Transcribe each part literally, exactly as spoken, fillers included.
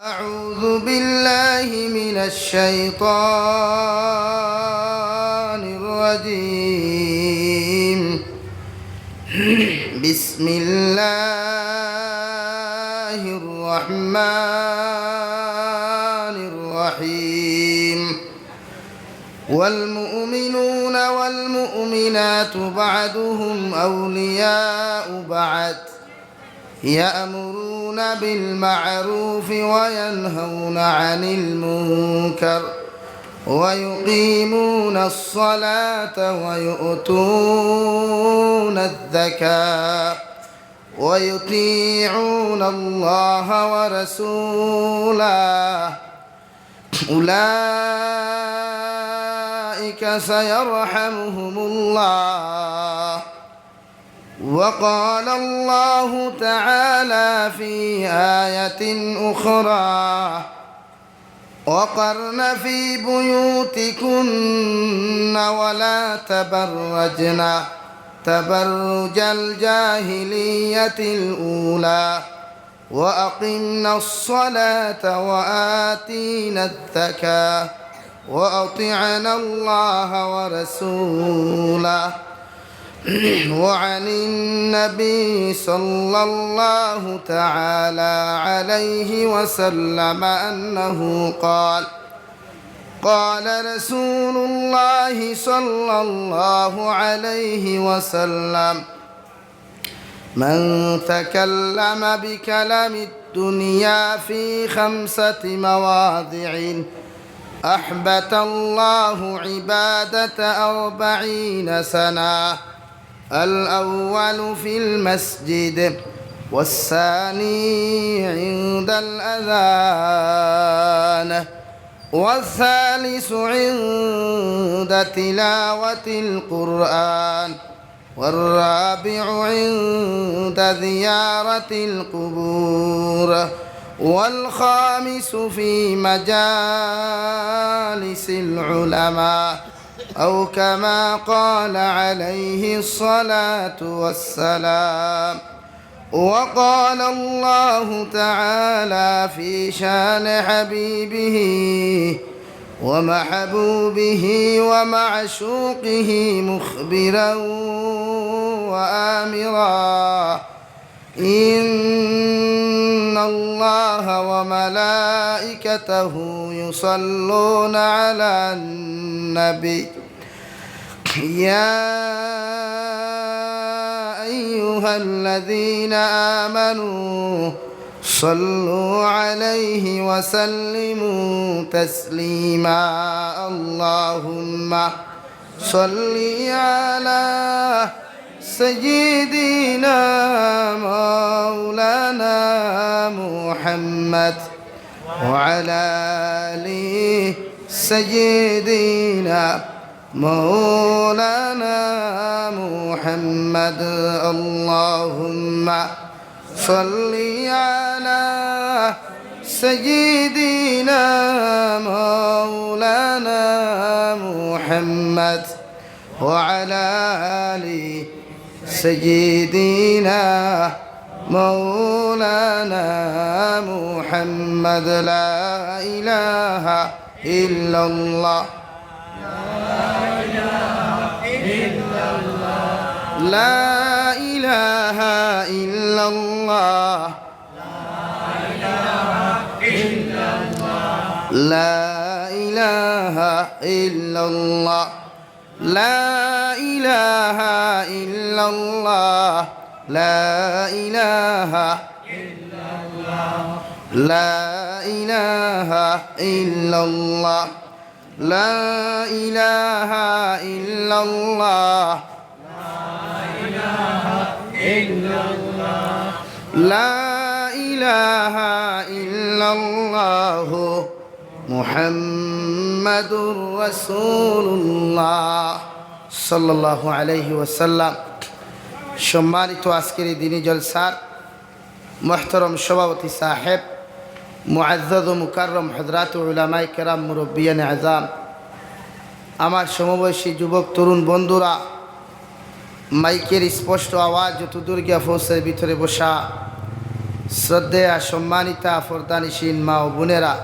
أعوذ بالله من الشيطان الرجيم. بسم الله الرحمن الرحيم. والمؤمنون والمؤمنات بعضهم أولياء بعض، يأمرون بالمعروف وينهون عن المنكر ويقيمون الصلاة ويؤتون الزكاة ويطيعون الله ورسوله، أولئك سيرحمهم الله. وقال الله تعالى في آية أخرى: وقرن في بيوتكن ولا تبرجن تبرج الجاهلية الأولى وأقمنا الصلاة وآتينا الزكاة وأطعنا الله ورسوله. وعن النبي صلى الله تعالى عليه وسلم أنه قال: قال رسول الله صلى الله عليه وسلم: من تكلم بكلام الدنيا في خمسة مواضع أحبط الله عبادة أربعين سنة. الأول في المسجد، والثاني عند الأذان، والثالث عند تلاوة القرآن، والرابع عند زيارة القبور، والخامس في مجالس العلماء، أو كما قال عليه الصلاة والسلام. وقال الله تعالى في شان حبيبه ومحبوبه ومعشوقه مخبرا وآمرا: إن الله وملائكته يصلون على النبي، يا أيها الذين آمنوا صلوا عليه وسلموا تسليما. اللهم صل على سيدنا مولانا محمد وعلى آل سيدنا مولانا محمد. اللهم صل على سيدنا مولانا محمد وعلى آل سيدنا مولانا محمد. لا إله إلا الله. لا إله إلا الله. لا إله إلا الله. لا إله إلا الله. لا إله إلا الله. لا إله إلا الله. لا إله إلا الله. لا إله إلا الله محمد رسول الله صلى الله عليه وسلم. সম্মানিত আজকের এই দিনী জলসার মুহতারাম সভাপতি সাহেব, মুআজ্জাজ ও মুকাররম হযরত উলামায়ে কেরাম, মুরব্বিয়ানে আযম, আমার সমবয়সী যুবক তরুণ বন্ধুরা, মাইকের স্পষ্ট আওয়াজ যতদূর গিয়া পৌঁছার ভিতরে বসা শ্রদ্ধেয়া সম্মানিতা পর্দানিশীন মা ও বোনেরা,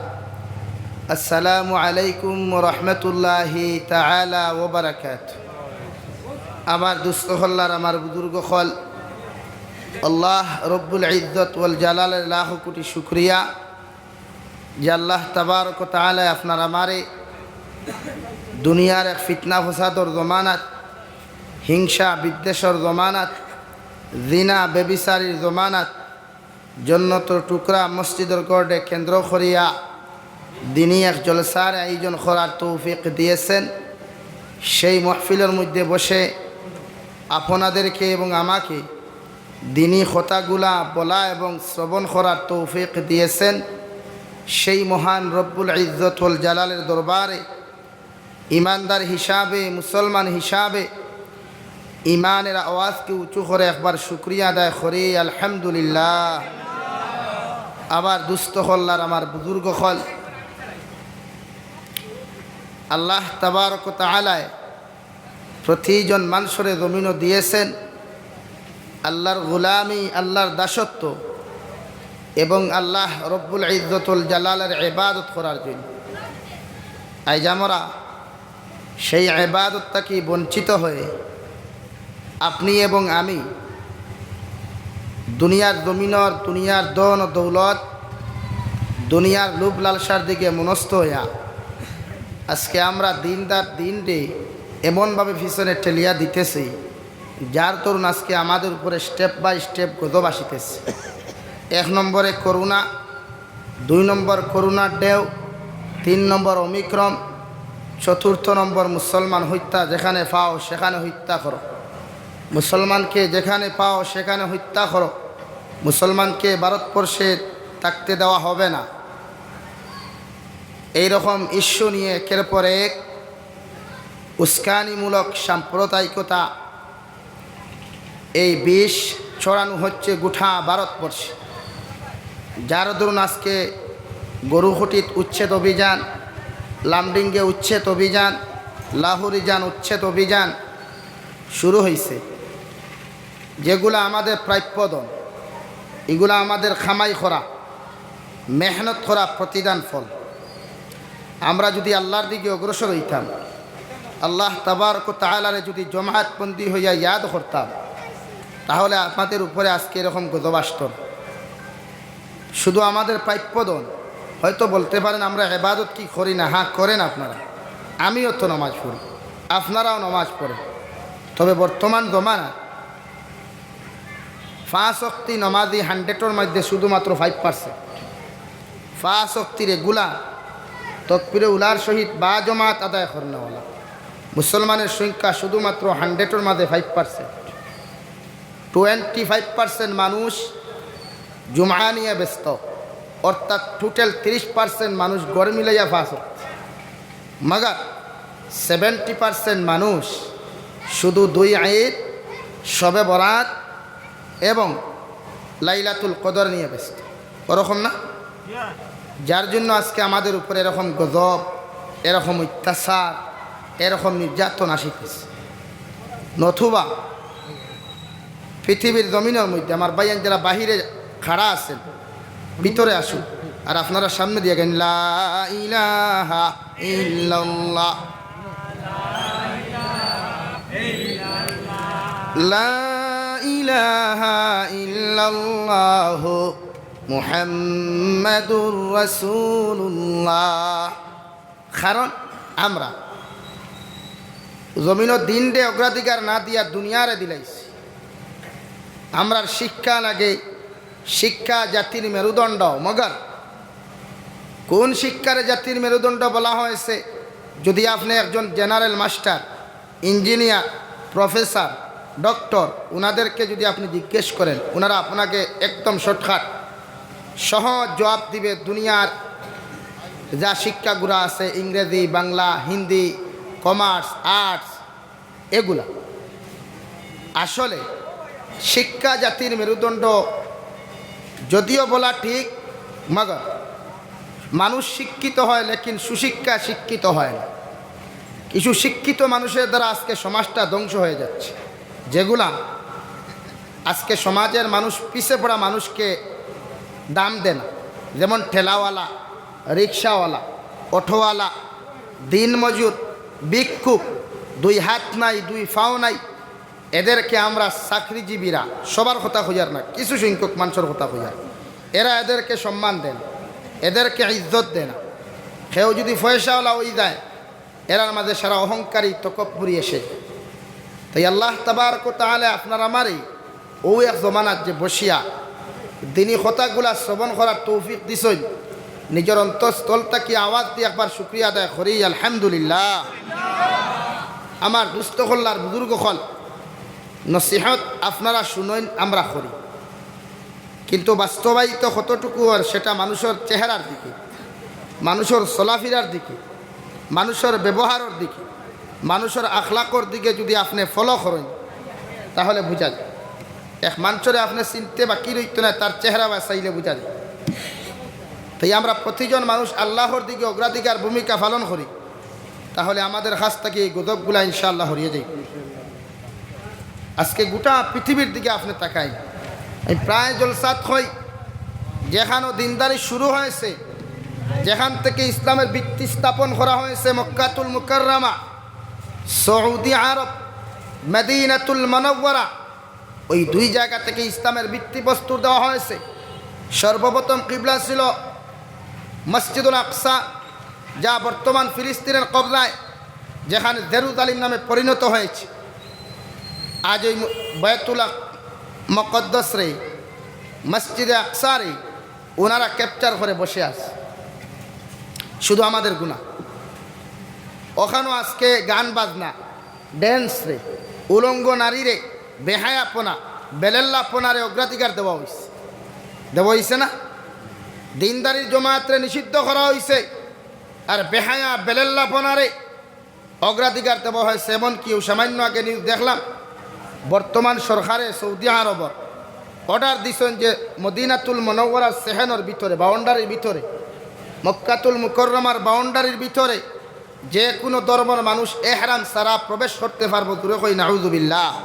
আসসালামু আলাইকুম ওয়া রাহমাতুল্লাহি তাআলা ওয়া বারাকাতুহু। আমার দুস্ত অকল আর আমার বুজুর্গ অকল, আল্লাহ রব্বুল ইজ্জত ওয়াল জালালের লাখ কোটি শুকরিয়া যে আল্লাহ তাবারক ওয়া তাআলায় আপনার আমারে দুনিয়ার এক ফিতনা ফসাদর জমানাত, হিংসা বিদ্বেষর জমানাত, জিনা ব্যভিচারীর জমানাত, জন্নতর টুকরা মসজিদর গড়ে কেন্দ্র করিয়া দিনি এক জলসার আয়োজন করার তৌফিক দিয়েছেন। সেই মহফিলর মধ্যে বসে আপনাদেরকে এবং আমাকে দিনি কথাগুলা বলা এবং শ্রবণ করার তৌফিক দিয়েছেন সেই মহান রব্বুল ইজ্জত ওয়াল জালালের দরবারে ইমানদার হিসাবে, মুসলমান হিসাবে ইমানের আওয়াজকে উঁচু করে একবার শুকরিয়া আদায় করি, আলহামদুলিল্লাহ। আবার দুস্ত অকল আর আমার বুজুর্গ অকল, আল্লাহ তাবারক ওয়া তাআলায় প্রতিজন মানুষরে জমিনও দিয়েছেন আল্লাহর গোলামি, আল্লাহর দাসত্ব এবং আল্লাহ রব্বুল ইজ্জত ওয়াল জালালের ইবাদত করার জন্য। আইজ আমরা সেই ইবাদত থাকি বঞ্চিত হয়ে আপনি এবং আমি দুনিয়ার জমিনর, দুনিয়ার ধন ও দৌলত, দুনিয়ার লোভ লালসার দিকে মনস্থ হইয়া আজকে আমরা দিন রাত দিনরে এমনভাবে পিছনে ঠেলিয়া দিতেছি, যার দরুন আজকে আমাদের উপরে step by step গজব আসিতেছে। এক নম্বরে করোনা, দুই নম্বর করোনার ঢেউ, তিন নম্বর ওমিক্রন, চতুর্থ নম্বর মুসলমান হত্যা, যেখানে পাও সেখানে হত্যা করো, মুসলমানকে যেখানে পাও সেখানে হত্যা করো, মুসলমানকে ভারতবর্ষে থাকতে দেওয়া হবে না। এই রকম issue নিয়ে একের পর এক উস্কানিমূলক সাম্প্রদায়িকতা, এই বিষ ছড়ানো হচ্ছে গোটা ভারতবর্ষে। যার দরুন আজকে গরুখুটিত উচ্ছেদ অভিযান, লামডিঙ্গে উচ্ছেদ অভিযান, লাহুরিজান উচ্ছেদ অভিযান শুরু হইছে। যেগুলা আমাদের প্রাপ্য ধন, এগুলা আমাদের কামাই করা, মেহনত করা প্রতিদান ফল। আমরা যদি আল্লাহর দিকে অগ্রসর হইতাম, আল্লাহ তাবারক ওয়া তাআলারে যদি জমাতবন্দি হইয়া ইয়াদ করতাম, তাহলে আমাদের উপরে আজকে এরকম গজব আসতো না। শুধু আমাদের প্রাপ্য ধন, হয়তো বলতে পারেন, "আমরা ইবাদত কি করি না?" হ্যাঁ, করেন আপনারা, আমিও তো নামাজ পড়ি, আপনারাও নামাজ পড়েন। তবে বর্তমান জমানা পাঁচ ওয়াক্তি নমাজি হান্ড্রেডর মধ্যে শুধুমাত্র ফাইভ পার্সেন্ট। পাঁচ ওয়াক্তি রেগুলার তকবিরে উলার সহিত বা জমাত আদায় করনেওয়ালা মুসলমানের সংখ্যা শুধুমাত্র হান্ড্রেডর মাঝে five percent. Twenty five percent মানুষ জুমা নিয়ে ব্যস্ত, অর্থাৎ টোটাল তিরিশ পার্সেন্ট মানুষ ঘর মিলাইয়া পাঁচ ওয়াক্ত। মগর সেভেন্টি পার্সেন্ট মানুষ শুধু দুই ঈদ, শবে বরাত এবং লাইলাতুল কদর নিয়ে ব্যস্ত, ওরকম না? যার জন্য আজকে আমাদের উপরে এরকম গজব, এরকম অত্যাচার, এরকম নির্যাতন আসিতেছে। নতুবা পৃথিবীর জমিনের মধ্যে আমার ভাইয়ান যারা বাহিরে খাড়া আছেন, ভিতরে আসুন, আর আপনারা সামনে দিয়া গাইন, "লা ইলাহা ইল্লাল্লাহ, লা ইলাহা ইল্লাল্লাহ, মুহাম্মাদুর রাসূলুল্লাহ।" কারণ আমরা জমিনর দিনরে অগ্রাধিকার না দিয়া দুনিয়ারে দিলাইছি। আমরার শিক্ষা লাগে, শিক্ষা জাতির মেরুদণ্ড। মগর কোন শিক্ষারে জাতির মেরুদণ্ড বলা হয়েছে? যদি আপনি একজন general master, engineer, professor, doctor, ওনাদেরকে যদি আপনি জিজ্ঞেস করেন, ওনারা আপনাকে একদম শর্টকাট সহজ জবাব দিবে। দুনিয়ার যা শিক্ষাগুলা আছে, ইংরেজি, বাংলা, হিন্দি, কমার্স, আর্টস, এগুলা। আসলে শিক্ষা জাতির মেরুদণ্ড যদিও বলা ঠিক, মগর মানুষ শিক্ষিত হয়, লেকিন সুশিক্ষা শিক্ষিত হয় না। কিছু শিক্ষিত মানুষের দ্বারা আজকে সমাজটা ধ্বংস হয়ে যাচ্ছে, যেগুলা আজকে সমাজের মানুষ, পিছে পড়া মানুষকে দাম দেয় না। যেমন ঠেলাওয়ালা, রিক্সাওয়ালা, অটোওয়ালা, দিনমজুর, ভিক্ষুক, দুই হাত নাই, দুই পাও নাই, এদেরকে আমরা চাকরিজীবীরা, সবার কথা কইয়ার না, কিছু সংখ্যক মানুষর কথা কইয়ার, এরা এদেরকে সম্মান দেয় না, এদেরকে ইজ্জত দেয় না। কেউ যদি পয়সাওয়ালা অই যায়, এরার মাঝে সারা অহংকারী তকব্বুরি এসে যায়। তাই আল্লাহ তাবারক ওয়া তাআলা আপনার আমারে অউ এক জমানাত যে বসিয়া দিনি কথাগুলা শ্রবণ করার তৌফিক দিছইন, নিজর অন্তঃস্থল থাকি আওয়াজ দি একবার শুকরিয়া আদায় করি, আলহামদুলিল্লাহ। আমার দুস্ত অকল আর বুজুর্গ অকল, নসিহত আপনারা শুনইন, আমরা করি, কিন্তু বাস্তবায়িত কতটুকু অর সেটা মানুষর চেহারার দিকে, মানুষর চলাফিরার দিকে, মানুষর ব্যবহারর দিকে, মানুষর আখলাকর দিকে যদি আপনে follow করইন, তাহলে বুঝা যায়। এক মানুষরে আপনে চিনতে বাকি রইতো নায়, তার চেহারা বায় চাইলে বুঝা যায়। তাই আমরা প্রতিজন মানুষ আল্লাহর দিকে অগ্রাধিকার ভূমিকা পালন করি, তাহলে আমাদের কাছ থাকি এই গজবগুলা ইনশাআল্লাহ হরিয়া যাইবো। আজকে গোটা পৃথিবীর দিকে আপনে তাকাইন, আমি প্রায় জলসাত কই, যেখানো দিনদারি শুরু হয়েছে, যেখান থেকে ইসলামের ভিত্তি স্থাপন করা হয়েছে, মক্কাতুল মুকাররমা, সৌদি আরব, মদিনাতুল মুনাওয়ারা, ওই দুই জায়গা থেকে ইসলামের ভিত্তি প্রস্তর দেওয়া হয়েছে। সর্বপ্রথম কিবলা ছিল মসজিদুল আকসা, যা বর্তমান ফিলিস্তিনের কবজায়, যেখানে জেরুজালিম নামে পরিণত হয়েছে। আজ ওই ম-, বায়তুল আক-, মুকাদ্দাসরে, মসজিদে আকসারে ওনারা capture করে বসে আছে। শুধু আমাদের গুনা। ওখানো আজকে গান বাজনা, dance রে, উলঙ্গ নারীরে, বেহায়াপনা, বেলেল্লাপনারে অগ্রাধিকার দেওয়া হইছে। দেওয়া হইছে না? দিনদারির জমাতরে নিষিদ্ধ করা হইছে, আর বেহায়া বেলেল্লাপনারে অগ্রাধিকার দেওয়া হয়েছে। এমনকি ও সামান্য আগে news দেখলাম, বর্তমান সরকারে সৌদি আরবর order দিছেন যে মদিনাতুল মুনাওয়ারার সেহেনর ভিতরে, boundary-র ভিতরে, মক্কাতুল মুকাররমার boundary-র ভিতরে যে কোনো ধর্মর মানুষ এহরাম ছাড়া প্রবেশ করতে পারবো। জোরে কই নাউজুবিল্লাহ,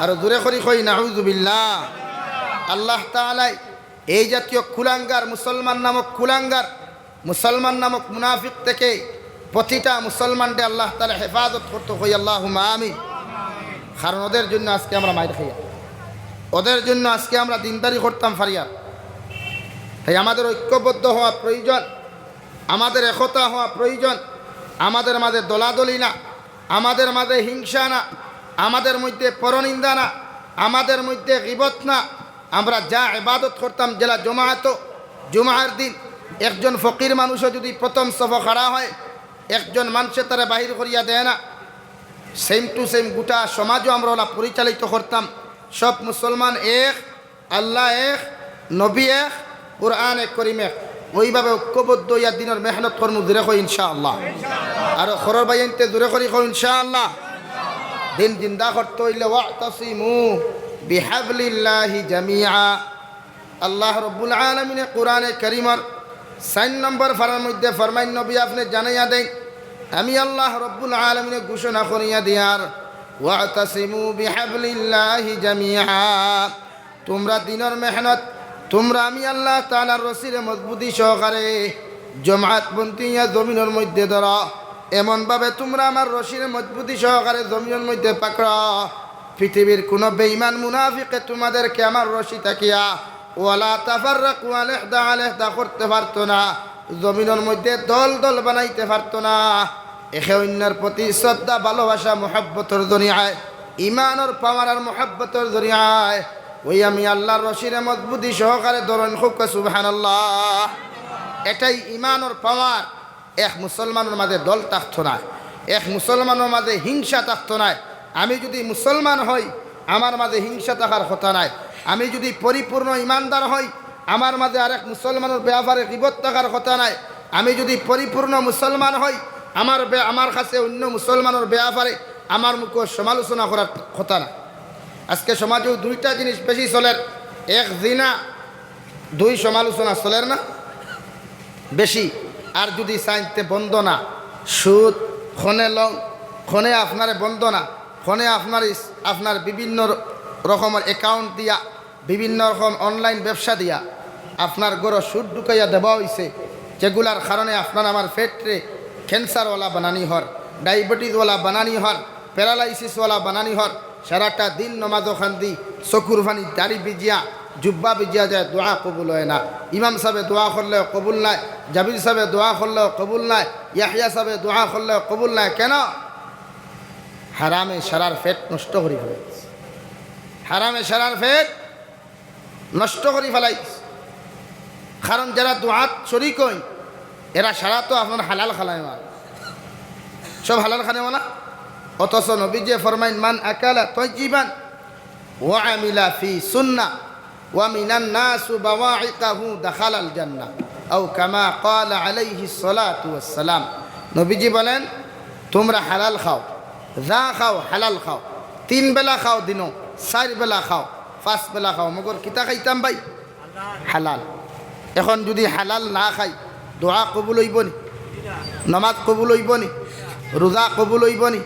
আর জোরে করি কই নাউজুবিল্লাহ। আল্লাহ তাআলায় এই জাতীয় কুলাঙ্গার, মুসলমান নামক কুলাঙ্গার, মুসলমান নামক মুনাফিক থেকে প্রতিটা মুসলমানরে আল্লাহ তাআলা হেফাজত করতো, কই আল্লাহুম্মা আমিন। কারণ ওদের জন্য আজকে আমরা মাইর খাইয়ার, ওদের জন্য আজকে আমরা দিনদারি করতাম পারিয়ার। তাই আমাদের ঐক্যবদ্ধ হওয়া প্রয়োজন, আমাদের একতা হওয়া প্রয়োজন, আমাদের মাঝে দলাদলি না, আমাদের মাঝে হিংসা না, আমাদের মধ্যে পরনিন্দা না, আমাদের মধ্যে গিবত না। আমরা যা ইবাদত করতাম জেলা জমাতো, জুমার দিন একজন ফকির মানুষও যদি প্রথম সফো খাড়া হয়, একজন মানুষে তারে বাহির করিয়া দেয় না, same to same গোটা সমাজও আমরা ওলা পরিচালিত করতাম। সব মুসলমান এক, আল্লাহ এক, নবী এক, কোরআনে করিম এক। ওইভাবে ঐক্যবদ্ধ হইয়া দিনের মেহনত করমু, জোরে কই ইনশাআল্লাহ। আর খরর ভাইয়াইন্তে জোরে করি কই ইনশাআল্লাহ। দিন জিন্দা করতে হইলে ওয়াতাসিমু বিহাবলিল্লাহি জামিআ। আল্লাহ রব্বুল আলামিনে কোরআনে করিমর চাইর নম্বর পারার মধ্যে ফরমাইন, নবী আপনে জানাইয়া দেইন, আমি আল্লাহ রব্বুল আলামিনে ঘোষণা করিয়া দিয়ার, ওয়াতাসিমু বিহাবলিল্লাহি জামিআ। তোমরা দিনের মেহনত, তোমরা আমি আল্লাহ তাআলার রশিরে মজবুতি সহকারে জমাত বন্দি হইয়া জমিনের মধ্যে ধরো, এমনভাবে তোমরা আমার রশিরে মজবুতি সহকারে জমিনের মধ্যে পাকড়ো, পৃথিবীর কোনো বেঈমান মুনাফিকে তোমাদেরকে আমার রশি থাকিয়া ওয়ালা তাফাররাকু আলাইহা আলাইহা করতে পারতো না, জমিনের মধ্যে দল দল বানাইতে পারতো না। একে অন্যর প্রতি শ্রদ্ধা, ভালোবাসা, মহব্বতর জরিয়ায়, ইমানর পাওয়ার আর মহব্বতর জরিয়ায় ওই আমি আল্লাহর রশিরে মজবুতি সহকারে ধরইন, কউক্কা সুবহানাল্লাহ। এটাই ইমানর পাওয়ার। এক মুসলমানর মাঝে দল থাকতো নায়, এক মুসলমানর মাঝে হিংসা থাকতো নায়। আমি যদি মুসলমান হই, আমার মাঝে হিংসা থাকার কথা নায়। আমি যদি পরিপূর্ণ ইমানদার হই, আমার মাঝে আরেক মুসলমানর ব্যাপারে গিবত থাকার কথা নায়। আমি যদি পরিপূর্ণ মুসলমান হই, আমার বে-, আমার কাছে অন্য মুসলমানর ব্যাপারে আমার মুখো সমালোচনা করার কথা না। আজকে সমাজেও দুইটা জিনিস বেশি চলের, এক জিনা, দুই সমালোচনা চলের না বেশি। আর যদি চাইতে বন্দনা, সুদ, খনে লং, খনে আপনারে বন্দনা, খনে আপনার ইস-, আপনার বিভিন্ন র-, রকমের account দিয়া, বিভিন্ন রকম online ব্যবসা দিয়া, আপনার ঘরো সুদ ঢুকাইয়া দেওয়া অইছে, যেগুলার কারণে আপনার আমার পেটরে ক্যান্সারওয়ালা বানানি হর, ডায়াবেটিসওয়ালা বানানি হর, প্যারালাইসিসওয়ালা বানানি হর। সারাটা দিন নমাজো কান্দি, চকুর পানি দাড়ি ভিজিয়া, জুব্বা ভিজিয়া যায়, দোয়া কবুল অয় না। ইমাম সাবে দোয়া করলেও কবুল নায়, জাবির সাবে দোয়া করলেও কবুল নায়, ইয়াহিয়া সাবে দোয়া করলেও কবুল নায়। কেন? হারামে সারার পেট নষ্ট করি ফালাইছে। হারামে সারার পেট নষ্ট করি ফালাইছে। কারণ যারা দোয়াত শরিক অইন, এরা সারা তো আপনার হালাল খানেওয়ালা, সব হালাল খানেওয়ালা। অথচ নবীজি ফরমাইন, "মান আকালা তাইয়িবান ওয়া আমিলা ফি সুন্নাহ ওয়া মিনান নাসু বাওয়াইকাহু দাখালাল জান্নাহ।" আও কামা ক্বালা আলাইহিস সালাতু ওয়াস সালাম। নবীজি বলেন, "তোমরা হালাল খাও, যা খাও হালাল খাও, তিন বেলা খাও দিনো, চাইর বেলা খাও, পাঁচ বেলা খাও, মগর কিতা খাইতাম ভাই? হালাল।" এখন যুদি হালাল না খাই, দোয়া কবুল অইবো নি? নমাজ কবুল অইবো নি? রোজা কবুল অইবো নি?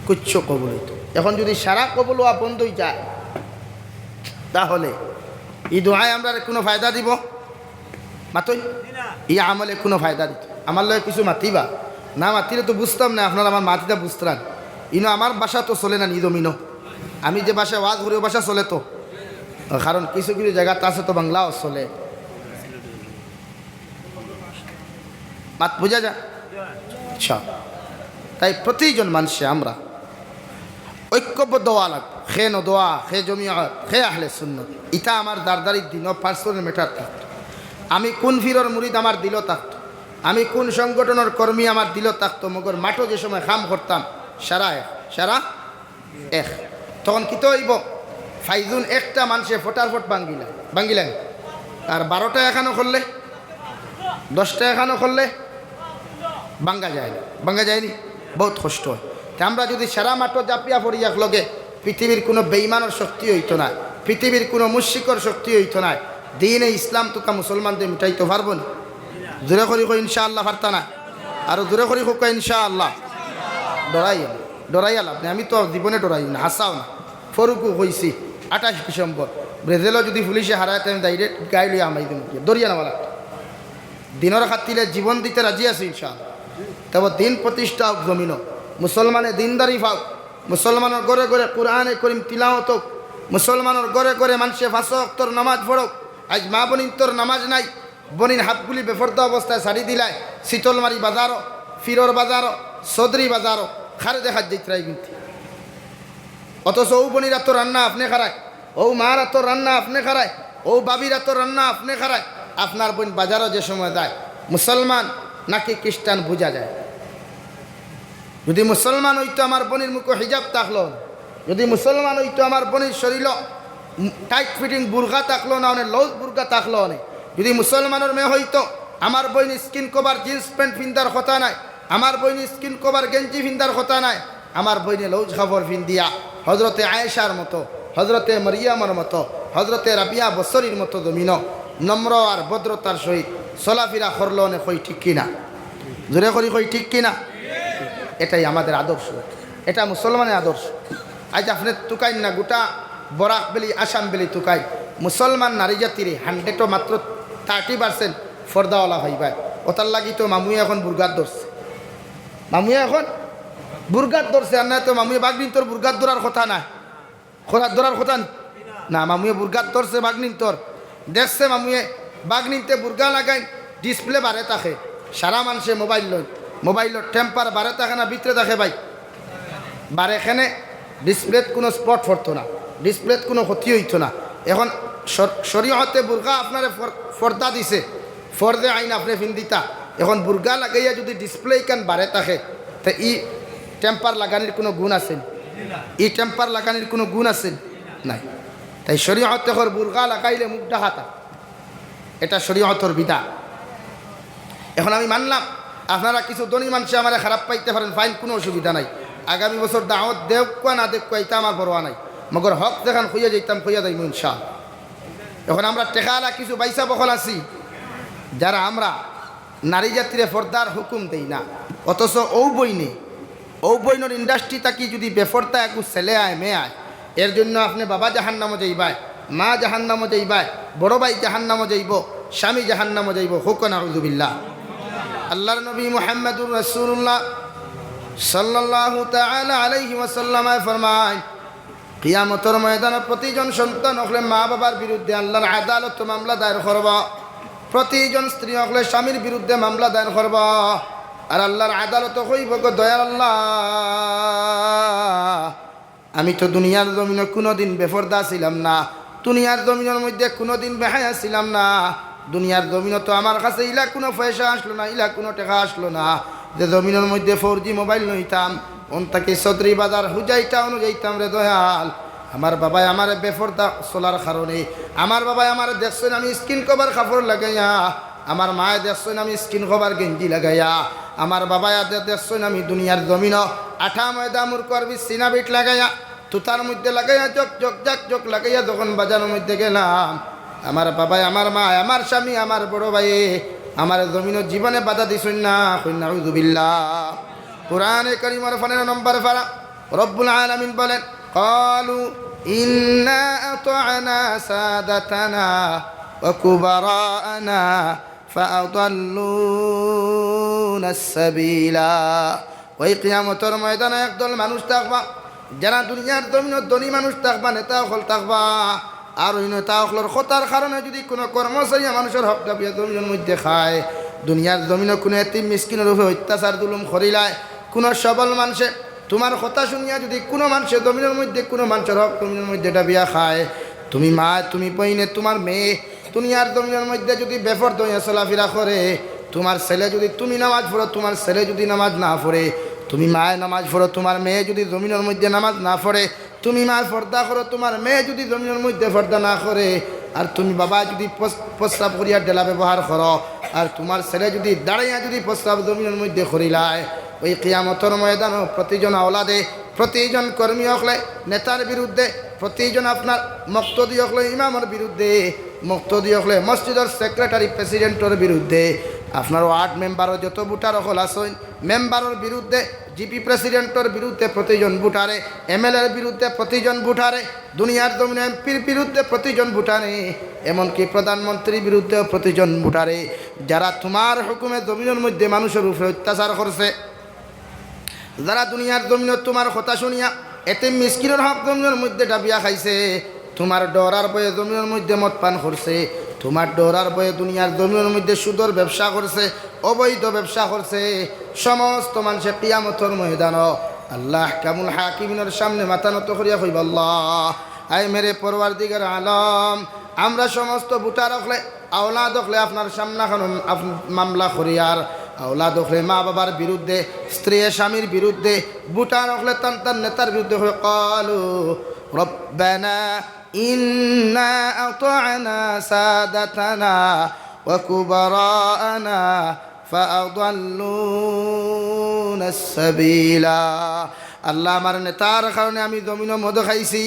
কুচ্ছু কবুল অইতো। এখন যুদি সারা কবুল অওয়া বন্ধ অইযায়, তাহলে ই দোয়ায় আমরারে কুনু ফায়দা দিবো? মাতইন, ই আমলে কুনু ফায়দা দিতো? আমার লগে কিছু মাতিবা, না মাতিলে তো বুঝতাম না, আপনারা আমার মাতিতা বুঝতরা না। ইনো আমার ভাষা তো চলে না নি জমিনো, আমি যে ভাষায় ওয়াজ করি, অউ ভাষা চলে তো, কারণ কিছু কিছু জাগাত আছে তো বাংলাও চলে। মাত বুঝা যায়? আচ্ছা, তাই প্রতিজন মানষে আমরা ঐক্যবদ্ধ অওয়া লাগবো। কে নদওয়া, কে জমিয়ত, কে আহলে সুন্নত, ইতা আমার দারদারির দিনো পার্সোনাল ম্যাটার থাকতো। আমি কুন ফিরর মুরিদ আমার দিলো থাকতো, আমি কুন সংগঠনর কর্মী আমার দিলো থাকতো, মগর মাঠো যে সময় কাম করতাম, সারা এক, সারা এক। তখন কিতা অইবো? ফাইজুন একটা মানষে ফটার ফট ভাঙ্গিলা, ভাঙ্গিলা নি? আর বারোটা এখানো করলে, দশটা এখানো করলে ভাঙ্গা যায় না, ভাঙ্গা যায় নি? বউত কষ্ট অয়। তে আমরা যুদি সারা মাঠো জাপিয়া পড়ি একলগে, পৃথিবীর কুনু বেইমানর শক্তি অইতো নায়, পৃথিবীর কুনু মুশরিকর শক্তি অইতো নায়। দ্বীনে ইসলাম তুকা মুসলমানদের মিটাইতো পারবো নি? জোরে করি কই ইনশাআল্লাহ পারতা না? আরো জোরে করি কউক্কা ইনশাআল্লাহ। ডরাইও না, ডরাইয়া লাভ নাই। আমি তো জীবনে ডরাই না, হাছাও না। ফরুকও কইছি, আঠাইশ ডিসেম্বর ব্রাজিলো যুদি পুলিশে হারায়, তে আমি ডাইরেক্ট গাড়ি লইয়া হামাই দিমু, দরিয়া নেওয়ালা। দ্বীনর খাতিরে জীবন দিতে রাজি আছি ইনশাআল্লাহ। তবে দ্বীন প্রতিষ্ঠা অউক জমিনো, মুসলমানে দ্বীনদারি পাউক, মুসলমানর ঘরে ঘরে কুরআনে করিম তিলাওয়াত অউক, মুসলমানর ঘরে ঘরে মানষে পাঁচ ওয়াক্তর নামাজ পড়উক। আইজ মা বইনতর নামাজ নাই, বইন হাফগুলি বেফর্দা অবস্থায় ছাড়ি দিলায়, শীতলমারি বাজারো, ফিরর বাজারো, চৌধুরী বাজারো, কারে দেখাত যাইতরায় বিনতি। অথচ অউ বইনর আতো রান্না আপনে খারায়, অউ মার আতো রান্না আপনে খারায়, অউ ভাবির আতো রান্না আপনে খারায়। আপনার বইন বাজারো যে সময় যায়, মুসলমান নাকি খ্রিস্টান বুঝা যায়। যুদি মুসলমান অইতো, আমার বইনর মুখো হিজাব থাকলো অনে। যুদি মুসলমান অইতো, আমার বইনর শরীলো টাইট ফিটিং বুরকা থাকলো না অনে, লুজ বুরকা থাকলো অনে। যুদি মুসলমানর মেয়ে অইতো, আমার বইন স্কিন কভার জিন্স প্যান্ট ফিন্দার কথা নায়, আমার বইন স্কিন কভার গেঞ্জি ফিন্দার কথা নায়, আমার বইনে লুজ কাপড় ফিন্দিয়া হজরতে আয়েশার মতো, হজরতে মরিয়মর মতো, হজরতে রাবিয়া বসরির মতো জমিনো নম্র আর ভদ্রতার সহিত চলাফিরা করলো অনে। কই ঠিক কি না? জোরে করি কই ঠিক কি না? এটাই আমাদের আদর্শ, এটা মুসলমানের আদর্শ। আইজ আপনে তুকাইন না, গোটা বরাক ভ্যালি, আসাম ভ্যালি তুকাইন, মুসলমান নারী জাতিরে হান্ড্রেডো মাত্র থার্টি পার্সেন্ট ফর্দাওয়ালা পাইবায়। অতার লাগি তো মামুয়ে এখন বুরকাত ধরছে। মামুয়ে এখন বুরকাত ধরছে, আর নায় তো মামুয়ে ভাগ্নিন্তর বুরকাত ধরার কথা নায়। খোরাত ধরার কথা নি? না, মামুয়ে বুরকাত ধরছে ভাগ্নিন্তর। দেখছে মামুয়ে ভাগ্নিন্তে বুরকা লাগাইন, ডিসপ্লে বারে থাকে। সারা মানষে মোবাইল লইন, মোবাইলর টেম্পার বারে থাকে না ভিতরে থাকে ভাই? বারে। কেনে? ডিসপ্লেত কুনু স্পট পড়তো না, ডিসপ্লেত কুনু ক্ষতি অইতো না। এখন শর-, শরীয়তে বুরকা আপনারে ফর-, ফর্দা দিছে, ফরজে আইন আপনে ফিন্দিতা। এখন বুরকা লাগাইয়া যুদি ডিসপ্লে ইখান বারে থাকে, তে ই টেম্পার লাগানির কুনু গুণ আছে নি? ই টেম্পার লাগানির কুনু গুণ আছে নি? নাই। তাই শরীয়তে কর বুরকা লাগাইলে মুখ ঢাকাতা, এটা শরীয়তর বিধান। এখন আমি মানলাম, আপনারা কিছু ধনী মানষে আমারে খারাপ পাইতে পারেন, ফাইন, কুনু অসুবিধা নাই। আগামী বছর দাওয়াত দেউক্কা না দেউক্কা, ইতা আমার পরোয়া নাই। মগর হক যেখান কইয়া যাইতাম, কইয়া যাইমু ইনশাআল্লাহ। এখন আমরা টেকাআলা কিছু ভাইসাব অকল আছি, যারা আমরা নারী জাতিরে ফর্দার হুকুম দেই না, অথচ অউ বইনে, অউ বইনর ইন্ডাস্ট্রি থাকি যুদি বেফর্দা একগু ছেলে আয়, মেয়ে আয়, এর জইন্য আপনে বাবা জাহান্নামো যাইবায়, মা জাহান্নামো যাইবায়, বড় ভাই জাহান্নামো যাইবো, স্বামী জাহান্নামো যাইবো। কউক্কা নাউজুবিল্লাহ। আল্লাহর নবী মুহাম্মাদুর রাসূলুল্লাহ সাল্লাল্লাহু তাআলা আলাইহি ওয়াসাল্লামে ফরমায়, কিয়ামতর ময়দানো প্রতিজন সন্তান অকলে মা বাবার বিরুদ্ধে আল্লাহর আদালতো মামলা দায়ের করবা, প্রতিজন স্ত্রী অকলে স্বামীর বিরুদ্ধে মামলা দায়ের করবা। আর আল্লাহর আদালতো কইবো গো, দয়াল আল্লাহ, আমি তো দুনিয়ার জমিনো কুনুদিন বেফর্দা ছিলাম না, দুনিয়ার জমিনর মধ্যে কুনুদিন বেহায়া ছিলাম না। দুনিয়ার জমিনো তো আমার কাছে ইলা কুনু পয়সা আসলো না, ইলা কুনু টেকা আসলো না, যে জমিনর মধ্যে ফোর জি মোবাইল লইতাম, অন থাকি চৌধুরী বাজার হুজাই টাউনো যাইতাম রে দয়াল। আমার বাবায় আমারে বেফর্দা চলার কারণে, আমার বাবায় আমারে দেখছইন আমি স্কিন কভার কাপড় লাগাইয়া, আমার মায়ে দেখছইন আমি স্কিন কভার গেঞ্জি লাগাইয়া, আমার বাবায় আদে দেখছইন আমি দুনিয়ার জমিনো আটা ময়দা মুরকর বিট সিনা বিট লাগাইয়া, তুতার মধ্যে লাগাইয়া, জক জক জাক জক লাগাইয়া যখন বাজারর মধ্যে গেলাম, আমার বাবায়, আমার মায়, আমার স্বামী, আমার বড় ভাইয়ে আমারে জমিনো জীবনে বাধা দিছইন না। কইন নাউজুবিল্লাহ। কোরআনে করিমর পনেরো নম্বর পারা, রব্বুল আলামিন বলেন, قالوا إنا أطعنا سادتنا وكبراءنا فأضلونا السبيلا। ওই কিয়ামতর ময়দানো একদল মানুষ থাকবা, যারা দুনিয়ার জমিনো ধনী মানুষ থাকবা, নেতা অকল থাকবা, আর ওই নেতা অকলর কথার কারণে যুদি কুনু কর্মচারী মানুষর হক দাবিয়া জমিনর মধ্যে খায়, দুনিয়ার জমিনো কুনু এতিম মিসকিনর উপরে অত্যাচার জুলুম করিলায়, কুনু সবল মানষে তুমার কথা শুনিয়া যুদি কুনু মানষে জমিনর মধ্যে কুনু মানষর হক জমিনর মধ্যে দাবিয়া খায়, তুমি মা, তুমি বইনে, তুমার মেয়ে দুনিয়ার জমিনর মধ্যে যুদি বেফর্দা অইয়া চলাফিরা করে, তুমার ছেলে যুদি তুমি নামাজ পড়ো, তুমার ছেলে যুদি নামাজ না পড়ে, তুমি মায় নামাজ পড়ো, তুমার মেয়ে যুদি জমিনর মধ্যে নামাজ না পড়ে, তুমি মায় পর্দা করো, তুমার মেয়ে যুদি জমিনর মধ্যে পর্দা না করে, আর তুমি বাবায় যুদি পস-, প্রস্রাব করিয়া ঢেলা ব্যবহার করো, আর তুমার ছেলে যুদি দাঁড়াইয়া যুদি প্রস্রাব জমিনর মধ্যে করিলায়, ওই কিয়ামতর ময়দানো প্রতিজন আওলাদে, প্রতিজন কর্মী অকলে নেতার বিরুদ্ধে, প্রতিজন আপনার মুক্তাদি অকলে ইমামর বিরুদ্ধে, মুক্তাদি অকলে মসজিদর সেক্রেটারি প্রেসিডেন্টর বিরুদ্ধে, আপনার ওয়ার্ড মেম্বারর যত ভোটার অকল আছইন, মেম্বারর বিরুদ্ধে, জিপি প্রেসিডেন্টর বিরুদ্ধে প্রতিজন ভোটারে, এমএলএর বিরুদ্ধে প্রতিজন ভোটারে, দুনিয়ার জমিনো এমপির বিরুদ্ধে প্রতিজন ভোটারে, এমনকি প্রধানমন্ত্রীর বিরুদ্ধেও প্রতিজন ভোটারে, যারা তুমার হুকুমে জমিনর মধ্যে মানুষর উপরে অত্যাচার করছে, যারা দুনিয়ার জমিনো তুমার কথা শুনিয়া এতিম মিসকিনর হক জমিনর মধ্যে দাবিয়া খাইছে, তুমার ডরার ভয়ে জমিনর মধ্যে মদ পান করছে, তুমার ডরার ভয়ে দুনিয়ার জমিনর মধ্যে সুদর ব্যবসা করছে, অবৈধ ব্যবসা করছে, সমস্ত মানষে কিয়ামতর ময়দানো আল্লাহ আহকামুল হাকিমিনর সামনে মাথা নত করিয়া কইবা, আল্লাহ, আয় মেরে পরওয়ারদিগার আলম, আমরা সমস্ত ভোটার অকলে, আওলাদ অকলে আপনার সামনাখানো আপ-, মামলা করিয়ার, আওলাদ অকলে মা বাবার বিরুদ্ধে, স্ত্রী স্বামীর বিরুদ্ধে, ভোটার অকলে তান তান নেতার বিরুদ্ধে কয়, قالوا ربنا إنا أطعنا سادتنا وكبراءنا فأضلونا السبيلا। আল্লাহ, আমার নেতার কারণে আমি জমিনো মদ খাইছি।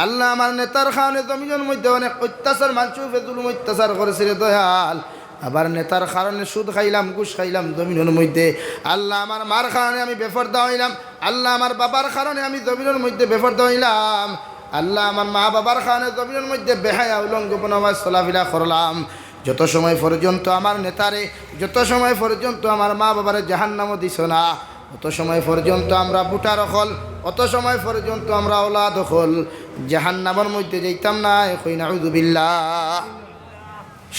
আল্লাহ, আমার নেতার কারণে জমিনর মধ্যে অনেক অত্যাচার, মানষর উপরে জুলুম অত্যাচার করছি রে দয়াল। আবার নেতার কারণে সুদ খাইলাম, ঘুষ খাইলাম জমিনর মধ্যে। আল্লাহ, আমার মার কারণে আমি বেফর্দা অইলাম। আল্লাহ, আমার বাবার কারণে আমি জমিনর মধ্যে বেফর্দা অইলাম। আল্লাহ, আমার মা বাবার কারণে জমিনর মধ্যে বেহায়া উলঙ্গ বনবাস চলাফিরা করলাম। যত সময় পর্যন্ত আমার নেতারে, যত সময় পর্যন্ত আমার মা বাবারে জাহান্নামো দিছো না, অত সময় পর্যন্ত আমরা ভোটার অকল, অত সময় পর্যন্ত আমরা আওলাদ অকল জাহান্নামর মধ্যে যাইতাম না। কই নাউজুবিল্লাহ।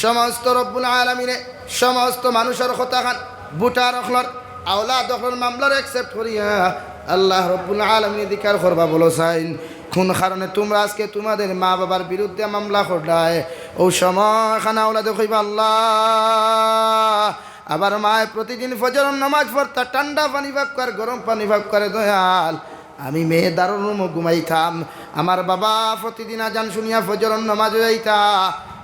সমস্ত রব্বুল আলামিনে সমস্ত মানষর কথাখান, ভোটার অকলর, আওলাদ অকলর মামলার accept করিয়া আল্লাহ রব্বুল আলামিনে জিকার করবা বলো চাইন, কুন কারণে তুমরা আজকে তুমাদের মা বাবার বিরুদ্ধে মামলা করলায়? অউ সময়খান আওলাদে কইবা, আল্লাহ, আমার মায়ে প্রতিদিন ফজরর নামাজ পড়তা, ঠান্ডা পানি ফাউক্কা আর গরম পানি ফাউক্কা রে দয়াল। আমি মেয়ে দারুর রুমো ঘুমাইতাম, আমার বাবা প্রতিদিন আজান শুনিয়া ফজরর নামাজো যাইতা।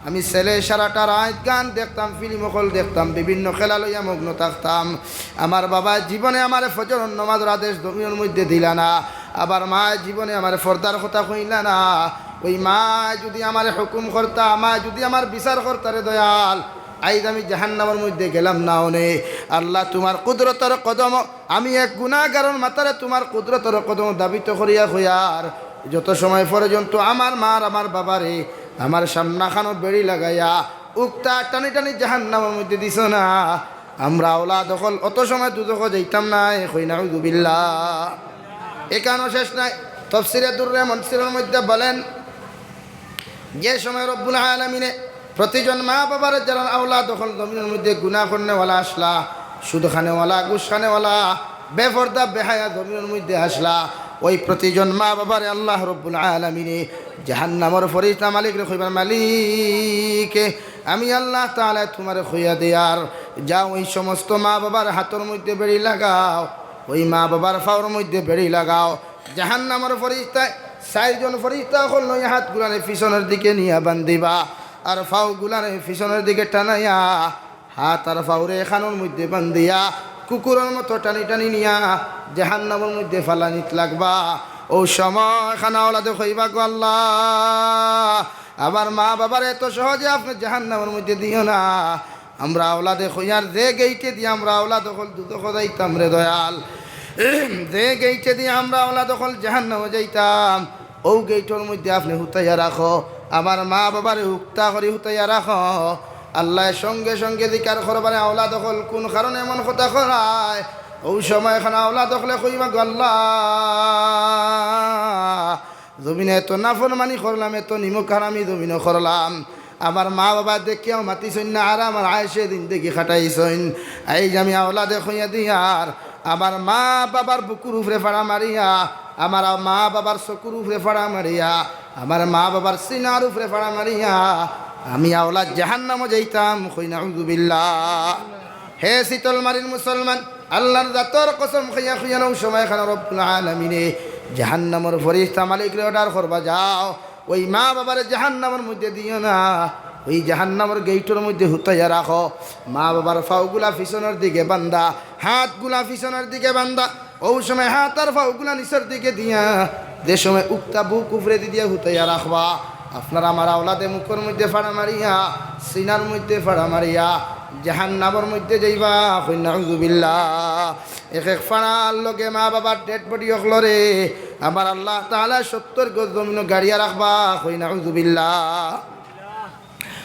আমি ছেলে সারাটা রাইত গান দেখতাম, ফিল্ম অকল দেখতাম, বিভিন্ন খেলা লইয়া মগ্ন থাকতাম। আমার বাবায় জীবনে আমারে ফজরর নামাজর আদেশ জমিনর মধ্যে দিলা না, আবার মায়ে জীবনে আমারে পর্দার কথা কইলা না। ওই মায়ে যুদি আমারে হুকুম করতা, মায়ে যুদি আমার বিচার করতা রে দয়াল, আইজ আমি জাহান্নামর মধ্যে গেলাম না অনে। আল্লাহ, তুমার কুদরতর কদম, আমি এক গুনাগারর মাথারে তুমার কুদরতর কদম দাবিত করিয়া কইয়ার, যত সময় পর্যন্ত আমার মার, আমার বাবারে আমার সামনাখানো বেড়ি লাগাইয়া উক্তা টানি টানি জাহান্নামর মধ্যে দিছো না, আমরা আওলাদ অকল অত সময় দুজখো যাইতাম নায়, কই নাউজুবিল্লাহ। এখানো শেষ নাই, তফসিরে দুররে মনসুরর মধ্যে বলেন, যে সময় রব্বুল আলামিনে প্রতিজন মা বাবার যারা আওলাদ অকল জমিনর মধ্যে গুনাহ করনেওয়ালা আসলা, সুদ খানেওয়ালা, ঘুষ খানেওয়ালা, বেপর্দা বেহায়া জমিনর মধ্যে আসলা, ওই প্রতিজন মা বাবারে আল্লাহ রব্বুল আলামিনে জাহান্নামর ফিরিস্তা মালিকরে কইবার, "মালিক, আমি আল্লাহ তাআলা তুমারে কইয়া দেয়ার, যাও ওই সমস্ত মা বাবার হাতর মধ্যে বেড়ি লাগাও, ওই মা বাবার পাওর মধ্যে বেড়ি লাগাও।" জাহান্নামর ফিরিস্তায় চাইরজন ফিরিস্তা অকল লইয়া হাতগুলারে পিছনর দিকে নিয়া বান্ধিবা, আর পাওগুলারে পিছনর দিকে টানাইয়া হাত আর পাওরে এখানোর মধ্যে বান্ধিয়া কুকুরর মতো টানি টানি নিয়া জাহান্নামর মধ্যে ফালানিত লাগবা। অউ সময় খানো আওলাদে কইবা, "গো আল্লাহ, আমার মা বাবারে এত সহজে আপনে জাহান্নামর মধ্যে দিও না।" আমরা আওলাদে কইয়ার, "যে গেইটে দিয়া আমরা আওলাদ অকল দুজখো যাইতাম রে দয়াল, যে গেইটে দিয়া আমরা আওলাদ অকল জাহান্নামো যাইতাম, অউ গেইটর মধ্যে আপনে হুতাইয়া রাখো, আমার মা বাবারে উক্তা করি হুতাইয়া রাখো।" আল্লায় সঙ্গে সঙ্গে জিকার করবারে আওলাদ অকল কুন কারণে এমন কথা করায়, অউ সময় খানো আওলাদ অকলে কইবা, "গো আল্লাহ, জমিনো এত নাফরমানি করলাম, এত নিমক হারামি জমিনো করলাম, আমার মা বাবা দেখিয়াও মাতিছইন না, আর আমার আয়েশে জিন্দেগি কাটাইছইন। আইজ আমি আওলাদে কইয়া দিয়ার, আমার মা বাবার বুকুর উপরে ফাড়া মারিয়া, আমার মা বাবার চকুর উপরে ফাড়া মারিয়া, আমার মা বাবার সিনার উপরে ফাড়া মারিয়া আমি আওলাদ জাহান্নামো যাইতাম।" কই নাউজুবিল্লাহ। হে শীতলমারির মুসলমান, আল্লাহর জাতর কসম খাইয়া কইয়ার, অউ সময় খানো রব্বুল আলামিনে জাহান্নামর ফিরিস্তা মালিকরে অর্ডার করবা, "যাও, ওই মা বাবারে জাহান্নামর মধ্যে দিও না, ওই জাহান্নামর গেইটর মধ্যে হুতাইয়া রাখো, মা বাবার পাওগুলা পিছনর দিকে বান্ধা, হাতগুলা পিছনর দিকে বান্ধা।" অউ সময় হাত আর পাওগুলা নিচর দিকে দিয়া, যে সময় উক্তা বুক উপরেদি দিয়া হুতাইয়া রাখবা, আপনার আমার আওলাদে মুখর মধ্যে ফাড়া মারিয়া, সিনার মধ্যে ফাড়া মারিয়া জাহান্নামর মধ্যে যাইবা। কই নাউজুবিল্লাহ। এক এক ফাড়ার লগে মা বাবার ডেড বডি অকলরে আমার আল্লাহ তাআলা সত্তর গজ জমিনো গাড়িয়া রাখবা। কই নাউজুবিল্লাহ।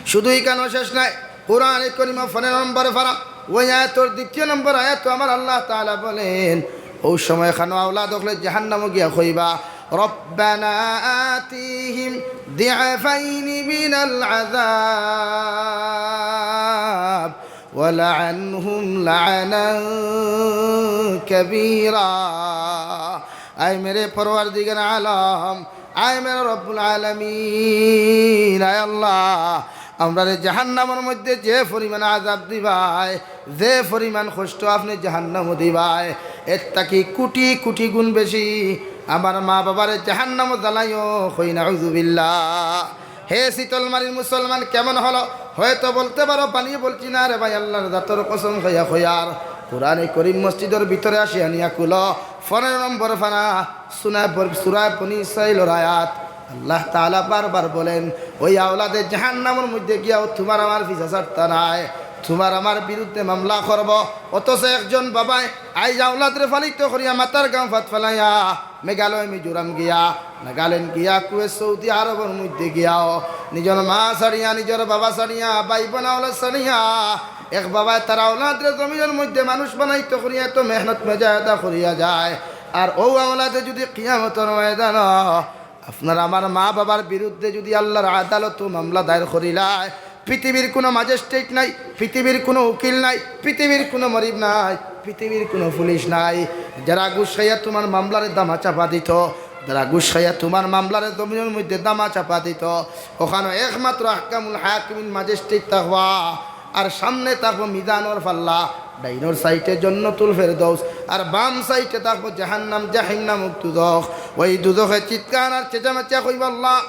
শুধু ইখানো শেষ নায়, কোরআনে করিমো পনেরো নম্বর ফাড়া, ওই আয়াতর দ্বিতীয় নম্বর আয়াতো আমার আল্লাহ তাআলা বলেন, অউ সময় খানো আওলাদ অকলে জাহান্নামো গিয়া কইবা, "রব্বানা আতিহিম দিআফাইনি মিনাল আযাব ওয়ালআনহুম লাআনান কাবীরা।" আয় মেরে পরওয়ারদিগার আলম, আয় মেরে রব্বুল আলামিন, আয় আল্লাহ, আমরারে জাহান্নামর মধ্যে যে পরিমাণ আযাব দিবায়, যে পরিমাণ কষ্ট আপনে জাহান্নামো দিবায়, এর থাকি কোটি কোটি গুণ বেশি আমার মা বাবারে জাহান্নামো জ্বালাইও। কই নাউজুবিল্লাহ। হে শীতলমারির মুসলমান, কেমন হলো? হয়তো বলতে পারো, "পানি বলছি না রে ভাই, আল্লাহর জাতর কসম খাইয়া কইয়ার।" কোরআনে করিম মসজিদর ভিতরে আসি আনিয়া খুলো, পনেরো নম্বর ফাড়া, সুনা-, সূরা বনি ইসরাইলর আয়াত। আল্লাহ তাআলা বারবার বলেন, "ওই আওলাদে জাহান্নামর মধ্যে গিয়াও তুমার আমার পিছা ছাড়তা নায়, তুমার আমার বিরুদ্ধে মামলা করবো।" অথচ একজন বাবায় আইজ আওলাদরে ফালিত করিয়া মাথার ঘাম ফাত ফালাইয়া মেঘালয়, মিজোরাম গিয়া, নাগাল্যান্ড গিয়া, কুয়েত, সৌদি আরবর মধ্যে গিয়াও নিজর মা ছাড়িয়া, নিজর বাবা ছাড়িয়া, ভাই বোন আওলাদ ছাড়িয়া, এক বাবায় তার আওলাদরে জমিনর মধ্যে মানুষ বানাইত করিয়া এত মেহনত মেজাহেদা করিয়া যায়, আর অউ আওলাদে যুদি কিয়ামতর ময়দানো আপনার আমার মা বাবার বিরুদ্ধে যুদি আল্লাহর আদালতো মামলা দায়ের করিলায়, পৃথিবীর কুনু ম্যাজিস্ট্রেট নাই, পৃথিবীর কুনু উকিল নাই, পৃথিবীর কুনু মনিব নাই, পৃথিবীর কুনু পুলিশ নাই, যারা ঘুষ খাইয়া তুমার মামলারে ধামা চাপা দিত, যারা ঘুষ খাইয়া তুমার মামলারে জমিনর মধ্যে ধামা চাপা দিত, অখানো একমাত্র আহকামুল হাকিমিন ম্যাজিস্ট্রেট থাকবা। আর সামনে থাকবো মিজানর পাল্লা, ডাইনর সাইডে জন্নতুল ফেরদৌস, আর বাম সাইডে থাকবো জাহান্নাম, জাহান্নাম দুজখ। ওই দুজখে চিৎকার আর চেঁচামেচি কইবা, "আল্লাহ,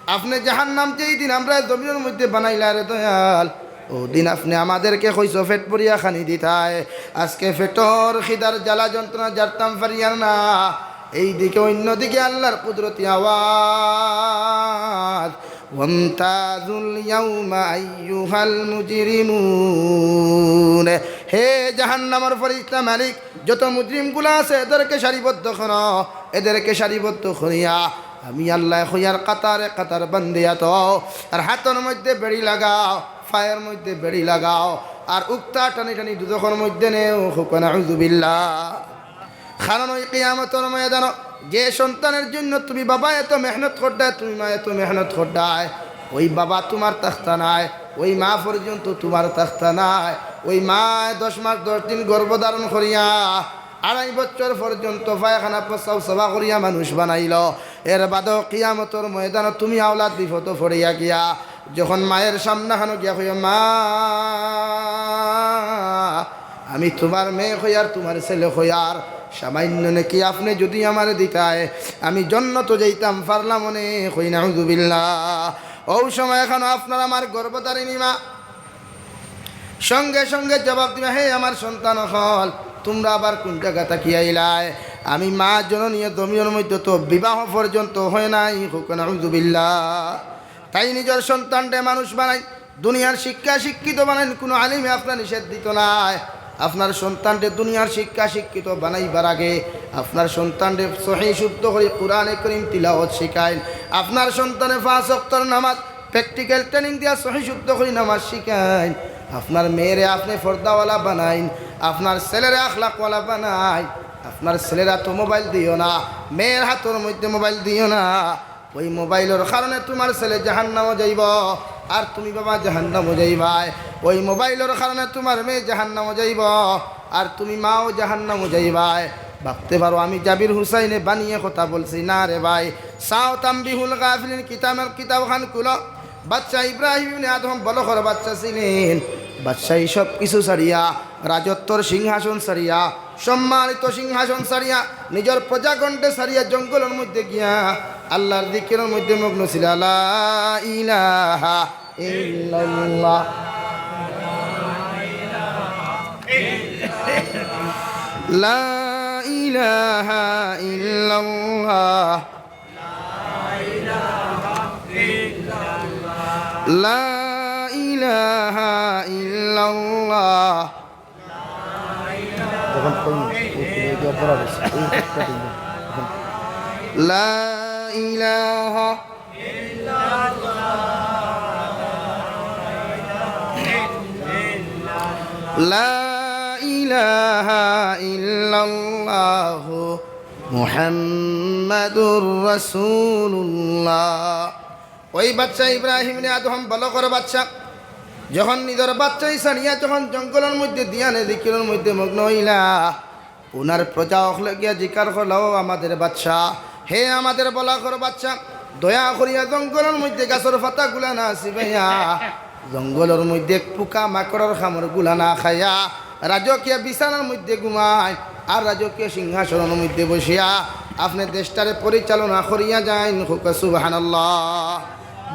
আপনে জাহান্নাম যেই দিন আমরারে জমিনর মধ্যে বানাইলা রে দয়াল, অউ দিন আপনে আমাদেরকে কইছো পেট ভরিয়া খানি দিতায়। আজকে পেটর খিদার জ্বালা যন্ত্রণা জারতাম পারিয়ার না, এই দিকে অইন্য দিকে আল্লাহর কুদরতি আওয়াজ।" "ওয়ামতাজুল ইয়াউমা আইয়ুহাল মুজরিমুন।" হে জাহান্নামর ফিরিস্তা মালিক, যত মুজরিমগুলা আছে, এদেরকে সারিবদ্ধ করো, এদেরকে সারিবদ্ধ করিয়া আমি আল্লায় কইয়ার কাতারে কাতার বান্দিয়া থও, আর হাতর মধ্যে বেড়ি লাগাও, পায়র মধ্যে বেড়ি লাগাও, আর উক্তা টানি টানি দুজখর মধ্যে নেও, কউক্কা নাউজুবিল্লাহ। কারণ ওই কিয়ামতর ময়দানো যে সন্তানর জন্য তুমি বাবা এত মেহনত কররায়, তুমি মা এত মেহনত কররায়, ওই বাবা তুমার তাখতা নায়, ওই মা পর্যন্ত তুমার তাখতা নায়। ওই মায় দশ মাস দশ দিন গর্ভধারণ করিয়া আড়াই বছর পর্যন্ত পায়খানা প্রস্রাব সাফা করিয়া মানুষ বানাইলো, এর বাদেও কিয়ামতর ময়দানো তুমি আওলাদ বিপদো পড়িয়া গিয়া যখন মায়ের সামনে খানো গিয়া কইও, "মা, আমি তুমার মেয়ে কইয়ার, তুমার ছেলে কইয়ার, সামান্য নেকি আপনে যুদি আমারে দিতায়, আমি জন্নতো যাইতাম পারলাম অনে।" কই নাউজুবিল্লাহ। অউ সময় খানো আপনার আমার গর্ভধারিণী মা সঙ্গে সঙ্গে জবাব দিবা, "হে আমার সন্তান অকল, তুমরা আবার কুন জাগা থাকি আইলায়? আমি মা জননীয়ে জমিনর মধ্যে তো বিবাহ পর্যন্ত হয় নাই।" কউক্কা নাউজুবিল্লাহ। তাই নিজর সন্তানরে মানুষ বানাইন, দুনিয়ার শিক্ষা শিক্ষিত বানাইন, কুনু আলিমে আপনার নিষেধ দিতো নায়। আপনার সন্তানরে দুনিয়ার শিক্ষা শিক্ষিত বানাইবার আগে আপনার সন্তানরে সহি শুদ্ধ করি কোরআনে করিম তিলাওয়াত শিখাইন। আপনার সন্তানরে পাঁচ ওয়াক্তর নামাজ practical training দিয়া সহি শুদ্ধ করি নামাজ শিখাইন। আপনার মেয়েরে আপনে পর্দাওয়ালা বানাইন, আপনার ছেলেরে আখলাকওয়ালা বানাইন। আপনার ছেলের আতো মোবাইল দিও না, মেয়ের হাতর মধ্যে মোবাইল দিও না। ওই মোবাইলর কারণে তুমার ছেলে জাহান্নামো যাইবো, আর তুমি বাবা জাহান্নামো যাইবায়। ওই মোবাইলর কারণে তুমার মেয়ে জাহান্নামো যাইবো, আর তুমি মাও জাহান্নামো যাইবায়। ভাবতে পারো আমি জাবির হুসাইনে বানিয়ে কথা বলছি না রে ভাই। চাও তাম্বিহুল গাফিলিন কিতাবের কিতাবখান খুলো। বাদশা ইব্রাহিম ইবনে আদহাম বলখর বাদশা ছিলেন। বাদশাই সব কিছু ছাড়িয়া, রাজত্বর সিংহাসন ছাড়িয়া, সম্মানিত সিংহাসন ছাড়িয়া, নিজর প্রজাগণরে ছাড়িয়া জঙ্গলর মধ্যে গিয়া আল্লাহর জিকিরর মধ্যে মগ্ন ছিল। লা ইলাহা ইল্লাল্লাহ। লা ইলাহা ইল্লাল্লাহ। লা ইলাহা ইল্লাল্লাহ। যখন কোন ওই যে অপরাধ হচ্ছে, ওই একটা দিন যখন লা ইলাহা, লা ইলাহা ইল্লাল্লাহু মুহাম্মাদুর রাসূলুল্লাহ। ওই বাদশা ইব্রাহিম ইবনে আদহাম বলখর বাদশা, যখন নিজর বাদশাই ছাড়িয়া যখন জঙ্গলর মধ্যে ধিয়ানে জিকিরর মধ্যে মগ্ন অইলা, উনার প্রজা অকলে গিয়া জিকার করলা, "ও আমাদের বাদশা, হে আমাদের বলখর বাদশা, দয়া করিয়া জঙ্গলর মধ্যে গাছর পাতাগুলা না চিবাইয়া, জঙ্গলর মধ্যে পোকা মাকড়র কামড়গুলা না খাইয়া, রাজকীয় বিছানার মধ্যে ঘুমাইন, আর রাজকীয় সিংহাসনর মধ্যে বসিয়া আপনে দেশটারে পরিচালনা করিয়া যাইন।" কউক্কা সুবহানাল্লাহ।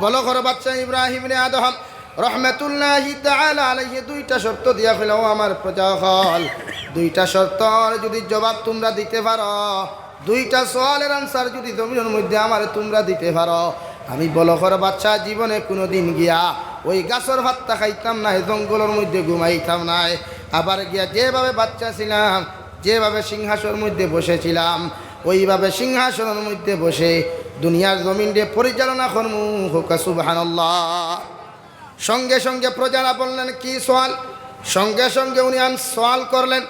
বলখর বাদশা ইব্রাহিম ইবনে আদহাম রহমাতুল্লাহি তাআলা আলাইহি দুইটা শর্ত দিয়া কইলা, "ও আমার প্রজা অকল, দুইটা শর্তর যুদি জবাব তুমরা দিতে পারো, দুইটা সওয়ালর answer যুদি জমিনর মধ্যে আমারে তুমরা দিতে পারো, আমি বলখর বাদশা জীবনে কুনুদিন গিয়া ওই গাছর পাত্তা খাইতাম নায়, জঙ্গলর মধ্যে ঘুমাইতাম নায়। আবার গিয়া যেভাবে বাদশা ছিলাম, যেভাবে সিংহাসনর মধ্যে বসেছিলাম, ওইভাবে সিংহাসনর মধ্যে বসে দুনিয়ার জমিনরে পরিচালনা করমু।" কউক্কা সুবহানাল্লাহ। সঙ্গে সঙ্গে প্রজারা বললেন, "কি সওয়াল?" সঙ্গে সঙ্গে উনি আন সওয়াল করলেন,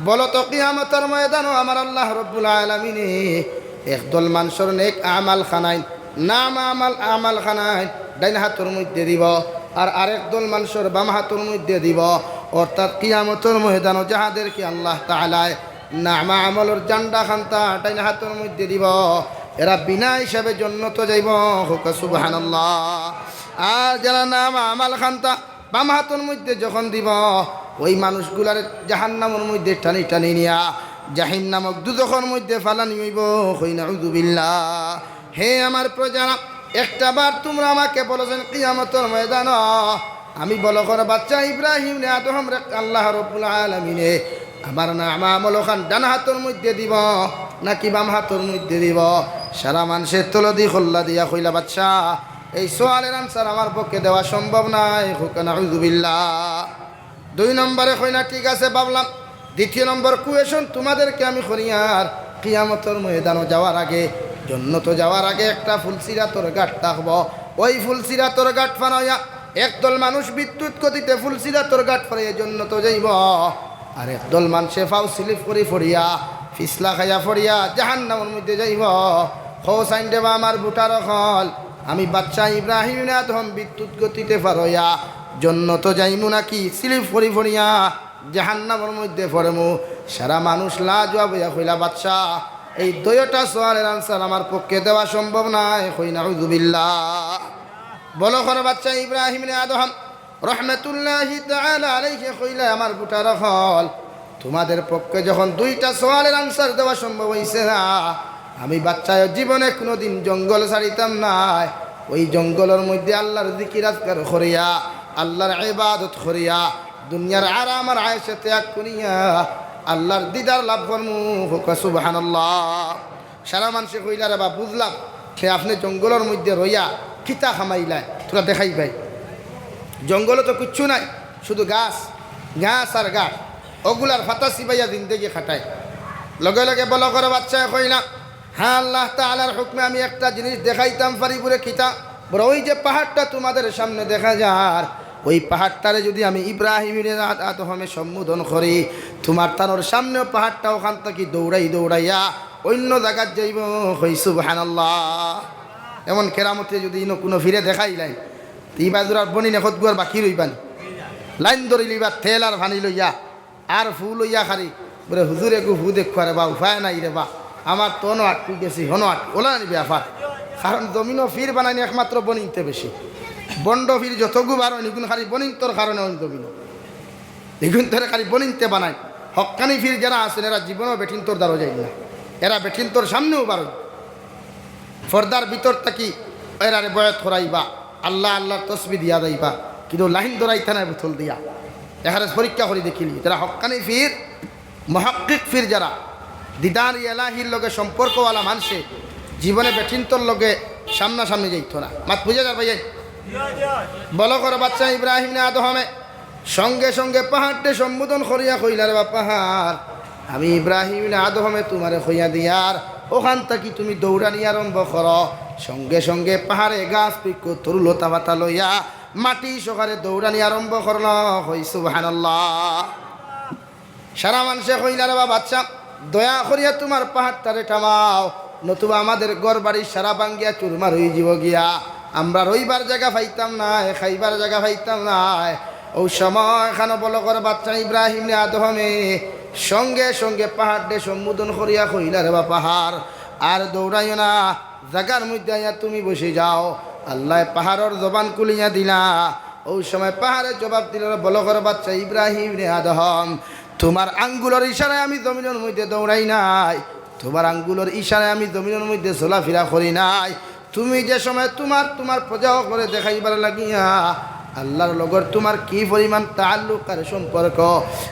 "বলো তো, কিয়ামতর ময়দানো আমার আল্লাহ রব্বুল আলামিনে একদল মানষর নেক আমাল খানাইন, নাম আমাল, আমাল খানাইন ডাইন হাতর মধ্যে দিবো, আর আরেক দল মানষর বাম হাতর মধ্যে দিবো, অর্থাৎ কিয়ামতর ময়দানো যাহাদেরকে আল্লাহ তাআলায় নামা আমলর ঝান্ডা খান্তা ডাইন হাতর মধ্যে দিবো, এরা বিনা হিসাবে জন্নতো যাইবো।" কউক্কা সুবহানাল্লাহ। আর যারা নামা আমাল খান্তা বাম হাতর মধ্যে যখন দিবো, ওই মানুষগুলারে জাহান্নামর মধ্যে টানি টানি নিয়া জাহিম নামক দুজখর মধ্যে ফালানি অইবো। কই নাউজুবিল্লাহ। হে আমার প্রজারা, একটা বার তুমরা আমাকে বলো যেন কিয়ামতর ময়দানো আমি বলখর বাদশা ইব্রাহিম ইবনে আদহামরে আল্লাহ রব্বুল আলামিনে আমার নামা আমল খান ডান হাতর মধ্যে দিবো নাকি বাম হাতর মধ্যে দিবো? সারা মানষে তলদি খল্লা দিয়া কইলা, "বাদশা, এই সওয়ালর answer আমার পক্ষে দেওয়া সম্ভব নায়।" কউক্কা নাউজুবিল্লাহ। দুই নম্বরে কইলা, "ঠিক আছে, ভাবলাম।" দ্বিতীয় নম্বর question তুমাদেরকে আমি করিয়ার, কিয়ামতর ময়দানো যাওয়ার আগে জন্নতো যাওয়ার আগে একটা ফুলসিরাতর ঘাট থাকবো। ওই ফুলসিরাতর ঘাট পার অইয়া একদল মানুষ বিদ্যুৎ গতিতে ফুলসিরাতর ঘাট পার অইয়া জন্নতো যাইবো, আর একদল মানষে পাও স্লিপ করি পড়িয়া, পিছলা খাইয়া পড়িয়া জাহান্নামর মধ্যে যাইবো। কও চাইন রে বা আমার ভোটার অকল, আমি বাচ্চা ইব্রাহিম ইবনে আদহম বিদ্যুৎ গতিতে পার অইয়া জন্নতো যাইমু নাকি স্লিপ করি পড়িয়া জাহান্নামর মধ্যে পড়মু? সারা মানুষ লাজুয়াব অইয়া কইলা, বাচ্চা, এই দুইওটা সওয়ালর আনসার আমার পক্ষে দেওয়া সম্ভব নায়। কই নাউজুবিল্লাহ। বলখর বাচ্চা ইব্রাহিম ইবনে আদহম রহমতুল্লাহি তাআলা আলাইহি কইলা, আমার ভোটার অকল, তোমাদের পক্ষে যখন দুইটা সওয়ালর আনসার দেওয়া সম্ভব অইছে না, আমি বাচ্চায় জীবনে কোনোদিন জঙ্গল ছাড়িতাম নায়। ওই জঙ্গলর মধ্যে আল্লাহর জিকির আজকার করিয়া, আল্লাহর ইবাদত করিয়া, দুনিয়ার আরাম আর আয়েশ ত্যাগ করিয়া আল্লাহর দিদার লাভ করমু। কউক্কা সুবহানাল্লাহ। সারা মানষে কইলা, রে বা, বুঝলাম, তে আপনে জঙ্গলর মধ্যে রইয়া কিতা কামাইলায়, থুড়া দেখাইবায়। জঙ্গলো তো কিচ্ছু নাই, শুধু গাছ, গাছ আর গাছ, অগুলার পাতা চিবাইয়া জিন্দেগি কাটায়। লগে লগে বলখর বাচ্চায় কইলা, হ্যাঁ, আল্লাহ তাআলার হুকুমে আমি একটা জিনিস দেখাইতাম পারি। বুলে কিতা? বুলে ওই যে পাহাড়টা তোমাদের সামনে দেখা যার, ওই পাহাড়টারে যদি আমি ইব্রাহিম ইবনে আদ-, আদহমে সম্বোধন করি, তোমার তানোর সামনেও পাহাড়টা ওখান থাকি দৌড়াই দৌড়াইয়া অইন্য জাগাত যাইবো। কই সুবহানাল্লাহ। এমন কেরামতে যদি ইনো কুনু ফিরে দেখাইলাইন, তে ইবা জুড়ার বনিন একত গুয়ার বাকি রইবানি। লাইন ধরিলিবা তেল আর পানি লইয়া, আর ফু লইয়া খালি। বুলে, হুজুর, এগু ফু দেখুয়া রে বা, উপায় নাই রে বা, আমার তো অনো আটকি গেছি, হনো আটকি, ওলা নি ব্যাপার। কারণ জমিনো ফির বানাইন একমাত্র বনিনতে বেশি। বন্ড ফির যতগু বার অইন, ইগুন খালি বনিন্তর কারণে অইন জমিনো। ইগুন তোরে খালি বনিনতে বানাইন। হক্কানি ফির যারা আছইন, এরা জীবনেও বেটিন্তর দ্বারো যাইন না, এরা বেটিন্তর সামনেও বারইন। পর্দার ভিতর থাকি এরারে বয়াত করাইবা, আল্লাহ আল্লাহর তসবি দিয়া যাইবা, কিন্তু লাইন ধরাইতা নায় বোতল দিয়া। এখানে পরীক্ষা করি দেখিলি, যারা হক্কানি ফির, মুহাক্কিক ফির যারা, দিদার এলাহির লগে সম্পর্কওয়ালা মানষে জীবনে বেটিন্তর লগে সামনাসামনি যাইতো না। মাত বুঝা যার ভাই? বলখর বাচ্চা ইব্রাহিম ইবনে আদহমে সঙ্গে সঙ্গে পাহাড়রে সম্বোধন করিয়া কইলা, রে বা পাহাড়, আমি ইব্রাহিম ইবনে আদহমে তোমারে কইয়া দিয়ার, ওখান থাকি তুমি দৌড়ানি আরম্ভ করো। সঙ্গে সঙ্গে পাহাড়ে গাছ বৃক্ষ তরুলতা পাতা লইয়া মাটি সহকারে দৌড়ানি আরম্ভ করলো। কই সুবহানাল্লাহ। সারা মানষে কইলা, রে বা বাচ্চা, দয়া করিয়া তোমার পাহাড়টারে থামাও, নতুবা আমাদের ঘর বাড়ি সারা ভাঙ্গিয়া চুরমার অইযিবো গিয়া, আমরা রইবার জাগা পাইতাম নায়, খাইবার জাগা পাইতাম নায়। অউ সময় খানো বলখর বাচ্চা ইব্রাহিম ইবনে আদহমে সঙ্গে সঙ্গে পাহাড়রে সম্বোধন করিয়া কইলা, রে বা পাহাড়, আর দৌড়াইও না, জাগার মধ্যে আইয়া তুমি বসি যাও। আল্লায় পাহাড়র জবান খুলিয়া দিলা। অউ সময় পাহাড়ে জবাব দিলো, রে বলখর বাচ্চা ইব্রাহিম ইবনে আদহম, তোমার আঙ্গুলর ইশারায় আমি জমিনর মধ্যে দৌড়াই নাই, তোমার আঙ্গুলর ইশারায় আমি জমিনর মধ্যে চলাফিরা করি নাই। তুমি যে সময় তোমার, তোমার প্রজা অকলরে দেখাইবার লাগিয়া আল্লাহর লগর তোমার কি পরিমাণ তাআল্লুক আর সম্পর্ক,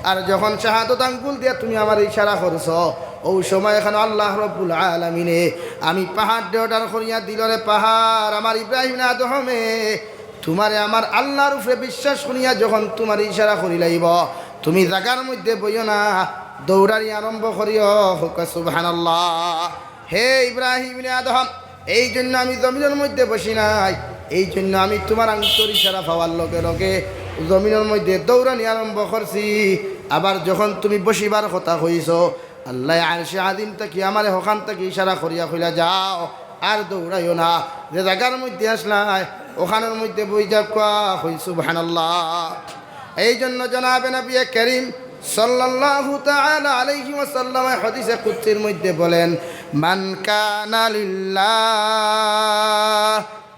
আর যখন শাহাদত আঙ্গুল দিয়া তুমি আমারে ইশারা করছো, অউ সময় খানো আল্লাহ রব্বুল আলামিনে আমি পাহাড়রে অর্ডার করিয়া দিলো, রে পাহাড়, আমার ইব্রাহিম ইবনে আদহমে তোমারে আমার আল্লাহর উপরে বিশ্বাস করিয়া যখন তোমারে ইশারা করিলাইবো, তুমি জাগার মধ্যে বইও না, দৌড়ানি আরম্ভ করিও। কউক্কা সুবহানাল্লাহ। হে ইব্রাহিম ইবনে আদহম, এই জন্য আমি জমিনর মধ্যে বসি নাই, এই জন্য আমি তোমার আঙ্গুলর ইশারা পাওয়ার লগে লগে জমিনর মধ্যে দৌড়ানি আরম্ভ করছি। আবার যখন তুমি বসিবার কথা কইছো, আল্লায় আরশে আজিম থাকি আমারে হখান থাকি ইশারা করিয়া কইলা, যাও, আর দৌড়াইও না, যে জাগার মধ্যে আছলায়, ওখানর মধ্যে বই যাউক্কা। কই সুবহানাল্লাহ। এই জন্য জনাবে নবী করিম সাল্লাল্লাহু তাআলা আলাইহি ওয়াসাল্লামে হাদিসে কুদসির মধ্যে বলেন, মান কানা লিল্লাহ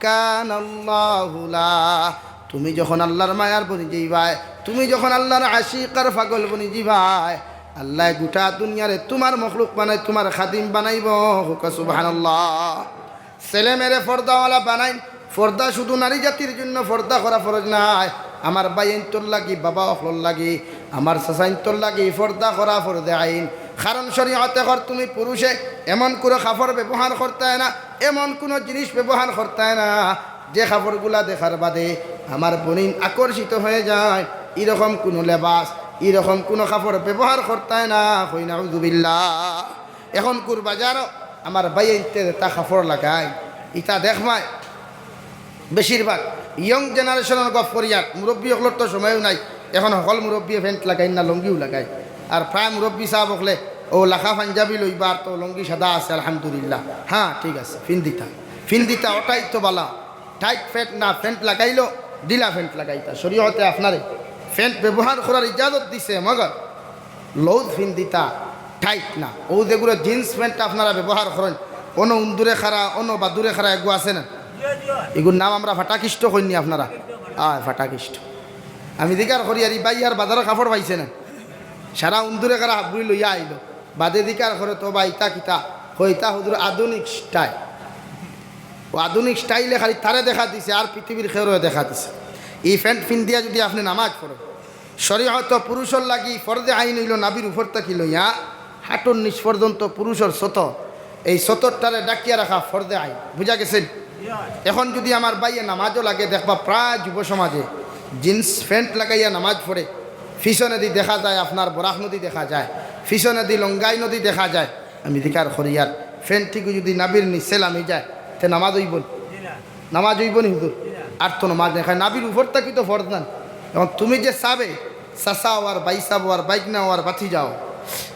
কানাল্লাহু লাহ। তুমি যখন আল্লাহর মায়ার বনি যাইবায়, তুমি যখন আল্লাহর আশিক আর পাগল বনি যাইবায়, আল্লায় গোটা দুনিয়ারে তোমার মখলুক বানাই, তোমার খাদিম বানাইবো। কউক্কা সুবহানাল্লাহ। ছেলে মেয়েরে পর্দাওয়ালা বানাইন। পর্দা শুধু নারী জাতির জন্য পর্দা করা ফরজ নায়, আমার ভাইয়াইন্তর লাগি, বাবা অকলর লাগি, আমার চাচাইন্তর লাগি পর্দা করা ফরজে আইন। কারণ শরীয়তে কর তুমি পুরুষে এমন কোনো কাপড় ব্যবহার করতায় না, এমন কোনো জিনিস ব্যবহার করতায় না, যে কাপড়গুলা দেখার বাদে আমার বইন আকর্ষিত হয়ে যায়, এরকম কোনো লেবাস, এরকম কোনো কাপড় ব্যবহার করতায় না। কই নাউজুবিল্লাহ। এখনকুর বাজারো আমার ভাইয়াইন্তে যেতা কাপড় লাগাইন, ইতা দেখবায় বেশিরভাগ young generation-অর গফ করিয়ার, মুরব্বি অকলর তো সময়ও নাই। এখন হকল মুরব্বিয়ে pant লাগাইন না, লুঙ্গিও লাগাইন। আর প্রায় মুরব্বি সাব অকলে অউ লাখা পাঞ্জাবি লইবা, আর তো লুঙ্গি সাদা আছে, আলহামদুলিল্লাহ। হ্যাঁ, ঠিক আছে, ফিন্দিতা, ফিন্দিতা ওটাই তো বালা। Tight pant না, pant লাগাইলো, ঢিলা pant লাগাইতা। শরীয়তে আপনারে pant ব্যবহার করার ইজাজত দিছে, মগর loose ফিন্দিতা, tight না। অউ যেগুলো jeans pant আপনারা ব্যবহার করইন, অনো উন্দুরে খাড়া, অনো বাদুরে খাড়া, এগু আছে না? এগুর নাম আমরা ফাটাকিষ্ট কইনি আপনারা? আয়, ফাটাকিষ্ট। আমি জিকার করি, আর ই ভাইয়ার বাজারো কাপড় পাইছে না, সারা উন্দুরে খাড়া হাবুড়ি লইয়া আইলো। বাদে জিকার করে, তো ভাই, ইতা কিতা? কয়, ইতা হুজুর আধুনিক style। অউ আধুনিক style-এ খালি তারে দেখা দিছে, আর পৃথিবীর কেউরে দেখা দিছে। ই pant ফিন্দিয়া যুদি আপনে নামাজ পড়ইন, শরীয়তো পুরুষর লাগি ফরজে আইন অইলো নাভির উপর থাকি লইয়া হাঁটুর নিচ পর্যন্ত পুরুষর সতর। এই সতরটারে ঢাকিয়া রাখা ফরজে আইন। বুঝা গেছে নি? এখন যুদি আমার ভাইয়ে নামাজও লাগে, দেখবা প্রায় যুব সমাজে jeans pant লাগাইয়া নামাজ পড়ে, পিছনেদি দেখা যায় আপনার বরাক নদী দেখা যায়, পিছনেদি লঙ্গাই নদী দেখা যায়। আমি জিকার করি, আর pant-টিগু যুদি নাভির নিচে লামি যায়, তে নামাজ অইবো নি? নামাজ অইবো নি হুজুর? আর তো নামাজ নাই, খালি নাভির উপর থাকি তো ফরজ নায়। এখন তুমি যে সাবে, চাচা অও আর ভাইসাব অও আর ভাইগনা অও আর ভাতিজা অও,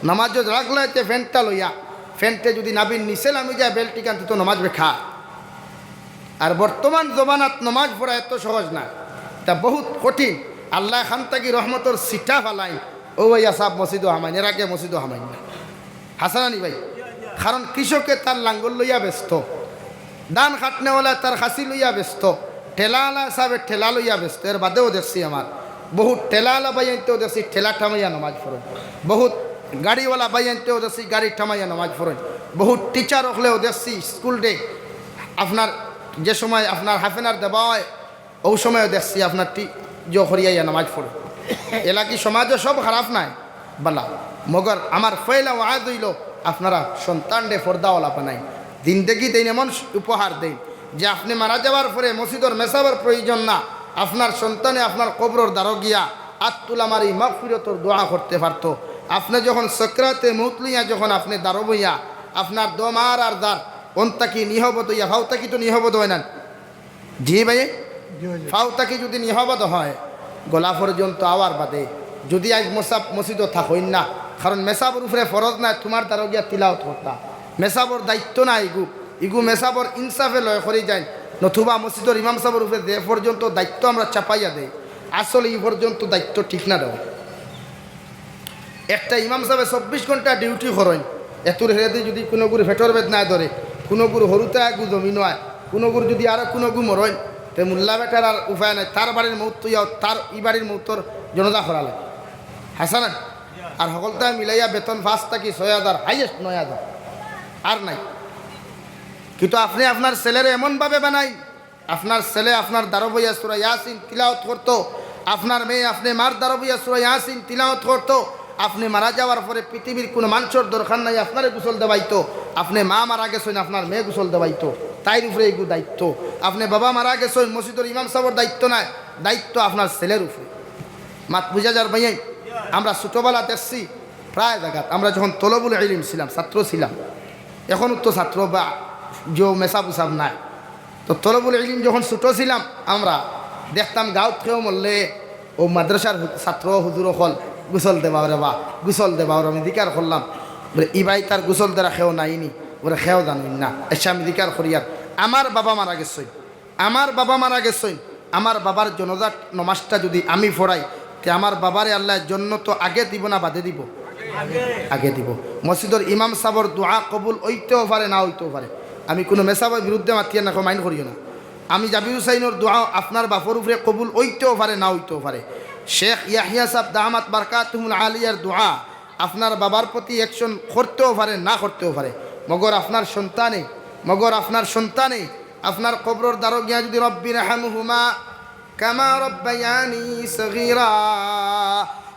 নামাজো লাগলায় তে pant-টা লইয়া, pant-এ যুদি নাভির নিচে লামি যায় বেল্ট-টিখান, তে তো নামাজ বেকার। আর বর্তমান জমানাত নামাজ পড়া এত সহজ নায়, ইতা বহুত কঠিন। আল্লায় খান থাকি রহমতর ছিটা ফালাইন, অউ ভাইয়া সাব মসজিদো হামাইন, এর আগে মসজিদো হামাইন না। হাছা না নি ভাই? কারণ কৃষকে তার লাঙ্গল লইয়া ব্যস্ত, ধান কাটনেওয়ালা তার কাছি লইয়া ব্যস্ত, ঠেলাআলা সাবে ঠেলা লইয়া ব্যস্ত। এর বাদেও দেখছি আমার বহুত ঠেলাআলা ভাইয়াইন্তেও দেখছি ঠেলা থামাইয়া নামাজ পড়ইন, বহুত গাড়িওয়ালা ভাইয়াইন্তেও দেখছি গাড়ি থামাইয়া নামাজ পড়ইন, বহুত teacher অকলেও দেখছি school day আপনার যে সময় আপনার half an hour দেওয়া অয়, অউ সময়ও দেখছি আপনার টি-, জো করিয়া ইয়া নামাজ পড়ইন। এলাকি সমাজো সব খারাপ নায়, বালা। মগর আমার পয়লা ওয়াজ অইলো, আপনারা সন্তানরে পর্দাওয়ালা বানাইন। জিন্দেগিত এইন এমন উপহার দেইন যে আপনে মারা যাওয়ার পরে মসজিদর মেসাবর প্রয়োজন না, আপনার সন্তানে আপনার কবরর দ্বারো গিয়া আত তুলা মারি মাগফিরতর দোয়া করতে পারতো। আপনে যখন সকরাতে মউত লইয়া যখন আপনে দাঁড়াইবা, আপনার দম আর আর যার, অন থাকি নিহবদ অইয়া, ফাও থাকি তো নিহবদ অয় না। জি ভাই, জি, জি। ফাও থাকি যুদি নিহবদ অয়, গলা পর্যন্ত আওয়ার বাদে, যুদি আইজ মেসাব মসজিদো থাকইন না, কারণ মেসাবর উপরে ফরজ নায় তুমার দ্বারো গিয়া তিলাওত করতা, মেসাবর দায়িত্ব নায় ইগু, ইগু মেসাবর ইনসাফে লয় করি যাইন, নতুবা মসজিদর ইমাম সাবর উপরে যে পর্যন্ত দায়িত্ব আমরা চাপাইয়া দেই, আসলে ই পর্যন্ত দায়িত্ব ঠিক না দেওয়া। একটা ইমাম সাবে চব্বিশ ঘন্টা duty করইন, এতুর হেরেদি যুদি কুনুগুর পেটর বেদনায় ধরে, কুনুগুর হুরুতায় গু জমিন অয়, কুনুগুর যুদি আরো কুনুগু মরইন, তে মোল্লা বেটার আর উপায় নাই, তার বাড়ির মউত অইয়া তার ই বাড়ির মউতর জানাজা করা লাগে। হাছা না? আর হকলতা মিলাইয়া বেতন পাঁচ থাকি ছয় হাজার, highest নয় হাজার, আর নাই। কিন্তু আপনে আপনার ছেলেরে এমনভাবে বানাইন, আপনার ছেলে আপনার দ্বারো বইয়া সূরা ইয়াসিন তিলাওত করতো, আপনার মেয়ে আপনে মার দ্বারো বইয়া সূরা ইয়াসিন তিলাওত করতো। আপনে মারা যাওয়ার পরে পৃথিবীর কুনু মানষর দরকার নাই আপনারে গোসল দেওয়াইতো, আপনে মা মারা গেছইন, আপনার মেয়ে গোসল দেওয়াইতো, তাইর উপরে ইগু দায়িত্ব। আপনে বাবা মারা গেছইন, মসজিদর ইমাম সাবর দায়িত্ব নায়, দায়িত্ব আপনার ছেলের উপরে। মাত বুঝা যার ভাইয়াইন? আমরা ছোটবেলা দেখছি প্রায় জাগাত, আমরা যখন তলবুল ইলিম ছিলাম, ছাত্র ছিলাম, এখনও তো ছাত্র বা যে মেসাব উসাব নাই, তো তলবুল ইলিম যখন ছোট ছিলাম আমরা দেখতাম গাঁওত কেউ মরলে অউ মাদ্রাসার হু-, ছাত্র হুজুর অকল গোসল দেবাও রে বা, গোসল দেবাও রে। আমি জিকার করলাম, বলে, "ই বাড়িত আর গোসল দেরা কেউ নাই নি?" বলে, "কেউ জানইন না।" আইচ্ছা, আমি জিকার করিয়ার, আমার বাবা মারা গেছইন, আমার বাবা মারা গেছইন, আমার বাবার জানাজার নমাজটা যুদি আমি পড়াই, তে আমার বাবারে আল্লায় জন্নতো আগে দিবো না বাদে দিবো? আগে দিবো। মসজিদর ইমাম সাবর দোয়া কবুল অইতেও পারে, না অইতেও পারে। আমি কুনু মেসাবর বিরুদ্ধে মাতিয়ার না, কেউ mind করিও না। আমি জাবির হুসাইনর দোয়া আপনার বাপর উপরে কবুল অইতেও পারে, না অইতেও পারে। শেখ ইয়াহিয়া সাব দামাত বারকাতুহুমুল আলিয়ার দোয়া আপনার বাবার প্রতি action করতেও পারে, না করতেও পারে। মগর আপনার সন্তানে, মগর আপনার সন্তানে আপনার কবরর দ্বারো গিয়া যুদি "রব্বিরহামহুমা কামা রব্বায়ানি সগীরা,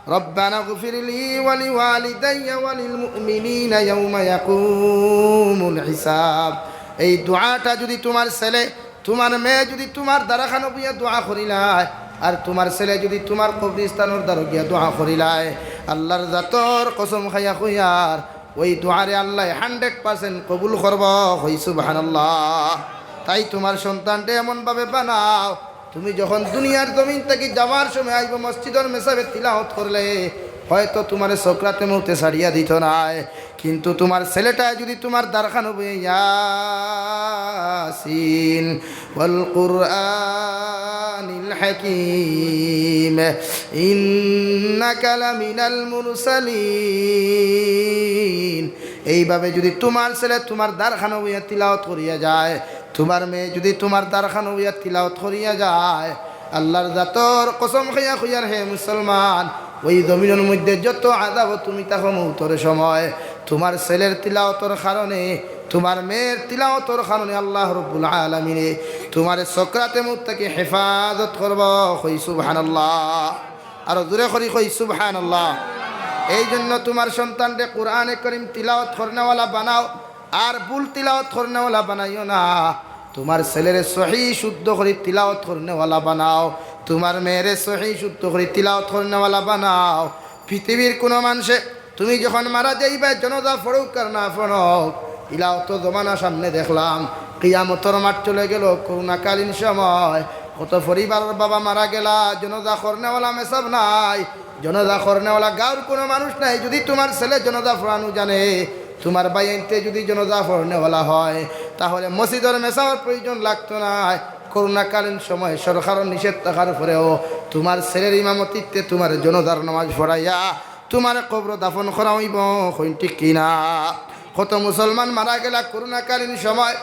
রব্বানাগফিরলি ওয়ালিওয়ালিদাইয়া ওয়ালিল মুমিনিনা ইয়াউমা ইয়াকুমুল হিসাব", এই দোয়াটা যুদি তুমার ছেলে, তুমার মেয়ে যুদি তুমার দ্বারখানো বইয়া দোয়া করিলায়, আর তুমার ছেলে যুদি তুমার কবরস্থানর দ্বারো গিয়া দোয়া করিলায়, আল্লার জাতর কসম খাইয়া কইয়ার, ওই দোয়ারে আল্লায় hundred percent কবুল করবো। কই সুবহানাল্লাহ। তাই তুমার সন্তানরে এমনভাবে বানাও, তুমি যখন দুনিয়ার জমিন থাকি যাওয়ার সময় আইবো, মসজিদর মেসাবে তিলাওত করলে হয়তো তুমারে সকরাতে মউতে ছাড়িয়া দিতো নায়, কিন্তু তুমার ছেলেটায় যুদি তুমার দারখানো বইয়া ইয়াসিন ওয়াল কুরআনিল হাকিম ইন্নাকা লামিনাল মুরসালিন, এইভাবে যুদি তুমার ছেলে তুমার দারখানো বইয়া তিলাওত করিয়া যায়, তুমার মেয়ে যুদি তুমার দারখানো বইয়া তিলাওত করিয়া যায়, আল্লার জাতর কসম খাইয়া কইয়ার হে মুসলমান, ওই জমিনর মধ্যে যত আযাবো তুমি থাকো মউতর সময়, তুমার ছেলের তিলাওতর কারণে, তুমার মেয়ের তিলাওতর কারণে আল্লাহ রব্বুল আলামিনে তুমারে সকরাতে মউত থাকি হেফাজত করবো। কই সুবহানাল্লাহ। আরো জোরে করি কই সুবহানাল্লাহ। এই জন্য তুমার সন্তানরে কোরআনে করিম তিলাওত করনেওয়ালা বানাও, আর ভুল তিলাওত করনেওয়ালা বানাইও না। তুমার ছেলেরে সহি শুদ্ধ করি তিলাওত করনেওয়ালা বানাও, তুমার মেয়েরে সহি শুদ্ধ করি তিলাওত করনেওয়ালা বানাও। পৃথিবীর কুনু মানষে তুমি যখন মারা যাইবায়, জনাজা পড়উক আর না পড়উক, ইলাও তো জমানা সামনে দেখলাম, কিয়ামতর মাঠ চলে গেল। করোনাকালীন সময় কত পরিবারর বাবা মারা গেলা, জনাজা করনেওয়ালা মেসাব নাই, জনাজা করনেওয়ালা গাঁওর কুনু মানুষ নাই। যুদি তুমার ছেলে জনাজা পড়ানো জানে, তুমার ভাইয়াইন্তে যুদি জনাজা পড়নেওয়ালা হয়, তাহলে মসজিদর মেসাবর প্রয়োজন লাগতো নায়। করোনাকালীন সময় সরকারর নিষেধ থাকার পরেও তুমার ছেলের ইমামতিতে তুমার জনাজার নামাজ পড়াইয়া তুমারে কবরো দাফন করা অইবো। কইন ঠিক কি না? কত মুসলমান মারা গেলা করোনাকালীন সময়,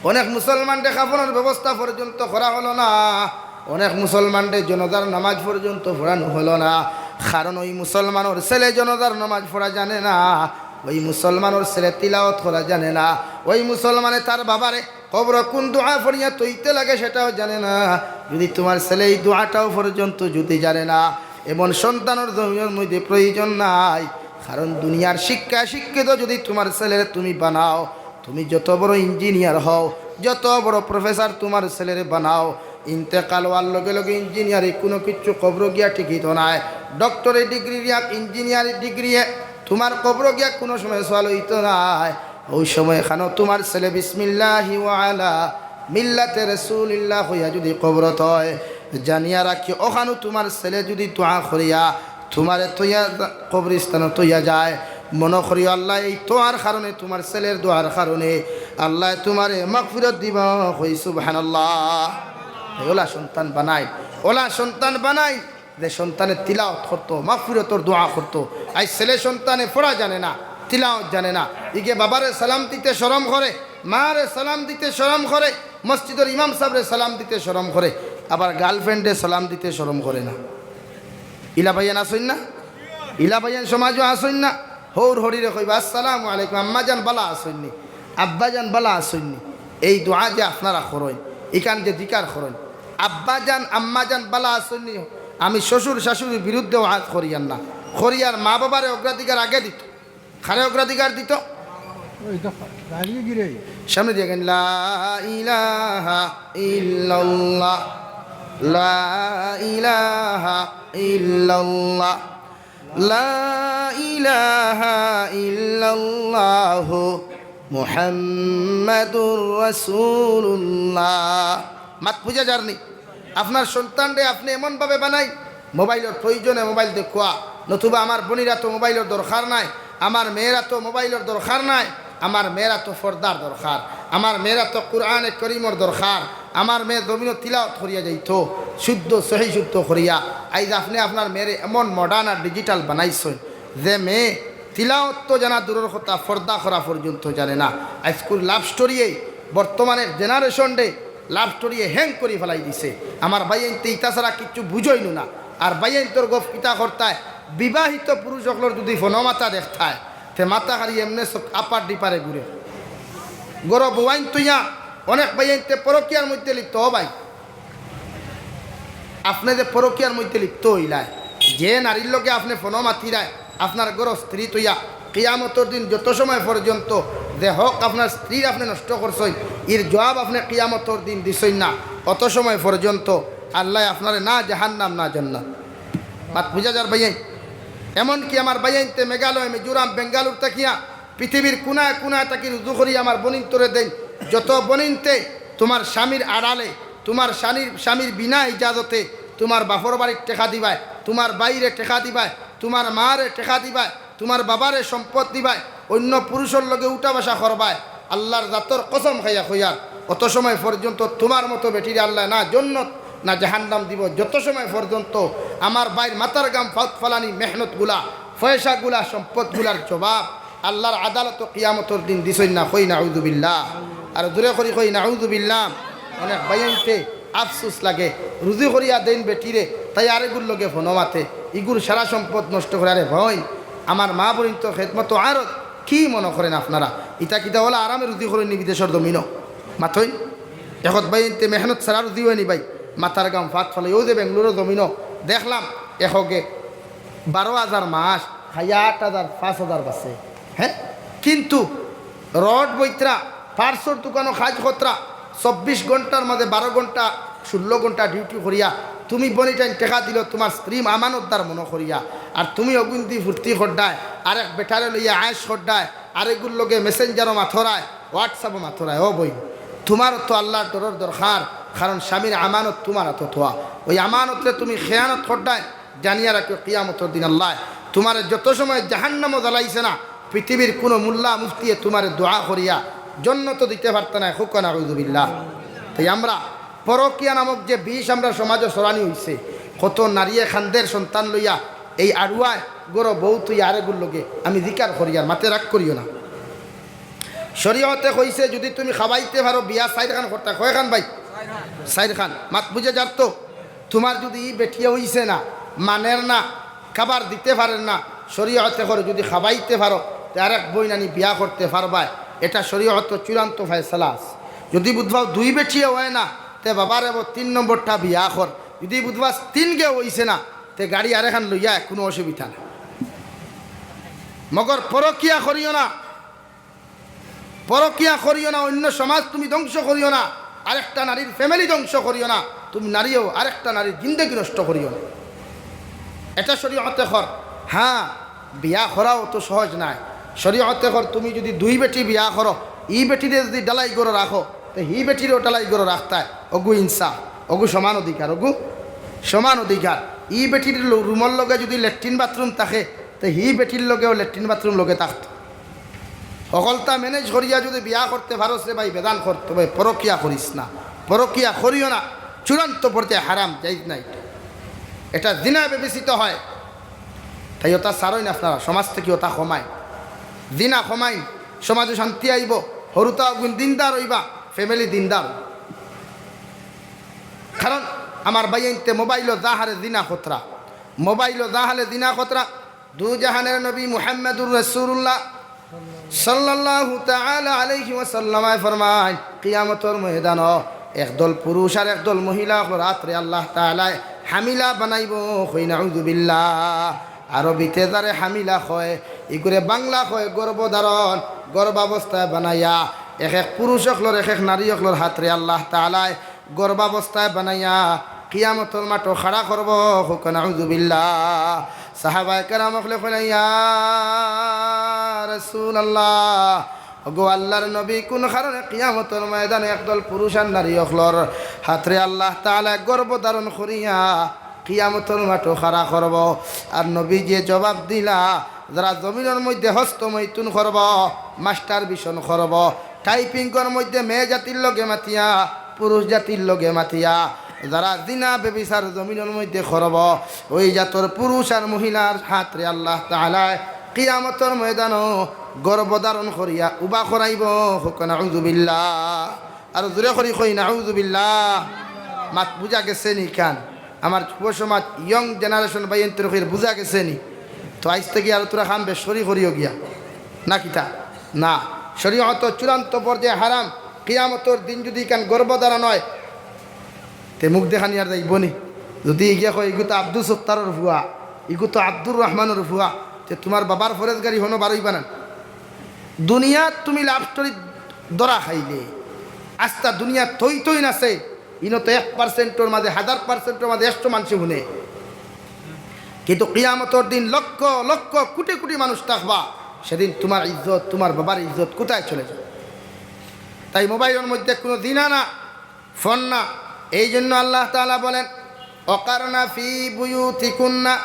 অনেক মুসলমানরে কাফনর ব্যবস্থা পর্যন্ত করা হলো না, অনেক মুসলমানরে জনাজার নামাজ পর্যন্ত পড়ানো হলো না, কারণ ওই মুসলমানর ছেলে জনাজার নামাজ পড়া জানে না, ওই মুসলমানর ছেলে তিলাওত করা জানে না, ওই মুসলমানে তার বাবারে কবরো কুন দোয়া পড়িয়া থইতে লাগে সেটাও জানে না। যুদি তুমার ছেলে এই দোয়াটাও পর্যন্ত যুদি জানে না, এমন সন্তানর জমিনর মধ্যে প্রয়োজন নাই। কারণ দুনিয়ার শিক্ষায় শিক্ষিত যুদি তুমার ছেলেরে তুমি বানাও, তুমি যত বড় ইঞ্জিনিয়ার হও, যত বড় প্রফেসর তুমার ছেলেরে বানাও, ইন্তেকাল অওয়ার লগে লগে ইঞ্জিনিয়ারি কুনু কিচ্ছু কবরো গিয়া টিকিতো নায়। ডক্টরি ডিগ্রি দিয়া ইঞ্জিনিয়ারি ডিগ্রিয়ে তুমার কবরো গিয়া কুনু সময় সওয়াল অইতো নায়। ওই সময় খানো তুমার ছেলে বিসমিল্লাহি ওয়া আলা মিল্লাতে রাসূলিল্লাহ কইয়া যুদি কবরো থয়, জানিয়া রাখি, ওখানো তুমার ছেলে যুদি দোয়া করিয়া তুমারে থইয়া যা-, কবরস্থানো থইয়া যায়, মনো করিও আল্লায় এই দোয়ার কারণে, তুমার ছেলের দোয়ার কারণে আল্লায় তুমারে মাগফিরত দিবা। কই সুবহানাল্লাহ। এই ওলা সন্তান বানাই, ওলা সন্তান বানাই, যে সন্তানে তিলাওত করতো, মাগফিরতর দোয়া করতো। আইজ ছেলে সন্তানে পড়া জানে না, তিলাওত জানে না, ইগে বাবারে সালাম দিতে শরম করে, মারে সালাম দিতে শরম করে, মসজিদর ইমাম সাবরে সালাম দিতে শরম করে, আবার গার্লফ্রেন্ডে সালাম দিতে শরম করে না। ইলা ভাইয়ান আছইন না? ইলা ভাইয়ান সমাজো আছইন না? হউর হরিরে কইবা, "আসসালামু আলাইকুম, আম্মাজান বালা আছইন নি? আব্বাজান বালা আছইন নি?" এই দোয়া যে আপনারা করইন, ইখান যে জিকার করইন, "আব্বাজান, আম্মাজান বালা আছইন নি?" আমি শ্বশুর শাশুড়ির বিরুদ্ধে ওয়াজ করিয়ার না, করিয়ার মা বাবারে অগ্রাধিকার আগে দিত। কারে অগ্রাধিকার দিত? ওই তো দাঁড়িয়ে গিরে। সামনে দিয়া গাইন, "লা ইলাহা ইল্লাল্লাহ, লা ইলাহা ইল্লাল্লাহ, লা ইলাহা ইল্লাল্লাহু মুহাম্মাদুর রাসূলুল্লাহ।" মাত বুঝা যার নি? আপনার সন্তানরে আপনে এমনভাবে বানাইন, মোবাইলর প্রয়োজনে মোবাইল দেখুয়া, নতুবা আমার বইনরা তো মোবাইলর দরকার নাই, আমার মেয়েরা তো মোবাইলর দরকার নাই, আমার মেয়েরা তো পর্দার দরকার, আমার মেয়েরা তো কোরআনে করিমর দরকার, আমার মেয়ে জমিনো তিলাওত করিয়া যাইতো, শুদ্ধ সহি শুদ্ধ করিয়া। আইজ আপনে আপনার মেয়েরে এমন মডার্ন আর ডিজিটাল বানাইছইন যে মেয়ে তিলাওত তো জানা দূরর কথা, পর্দা করা পর্যন্ত জানে না। আইজকুর লাভ স্টোরিয়ে বর্তমানের জেনারেশনরে লাভ স্টোরিয়ে হ্যাং করি ফালাই দিছে। আমার ভাইয়াইন্তে ইতা ছাড়া কিচ্ছু বুঝইন না। আর ভাইয়াইন্তর গফ কিতা করতায়, বিবাহিত পুরুষ অকলর যুদি ফোনো মাতা দেখতায়, তে মাথা খালি এমনে চোখ আপার ডিপারে ঘুরে। ঘরো বউয়াইন থইয়া অনেক ভাইয়াইন্তে পরকিয়ার মধ্যে লিপ্ত। ও ভাই, আপনে যে পরকিয়ার মধ্যে লিপ্ত অইলায়, যে নারীর লগে আপনে ফোনো মাতিরায়, আপনার ঘরো স্ত্রী থইয়া, কিয়ামতর দিন যত সময় পর্যন্ত যে হক আপনার স্ত্রীর আপনে নষ্ট করছইন, ইর জবাব আপনে কিয়ামতর দিন দিছইন না, অত সময় পর্যন্ত আল্লায় আপনারে না জাহান্নাম না জান্নাত। মাত বুঝা যার ভাইয়াইন? এমনকি আমার ভাইয়াইন্তে মেঘালয়, মিজোরাম, বেঙ্গালুর থাকিয়া পৃথিবীর কোনায় কোনায় থাকি রুজু করি আমার বনিন্তরে দেইন। যত বনিন্তে তুমার স্বামীর আড়ালে, তুমার স্বামীর, স্বামীর বিনা ইজাজতে তুমার বাপর বাড়ির টেকা দিবায়, তুমার ভাইরে টেকা দিবায়, তুমার মারে টেকা দিবায়, তুমার বাবারে সম্পদ দিবায়, অইন্য পুরুষর লগে উঠা বসা করবায়, আল্লার জাতর কসম খাইয়া কইয়ার, অত সময় পর্যন্ত তুমার মতো বেটিরে আল্লায় না জন্নত না জাহান্নাম দিবো। যত সময় পর্যন্ত আমার ভাইর মাথার ঘাম, ফাউত ফালানি, মেহনতগুলা, পয়সাগুলা, সম্পদগুলার জবাব আল্লার আদালতো কিয়ামতর দিন দিছইন না, কই নাউজুবিল্লাহ। আর জোরে করি কই নাউজুবিল্লাহ। অনেক ভাইয়াইন্তে আফসুস লাগে, রুজি করিয়া দেইন বেটিরে, তাই আরেগুর লগে ফোনো মাতে, ইগুর সারা সম্পদ নষ্ট করে। আরে ভাই, আমার মা বইন তো খেদমত আরত, কি মনো করেন আপনারা? ইতা কিতা অলা আরামে রুজি করইন নি বিদেশর জমিনো? মাতইন। এখত ভাইয়াইন্তে মেহনত ছাড়া রুজি অয়নি ভাই, মাথার ঘাম ফাউত ফালাই। অউ যে বেঙ্গালুরর জমিনো দেখলাম, এখগে বারো হাজার মাস, খাইয়া আট হাজার, পাঁচ হাজার বাঁচে। হে, কিন্তু রড বইতরা, পার্সর দোকানো কাজ করতরা, চব্বিশ ঘন্টার মাঝে বারো ঘন্টা, ষোলো ঘন্টা ডিউটি করিয়া, তুমি বনিটাইন টেকা দিলো তুমার স্ত্রী আমানতদার মনো করিয়া, আর তুমি অগুইন্দি ফুর্তি করডায়, আরেক বেটারে লইয়া আয়েশ করডায়, আরেগুর লগে মেসেঞ্জারো মাতরায়, WhatsApp-ও মাতরায়। ও বইন, তুমারও তো আল্লার ডরর দরকার, কারণ স্বামীর আমানত তুমার আতো থোয়া। অউ আমানতরে তুমি খেয়ানত করডায়, জানিয়া রাখিও, কিয়ামতর দিন আল্লায় তুমারে যত সময় জাহান্নামো জ্বালাইছে না, পৃথিবীর কুনু মোল্লা মুফতিয়ে তুমারে দোয়া করিয়া জন্নতো দিতে পারতা নায়। কউক্কা নাউজুবিল্লাহ। তাই আমরা পরকিয়া নামক যে বিষ আমরার সমাজো ছড়ানি অইছে, কত নারীয়ে কান্দের সন্তান লইয়া এই আড়ুয়ায় ঘরো বউ থুইয়া আরেগুর লগে, আমি জিকার করিয়ার, মাতে রাগ করিও না। শরীয়তে কইছে, যুদি তুমি খাবাইতে পারো, বিয়া চাইরখান করতায়। কয়খান ভাই? চাইরখান। মাত বুঝা যার তো? তুমার যুদি ই বেটিয়ে অইছে না, মানের না, খাবার দিতে পারের না, শরীয়তে কর যুদি খাবাইতে পারো, তে আরেক বইন আনি বিয়া করতে পারবায়। এটা শরীয়তো চূড়ান্ত ফয়সালা আছে। যুদি বুঝবাও দুই বেটিয়ে অয় না, তে বাবারে বউ তিন নম্বরটা বিয়া কর। যুদি বুঝবাস তিনগেও অইছে না, তে গাড়ি আরেকখান লইয়া আয়, কুনু অসুবিধা নাই। মগর পরকিয়া করিও না। পরকিয়া করিও না, অইন্য সমাজ তুমি ধ্বংস করিও না, আরেকটা নারীর family ধ্বংস করিও না, তুমি নারীও আরেকটা নারীর জিন্দেগি নষ্ট করিও না। এটা শরীয়তে কর। হ্যাঁ, বিয়া করাও তো সহজ নায়। শরীয়তে কর, তুমি যুদি দুই বেটি বিয়া করো, ই বেটিরে যুদি ডালাই ঘরো রাখো, তে হি বেটিরেও ডালাই ঘরো রাখতায়। অগু ইনসাফ, অগু সমান অধিকার, অগু সমান অধিকার। ই বেটির লো-, রুমর লগে যুদি latrine bathroom থাকে, তে হি বেটির লগেও latrine bathroom লগে থাকতো। হকলতা manage করিয়া যুদি বিয়া করতে পারস রে ভাই, বেদান করতে ভাই, পরকিয়া করিস না, পরকিয়া করিও না, চূড়ান্ত পর্যায়ে হারাম, জায়েজ নাই। এটা জিনা বিবেচিত হয়। তাই ওটা ছাড়ইন আপনারা, সমাজ থাকি ওটা কমাইন, জিনা কমাইন, সমাজো শান্তি আইবো, হুরুতা অগুইন দিনদার অইবা, family দিনদার। কারণ আমার ভাইয়াইন্তে mobile-ও যাহারে জিনা করতরা, mobile-ও যাহারে জিনা করতরা, দুজাহানের নবী মুহাম্মাদুর রাসূলুল্লাহ সাল্লাল্লাহু তাআলা আলাইহি ওয়াসাল্লামে ফরমাইন, কিয়ামতর ময়দানো একদল পুরুষ আর একদল মহিলা অকলর আতরে আল্লাহ তাআলায় হামিলা বানাইবো। কই নাউজুবিল্লাহ। আরবিতে যারে হামিলা কয়, ইগুরে বাংলা কয় গর্ভধারণ। গর্ভাবস্থায় বানাইয়া এক এক পুরুষ অকলর, এক এক নারী অকলর আতরে আল্লাহ তাআলায় গর্ভাবস্থায় বানাইয়া কিয়ামতর মাঠো খাড়া করবো। কউক্কা নাউজুবিল্লাহ। সাহাবায়ে কেরাম অকলে কইলা, ইয়া রাসূলুল্লাহ, ওগো আল্লাহর নবী, কুন কারণে কিয়ামতর ময়দানে একদল পুরুষ আর নারী অকলর আতরে আল্লাহ তাআলায় গর্ভধারণ করিয়া কিয়ামতর মাঠো খাড়া করবো? আর নবীজিয়ে জবাব দিলা, যারা জমিনর মধ্যে হস্তমৈথুন করবো, masturbation করবো, typing-র মধ্যে মেয়ে জাতির লগে মাতিয়া, পুরুষ জাতির লগে মাতিয়া, যারা জিনা ব্যভিচার জমিনর মধ্যে করবো, ওই জাতর পুরুষ আর মহিলার আতরে আল্লাহ তাআলায় কিয়ামতর ময়দানো গর্ভধারণ করিয়া উবা করাইবো। কউক্কা নাউজুবিল্লাহ। আর জোরে করি কই নাউজুবিল্লাহ। মাত বুঝা গেছে নি কান? আমার যুব সমাজ, young generation ভাইয়াইন্তরে কইয়ার, বুঝা গেছে নি? তো আইজ থাকি আরো থুড়া কাম বেশ করি করিও গিয়া, না কিতা? না, শরীয়তো চূড়ান্ত পর্যায়ে হারাম। কিয়ামতর দিন যুদি ইখান গর্ভধারণ অয়, তে মুখ দেখানি আর যাইবো নি? যুদি ইগিয়া কয়, "ইগু তো আব্দুস সত্তারর ফুয়া, ইগু তো আব্দুর রহমানর ফুয়া," তে তুমার বাবার ফরেজগারি হনো বারইবা না। দুনিয়াত তুমি love story ধরা খাইলে, আস্তা দুনিয়াত থই থই নাচে, ইনো তো এক percent-র মাঝে, হাজার percent-র মাঝে একশো মানষে হুনে। কিন্তু কিয়ামতর দিন লক্ষ লক্ষ কোটি কোটি মানুষ থাকবা, সেদিন তুমার ইজ্জত, তুমার বাবার ইজ্জত কোথায় চলে যাবে? তাই মোবাইলর মধ্যে কুনু জিনা না, ফোন না। এই জন্য আল্লাহ তাআলা বলেন, "ওয়াকারনা ফি বুয়ুতিকুন্না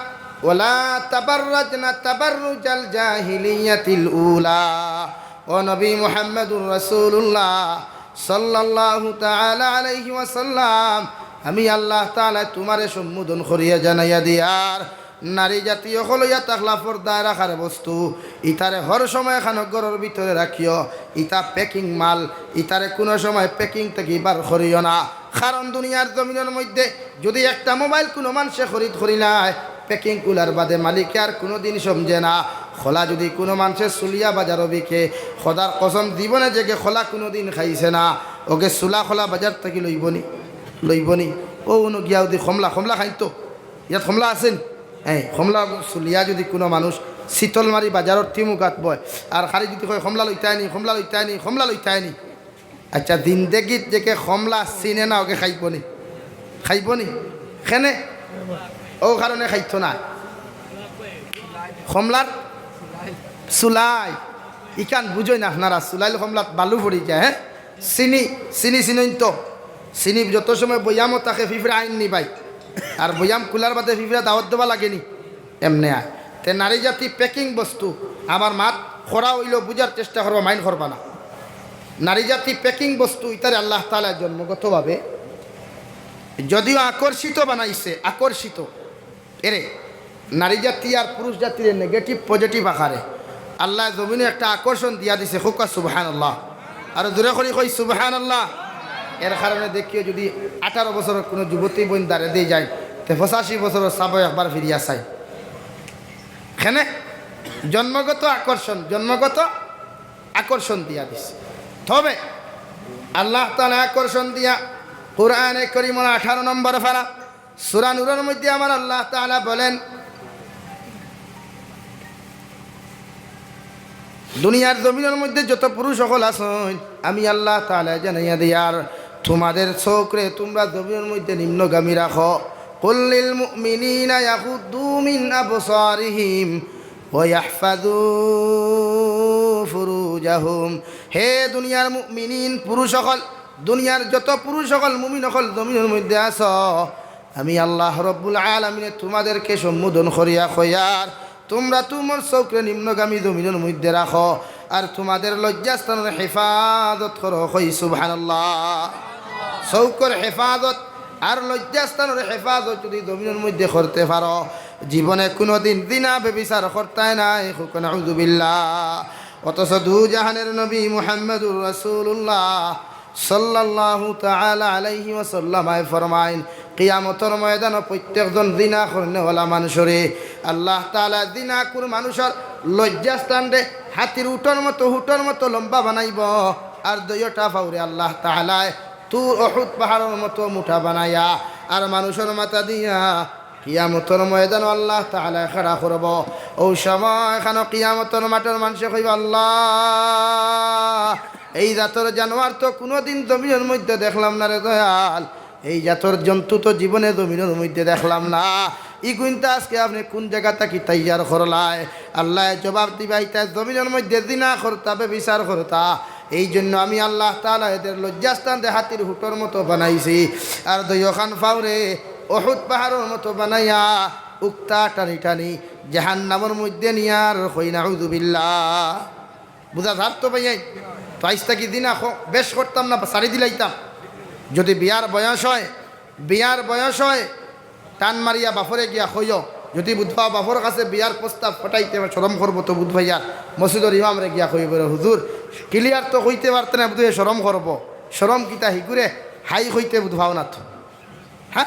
ওয়ালা তাবাররাজনা তাবাররুজাল জাহিলিয়াতিল উলা।" ও নবী মুহাম্মদুর রাসূলুল্লাহ সাল্লাল্লাহু তাআলা আলাইহি ওয়াসাল্লাম, আমি আল্লাহ তাআলা তুমারে সম্বোধন করিয়া জানাইয়া দিয়ার, নারী জাতি অকল অইয়া থাকলা পর্দায় রাখার বস্তু। ইতারে হর সময় খানো ঘরর ভিতরে রাখিও। ইতা packing মাল, ইতারে কুনু সময় packing থাকি বার করিও না। কারণ দুনিয়ার জমিনর মধ্যে যুদি একটা মোবাইল কুনু মানষে খরিদ করিলায়, packing খুলার বাদে মালিকে আর কুনুদিন সমঝে না। খোলা যুদি কুনু মানষে চুলিয়া বাজারো বিকে, খোদার কসম জীবনে যেগে খোলা কুনুদিন খাইছে না, অগে চুলা খোলা বাজার থাকি লইবো নি? লইবো নি? অউ অনো গিয়া যুদি কমলা, কমলা খাইতো, ইয়াত কমলা আছে নি? হ্যাঁ, কমলা চুলিয়া যুদি কুনু মানুষ শীতলমারি বাজারর তিমুকাত বয়, আর খালি যুদি কয়, "কমলা লইতায় নি, কমলা লইতায় নি, কমলা লইতায় নি।" আচ্ছা, জিন্দেগিত যেগে কমলা চিনে না, অগে খাইবো নি? খাইবো নি? কেনে? অউ কারণে খাইতো না। কমলার চুলাই, ইখান বুঝইন আপনারা, চুলাইল কমলাত বালু পড়ি যায়, হ্যাঁ? চিনি, চিনি চিনইন তো? চিনি যত সময় বয়ামো থাকে, ফিফড়া আইন নি ভাই। আর বয়াম খুলার বাদে ফিফড়া দাওয়াত দেওয়া লাগে নি? এমনে আয়। তে নারী জাতি packing বস্তু, আমার মাত করা অইলো, বুঝার চেষ্টা করবা, mind করবা না। নারী জাতি packing বস্তু, ইতারে আল্লাহ তাআলা জন্মগতভাবে যদিও আকর্ষিত বানাইছে, আকর্ষিত। এরে, নারী জাতি আর পুরুষ জাতিরে negative positive আকারে আল্লায় জমিনো একটা আকর্ষণ দিয়া দিছে। কউক্কা সুবহানাল্লাহ। আরো জোরে করি কই সুবহানাল্লাহ। এর কারণে দেখিও, যুদি আঠারো বছরর কুনু যুবতী বইন দাড়ি দিয়া যায়, তে পঁচাশি বছরর সাবো একবার ফিরিয়া চায়। কেনে? জন্মগত আকর্ষণ, জন্মগত আকর্ষণ দিয়া দিছে। তবে আল্লাহ তাআলা আকর্ষণ দিয়া কোরআনে করিমর আঠারো নম্বর পারা সূরা নূরর মধ্যে আমার আল্লাহ তাআলা বলেন, দুনিয়ার জমিনর মধ্যে যত পুরুষ অকল আছইন, আমি আল্লাহ তাআলা জানাইয়া দিয়ার, তুমাদের চউখরে তুমরা জমিনর মধ্যে নিম্নগামী রাখো। قل للمؤمنين يغضوا من أبصارهم ويحفظوا فروجهم। হে দুনিয়ার মুমিনিন পুরুষ অকল, দুনিয়ার যত পুরুষ অকল, মুমিন অকল জমিনর মধ্যে আছো, আমি আল্লাহ রব্বুল আলামিনে তুমাদেরকে সম্বোধন করিয়া কইয়ার, তুমরা তুমর চউখরে নিম্নগামী জমিনর মধ্যে রাখো, আর তুমাদের লজ্জাস্থানর হেফাজত করো। কই সুবহানাল্লাহ। চউখর হেফাজত আর লজ্জাস্থানর হেফাজত যুদি জমিনর মধ্যে করতে পারো, জীবনে কুনুদিন জিনা ব্যভিচার করতায় নায়। কউক্কা নাউজুবিল্লাহ। অথচ দুজাহানের নবী মুহাম্মদুর রাসূলুল্লাহ সাল্লাল্লাহু তাআলা আলাইহি ওয়াসাল্লাম আয় ফরমাইন, কিয়ামতর ময়দানো প্রত্যেকজন জিনা করনেওয়ালা মানষরে আল্লাহ তাআলা জিনাকুর মানষর লজ্জাস্থানরে হাতির উটর মতো, হুটর মতো লম্বা বানাইবো, আর দুইওটা পাওরে আল্লাহ তাআলায় তুর উহুদ পাহাড়র মতো মুটা বানাইয়া আর মানষর মাথা দিয়া কিয়ামতর ময়দানো আল্লাহ তাআলায় খাড়া করবো। অউ সময় খানো কিয়ামতর মাঠর মানষে কইবা, "আল্লাহ, এই জাতর জানোয়ার তো কুনুদিন জমিনর মধ্যে দেখলাম না রে দয়াল, এই জাতর জন্তু তো জীবনে জমিনর মধ্যে দেখলাম না। ইগুইনতা আজকে আপনে কুন জাগা থাকি তৈয়ার করলায়?" আল্লায় জবাব দিবা, "ইতায় জমিনর মধ্যে জিনা করতা, ব্যভিচার করতা, এই জন্য আমি আল্লাহ তাআলা এদের লজ্জাস্থানরে হাতির হুটর মতো বানাইছি, আর দুইওখান পাওরে উহুদ পাহাড়র মতো বানাইয়া উক্তা টানি টানি জাহান্নামর মধ্যে নিয়ার।" কই নাউজুবিল্লাহ। বুঝা যার তো ভাইয়াইন? তো আইজ থাকি জিনা খ-, বেশ করতাম না, ছাড়ি দিলাইতাম। যুদি বিয়ার বয়স অয়, বিয়ার বয়স অয়, টান মারিয়া বাফরে গিয়া কইও। যুদি বুঝবাও বাফর কাছে বিয়ার প্রস্তাব পাঠাইতে শরম করবো, তো বুঝবাইয়া মসজিদর ইমামরে গিয়া কইও, বলে, "হুজুর, clear তো কইতে পারতে না, বুঝে শরম করবো।" শরম কিতা হিগুরে হাই কইতে বুঝবাও না তো? হ্যাঁ?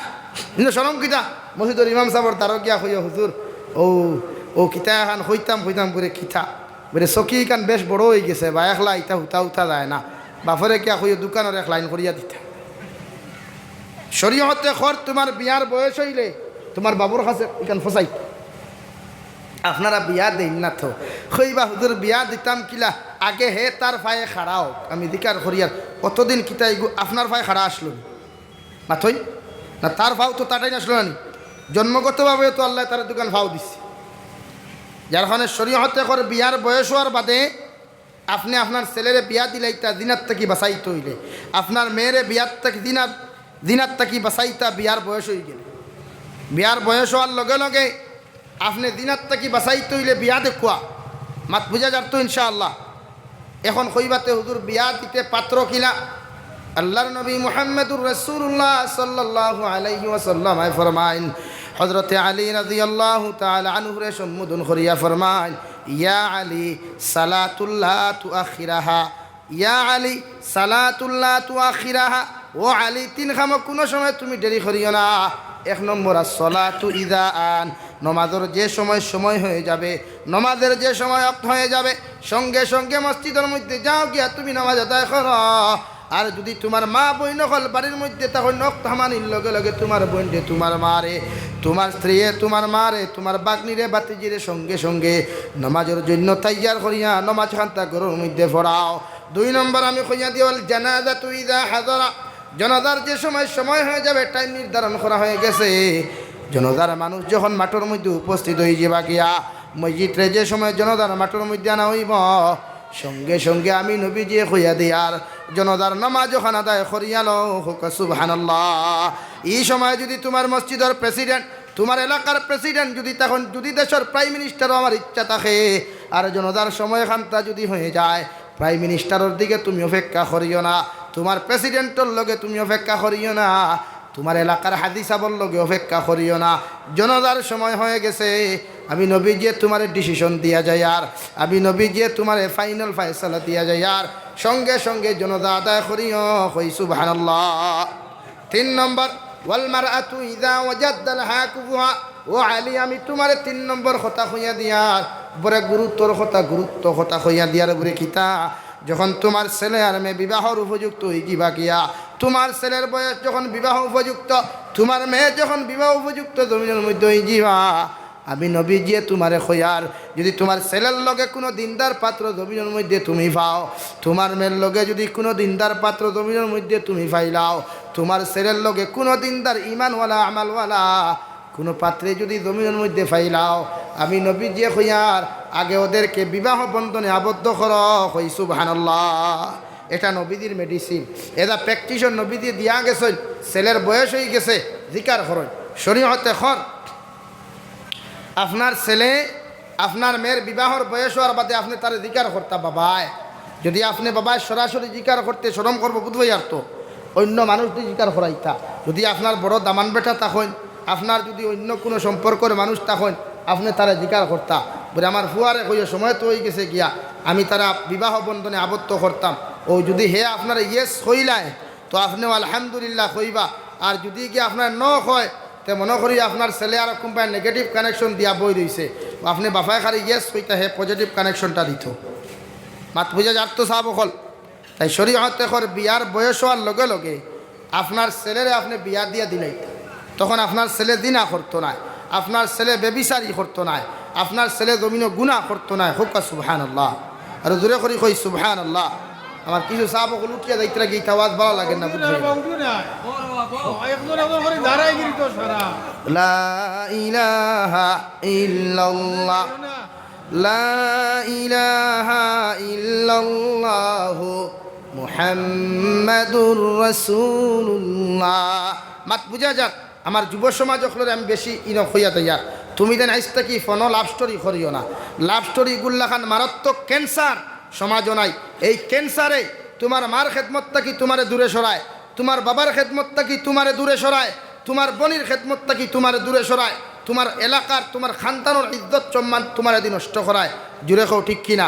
কিন্তু শরম কিতা? মসজিদর ইমাম সাবর দ্বারো গিয়া কইও, "হুজুর, অউ, অউ কিতা এখান কইতাম, কইতাম করে কিতা?" বলে, "চকি ইখান বেশ বড় অইগেছে বা, একলা ইতা হুতা উঠা যায় না।" বাফরে গিয়া কইও, "দোকানর এক লাইন করিয়া দিতা।" শরীয়তে কর তুমার বিয়ার বয়স অইলে তুমার বাবর কাছে ইখান ফসাই। আপনারা বিয়া দেইন না তো। কইবা, "হুজুর, বিয়া দিতাম কিলা? আগে হে তার পায়ে খাড়া অউক, আমি জিকার করিয়ার।" অতদিন কিতা ইগু আপনার পায়ে খাড়া আছলো নি? মাতইন না, তার পাও তো তাটাই আছলো না নি? জন্মগতভাবে তো আল্লায় তারে দুখান পাও দিছে, যার কারণে শরীয়তে কর বিয়ার বয়স অওয়ার বাদে আপনে আপনার ছেলেরে বিয়া দিলাইতা জিনার থাকি বাঁচাইতে অইলে, আপনার মেয়েরে বিয়ার থাকি জিনার, জিনার থাকি বাঁচাইতা বিয়ার বয়স অইগেলে। বিয়ার বয়স অওয়ার লগে লগে আপনে জিনার থাকি বাঁচাইতে অইলে বিয়া দেখুয়া। মাত বুঝা যার তো ইনশাআল্লাহ? এখন কইবা তে হুজুর বিয়া দিতে পাত্র কিলা? আল্লাহর নবী মুহাম্মাদুর রাসূলুল্লাহ সাল্লাল্লাহু আলাইহি ওয়াসাল্লাম আয় ফরমাইন, হযরতে আলী রাদিয়াল্লাহু তাআলা আনহুরে সম্বোধন করিয়া ফরমাইন, ইয়া আলী, সালাতুল্লাহ তুআখিরাহা, ইয়া আলী, সালাতুল্লাহ তুআখিরাহা। ও আলী, তিন কামো কুনু সময় তুমি দেরি করিও না। এক নম্বর, আসসালাতু ইযা আন, নমাজর যে সময় সময় হয়ে যাবে, নমাজের যে সময় অক্ত হয়ে যাবে, সঙ্গে সঙ্গে মসজিদর মধ্যে যাও, গিয়া তুমি নমাজ আদায় করো। আর যুদি তুমার মা বইন অকল বাড়ির মধ্যে থাকইন, অক্ত হামানির লগে লগে তুমার বইনরে, তুমার মারে, তুমার স্ত্রীয়ে, তুমার মারে, তুমার বাগ্নিরে, বাতিজিরে সঙ্গে সঙ্গে নমাজর জন্য তৈয়ার করিয়া নমাজ খান্তা ঘরর মধ্যে পড়াও। দুই নম্বর আমি কইয়া দিই, ওয়াল জানাজাতু ইযা হাদারা, জানাজার যে সময় সময় হয়ে যাবে, টাইম নির্ধারণ করা হয়ে গেছে, জানাজার মানুষ যখন মাঠর মধ্যে উপস্থিত হয়ে যাবা গিয়া, মসজিদরে যে সময় জানাজার মাঠর মধ্যে আনা হইব, সঙ্গে সঙ্গে আমি নবীজিয়ে কইয়া দিয়ার জানাজার নামাজ অখান আদায় করিয়া লও। কউক্কা সুবহানাল্লাহ। ই সময় যুদি তুমার মসজিদর প্রেসিডেন্ট, তুমার এলাকার প্রেসিডেন্ট যুদি তখন, যুদি দেশর প্রাইম মিনিস্টারও আমার ইচ্ছা থাকে, আর জানাজার সময় খান্তা যুদি হয়ে যায়, প্রাইম মিনিস্টারর দিকে তুমি অপেক্ষা করিও না, তুমার প্রেসিডেন্টর লগে তুমি অপেক্ষা করিও না, তুমার এলাকার হাজি সাবর লগে অপেক্ষা করিও না। জানাজার সময় হয়ে গেছে, আমি নবীজিয়ে তুমারে ডিসিশন দিয়া যাইয়ার, আমি নবীজিয়ে তুমারে ফাইনাল ফয়সালা দিয়া যাইয়ার, সঙ্গে সঙ্গে জানাজা আদায় করিও। কই সুবহানাল্লাহ। তিন নম্বর, ওয়াল মারআতু ইযা ওয়াজাদা লাহা কুফুহা। ও আলী, আমি তুমারে তিন নম্বর কথা কইয়া দিয়ার, বড় গুরুত্বর কথা, গুরুত্ব কথা কইয়া দিয়ার, বড় কিতা, যখন তুমার ছেলে আর মেয়ে বিবাহর উপযুক্ত হইযিবা গিয়া, তুমার ছেলের বয়স যখন বিবাহ উপযুক্ত, তুমার মেয়ে যখন বিবাহ উপযুক্ত জমিনর মধ্যে হইযিবা, আমি নবীজিয়ে তুমারে কইয়ার, যুদি তুমার ছেলের লগে কুনু দিনদার পাত্র জমিনর মধ্যে তুমি পাও, তুমার মেয়ের লগে যুদি কুনু দিনদার পাত্র জমিনর মধ্যে তুমি পাইলাও, তুমার ছেলের লগে কুনু দিনদার ইমানওয়ালা আমলওয়ালা কুনু পাত্রে যুদি জমিনর মধ্যে পাইলাও, আমি নবীজিয়ে কইয়ার, আগে ওদেরকে বিবাহ বন্ধনে আবদ্ধ করো। কই সুবহানাল্লাহ। এটা নবীজির মেডিসিন। এটা প্রেসক্রিপশন নবীজিয়ে দিয়া গেছইন। ছেলের বয়স হয়ে গেছে, জিকার করইন। শরীয়তে কর, আপনার ছেলে, আপনার মেয়ের বিবাহর বয়স হওয়ার বাদে আপনে তারে জিকার করতা বাবায়। যুদি আপনে বাবায় সরাসরি জিকার করতে শরম করবো, বুঝবো আর তো, অন্য মানুষ দি জিকার করাইতা। যুদি আপনার বড় দামান বেটা থাকইন, আপনার যুদি অন্য কুনু সম্পর্কর মানুষ থাকইন, আপনে তারে জিকার করতা, বলে, "আমার ফুয়ারে কইও, সময় তো হয়ে গেছে গিয়া, আমি তারা বিবাহ বন্ধনে আবদ্ধ করতাম।" ও যুদি হে আপনারে ইয়েস কইলায়, তো আপনেও আলহামদুলিল্লাহ কইবা। আর যুদি গিয়া আপনার ন কয়, তে মনো করি আপনার ছেলে আরো কুনবায় নেগেটিভ কানেকশন দিয়া বই রইছে, আপনে বাফায় খালি ইয়েস কইতা, হে পজিটিভ কানেকশনটা দিত। মাত বুঝা যার তো সাব অকল? তাই শরীয়তে কর বিয়ার বয়স হওয়ার লগে লগে আপনার ছেলেরে আপনে বিয়া দিয়া দিলাইতা, তখন আপনার ছেলে জিনা করতো নায়, আপনার ছেলে বেবিচারি করতো নায়, আপনার ছেলে জমিনো গুনা করতো নায়। কউক্কা সুবহানাল্লাহ। আর জোরে করি কই সুবহানাল্লাহ। আমার কিছু সাব অকল উঠিয়া যাইতরা গিয়া আওয়াজ ভালা লাগে না, বুঝছো? একজন একজন করে দাঁড়াই গিরি তো সারা। লা ইলাহা ইল্লাল্লাহ। লা ইলাহা ইল্লাল্লাহু মুহাম্মাদুর রাসূলুল্লাহ। মাত বুঝা যার? আমার যুব সমাজ অকলরে আমি বেশি ইনো কইয়া দিয়ার, তুমি যেন আইজ থাকি ফোনো লাভ স্টোরি করিও না। লাভ স্টোরি গুল্লাখান মারাত্মক ক্যান্সার, সমাজও নাই। এই ক্যান্সারে তুমার মার খেদমত থাকি তুমারে দূরে সরায়, তুমার বাবার খেদমত থাকি তুমারে দূরে সরায়, তুমার বনির খেদমত থাকি তুমারে দূরে সরায়, তুমার এলাকার, তুমার খানদানর ইজ্জত সম্মান তুমারে দি নষ্ট করায়। জুরে কও, ঠিক কি না?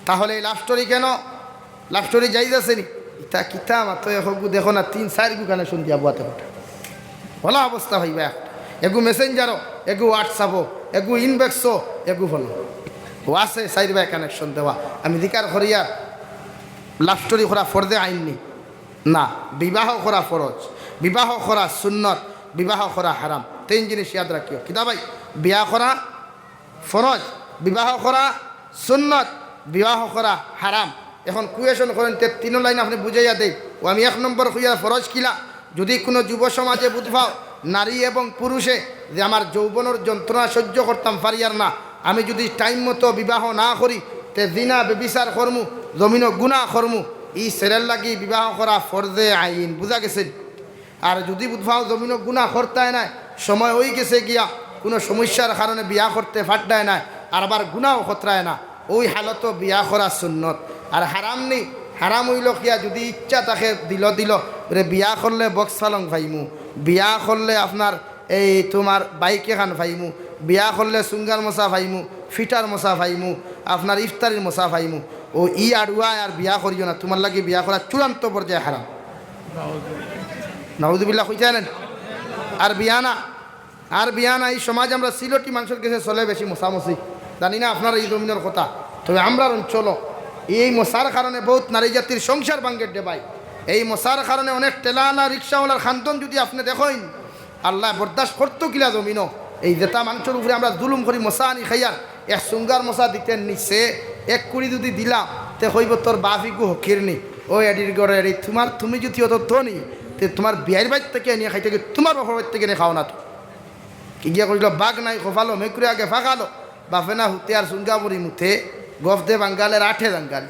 তাহলে এই লাভ স্টোরি কেন? লাভ স্টোরি জায়েজ আছে নি? ইতা কিতা মাতো, এগু দেখো না, তিন চাইরগু কানেকশন দিয়া বুয়াতে ফাটা। ভালা অবস্থা অইবা। এগু মেসেঞ্জারো, এগু হোয়াটসঅ্যাপো, এগু ইনবক্সো, এগু ফোনো। ও আছে চাইর বায় কানেকশন দেওয়া। আমি জিকার করিয়ার লাভ স্টোরি করা ফরজে আইন নি? না, বিবাহ করা ফরজ, বিবাহ করা সুন্নত, বিবাহ করা হারাম। তিন জিনিস ইয়াদ রাখিও। কিতা ভাই? বিয়া করা ফরজ, বিবাহ করা সুন্নত, বিবাহ করা হারাম। এখন কুয়েশন করেন, তে তিনো লাইন আপনে বুঝাইয়া দেই। ও আমি এক নম্বর কইয়া ফরজ কিলা, যুদি কুনু যুব সমাজে বুঝ পাও, নারী এবং পুরুষে যে আমার যৌবনর যন্ত্রণা সহ্য করতাম পারিয়ার না, আমি যুদি টাইম মতো বিবাহ না করি, তে জিনা ব্যভিচার করমু, জমিনো গুনা করমু। ই ছেলের লাগি বিবাহ করা ফরজে আইন, বুঝা গেছে? আর যুদি বুধবাও জমিনো গুনা করতায় নায়, সময় অইগেছে গিয়া, কুনু সমস্যার কারণে বিয়া করতে পারতায় নায়, আর আবার গুনাও করতায় না, ওই হালতো বিয়া করা সুন্নত। আর হারাম নি, হারাম অইলো কিয়া, যুদি ইচ্ছা থাকে দিল দিল, বলে বিয়া করলে বক্স পালং পাইমু, বিয়া করলে আপনার এই তুমার বাইক এখান পাইমু, বিয়া করলে সুঙ্গার মশা পাইমু, ফিটার মশা পাইমু, আপনার ইফতারির মশা পাইমু। ও ই আড়ুয়ায় আর বিয়া করিও না, তুমার লাগি বিয়া করা চূড়ান্ত পর্যায়ে হারাম। নাউজুবিল্লাহ কইতে জানেন? আর বিয়া না, আর বিয়া না, এই সমাজ আমরা সিলটি মানুষের কাছে চলে বেশি মশামশি। জানি না আপনার এই জমিনের কথা, তবে আমরার অঞ্চল এই মশার কারণে বহুত নারী জাতির সংসার ভাঙ্গের ডেবাই। এই মশার কারণে অনেক ঠেলাওয়ালা, রিক্সাওয়ালার খান্দন যদি আপনি দেখইন, আল্লাহ বরদাস্ত করতো কিলা জমিনো? এই যেটা মানুষের উপরে আমরা জুলুম করি, মশা আনি খাইয়ার, এক সুঙ্গার মশা দিতে নিচে এক কুড়ি যদি দিলাম, তে কইব, "তোর বাপ ইগু হকির নি, ও এডির ঘরে এডি, তোমার, তুমি যদি অত ধনী, তে তোমার বিয়ার বাড়ি থেকে নিয়ে খাইতে কি, তোমার বাপর বাড়ি থেকে নিয়ে খাও না তো।" কি গিয়া কইল, "বাঘ নাই খোফালো, মেকুরে আগে ফাঁকালো।" বাপে না হুতে আর সুঙ্গা বুড়ি মুতে, গফ দে বাঙ্গালের আঠে জাঙ্গালি।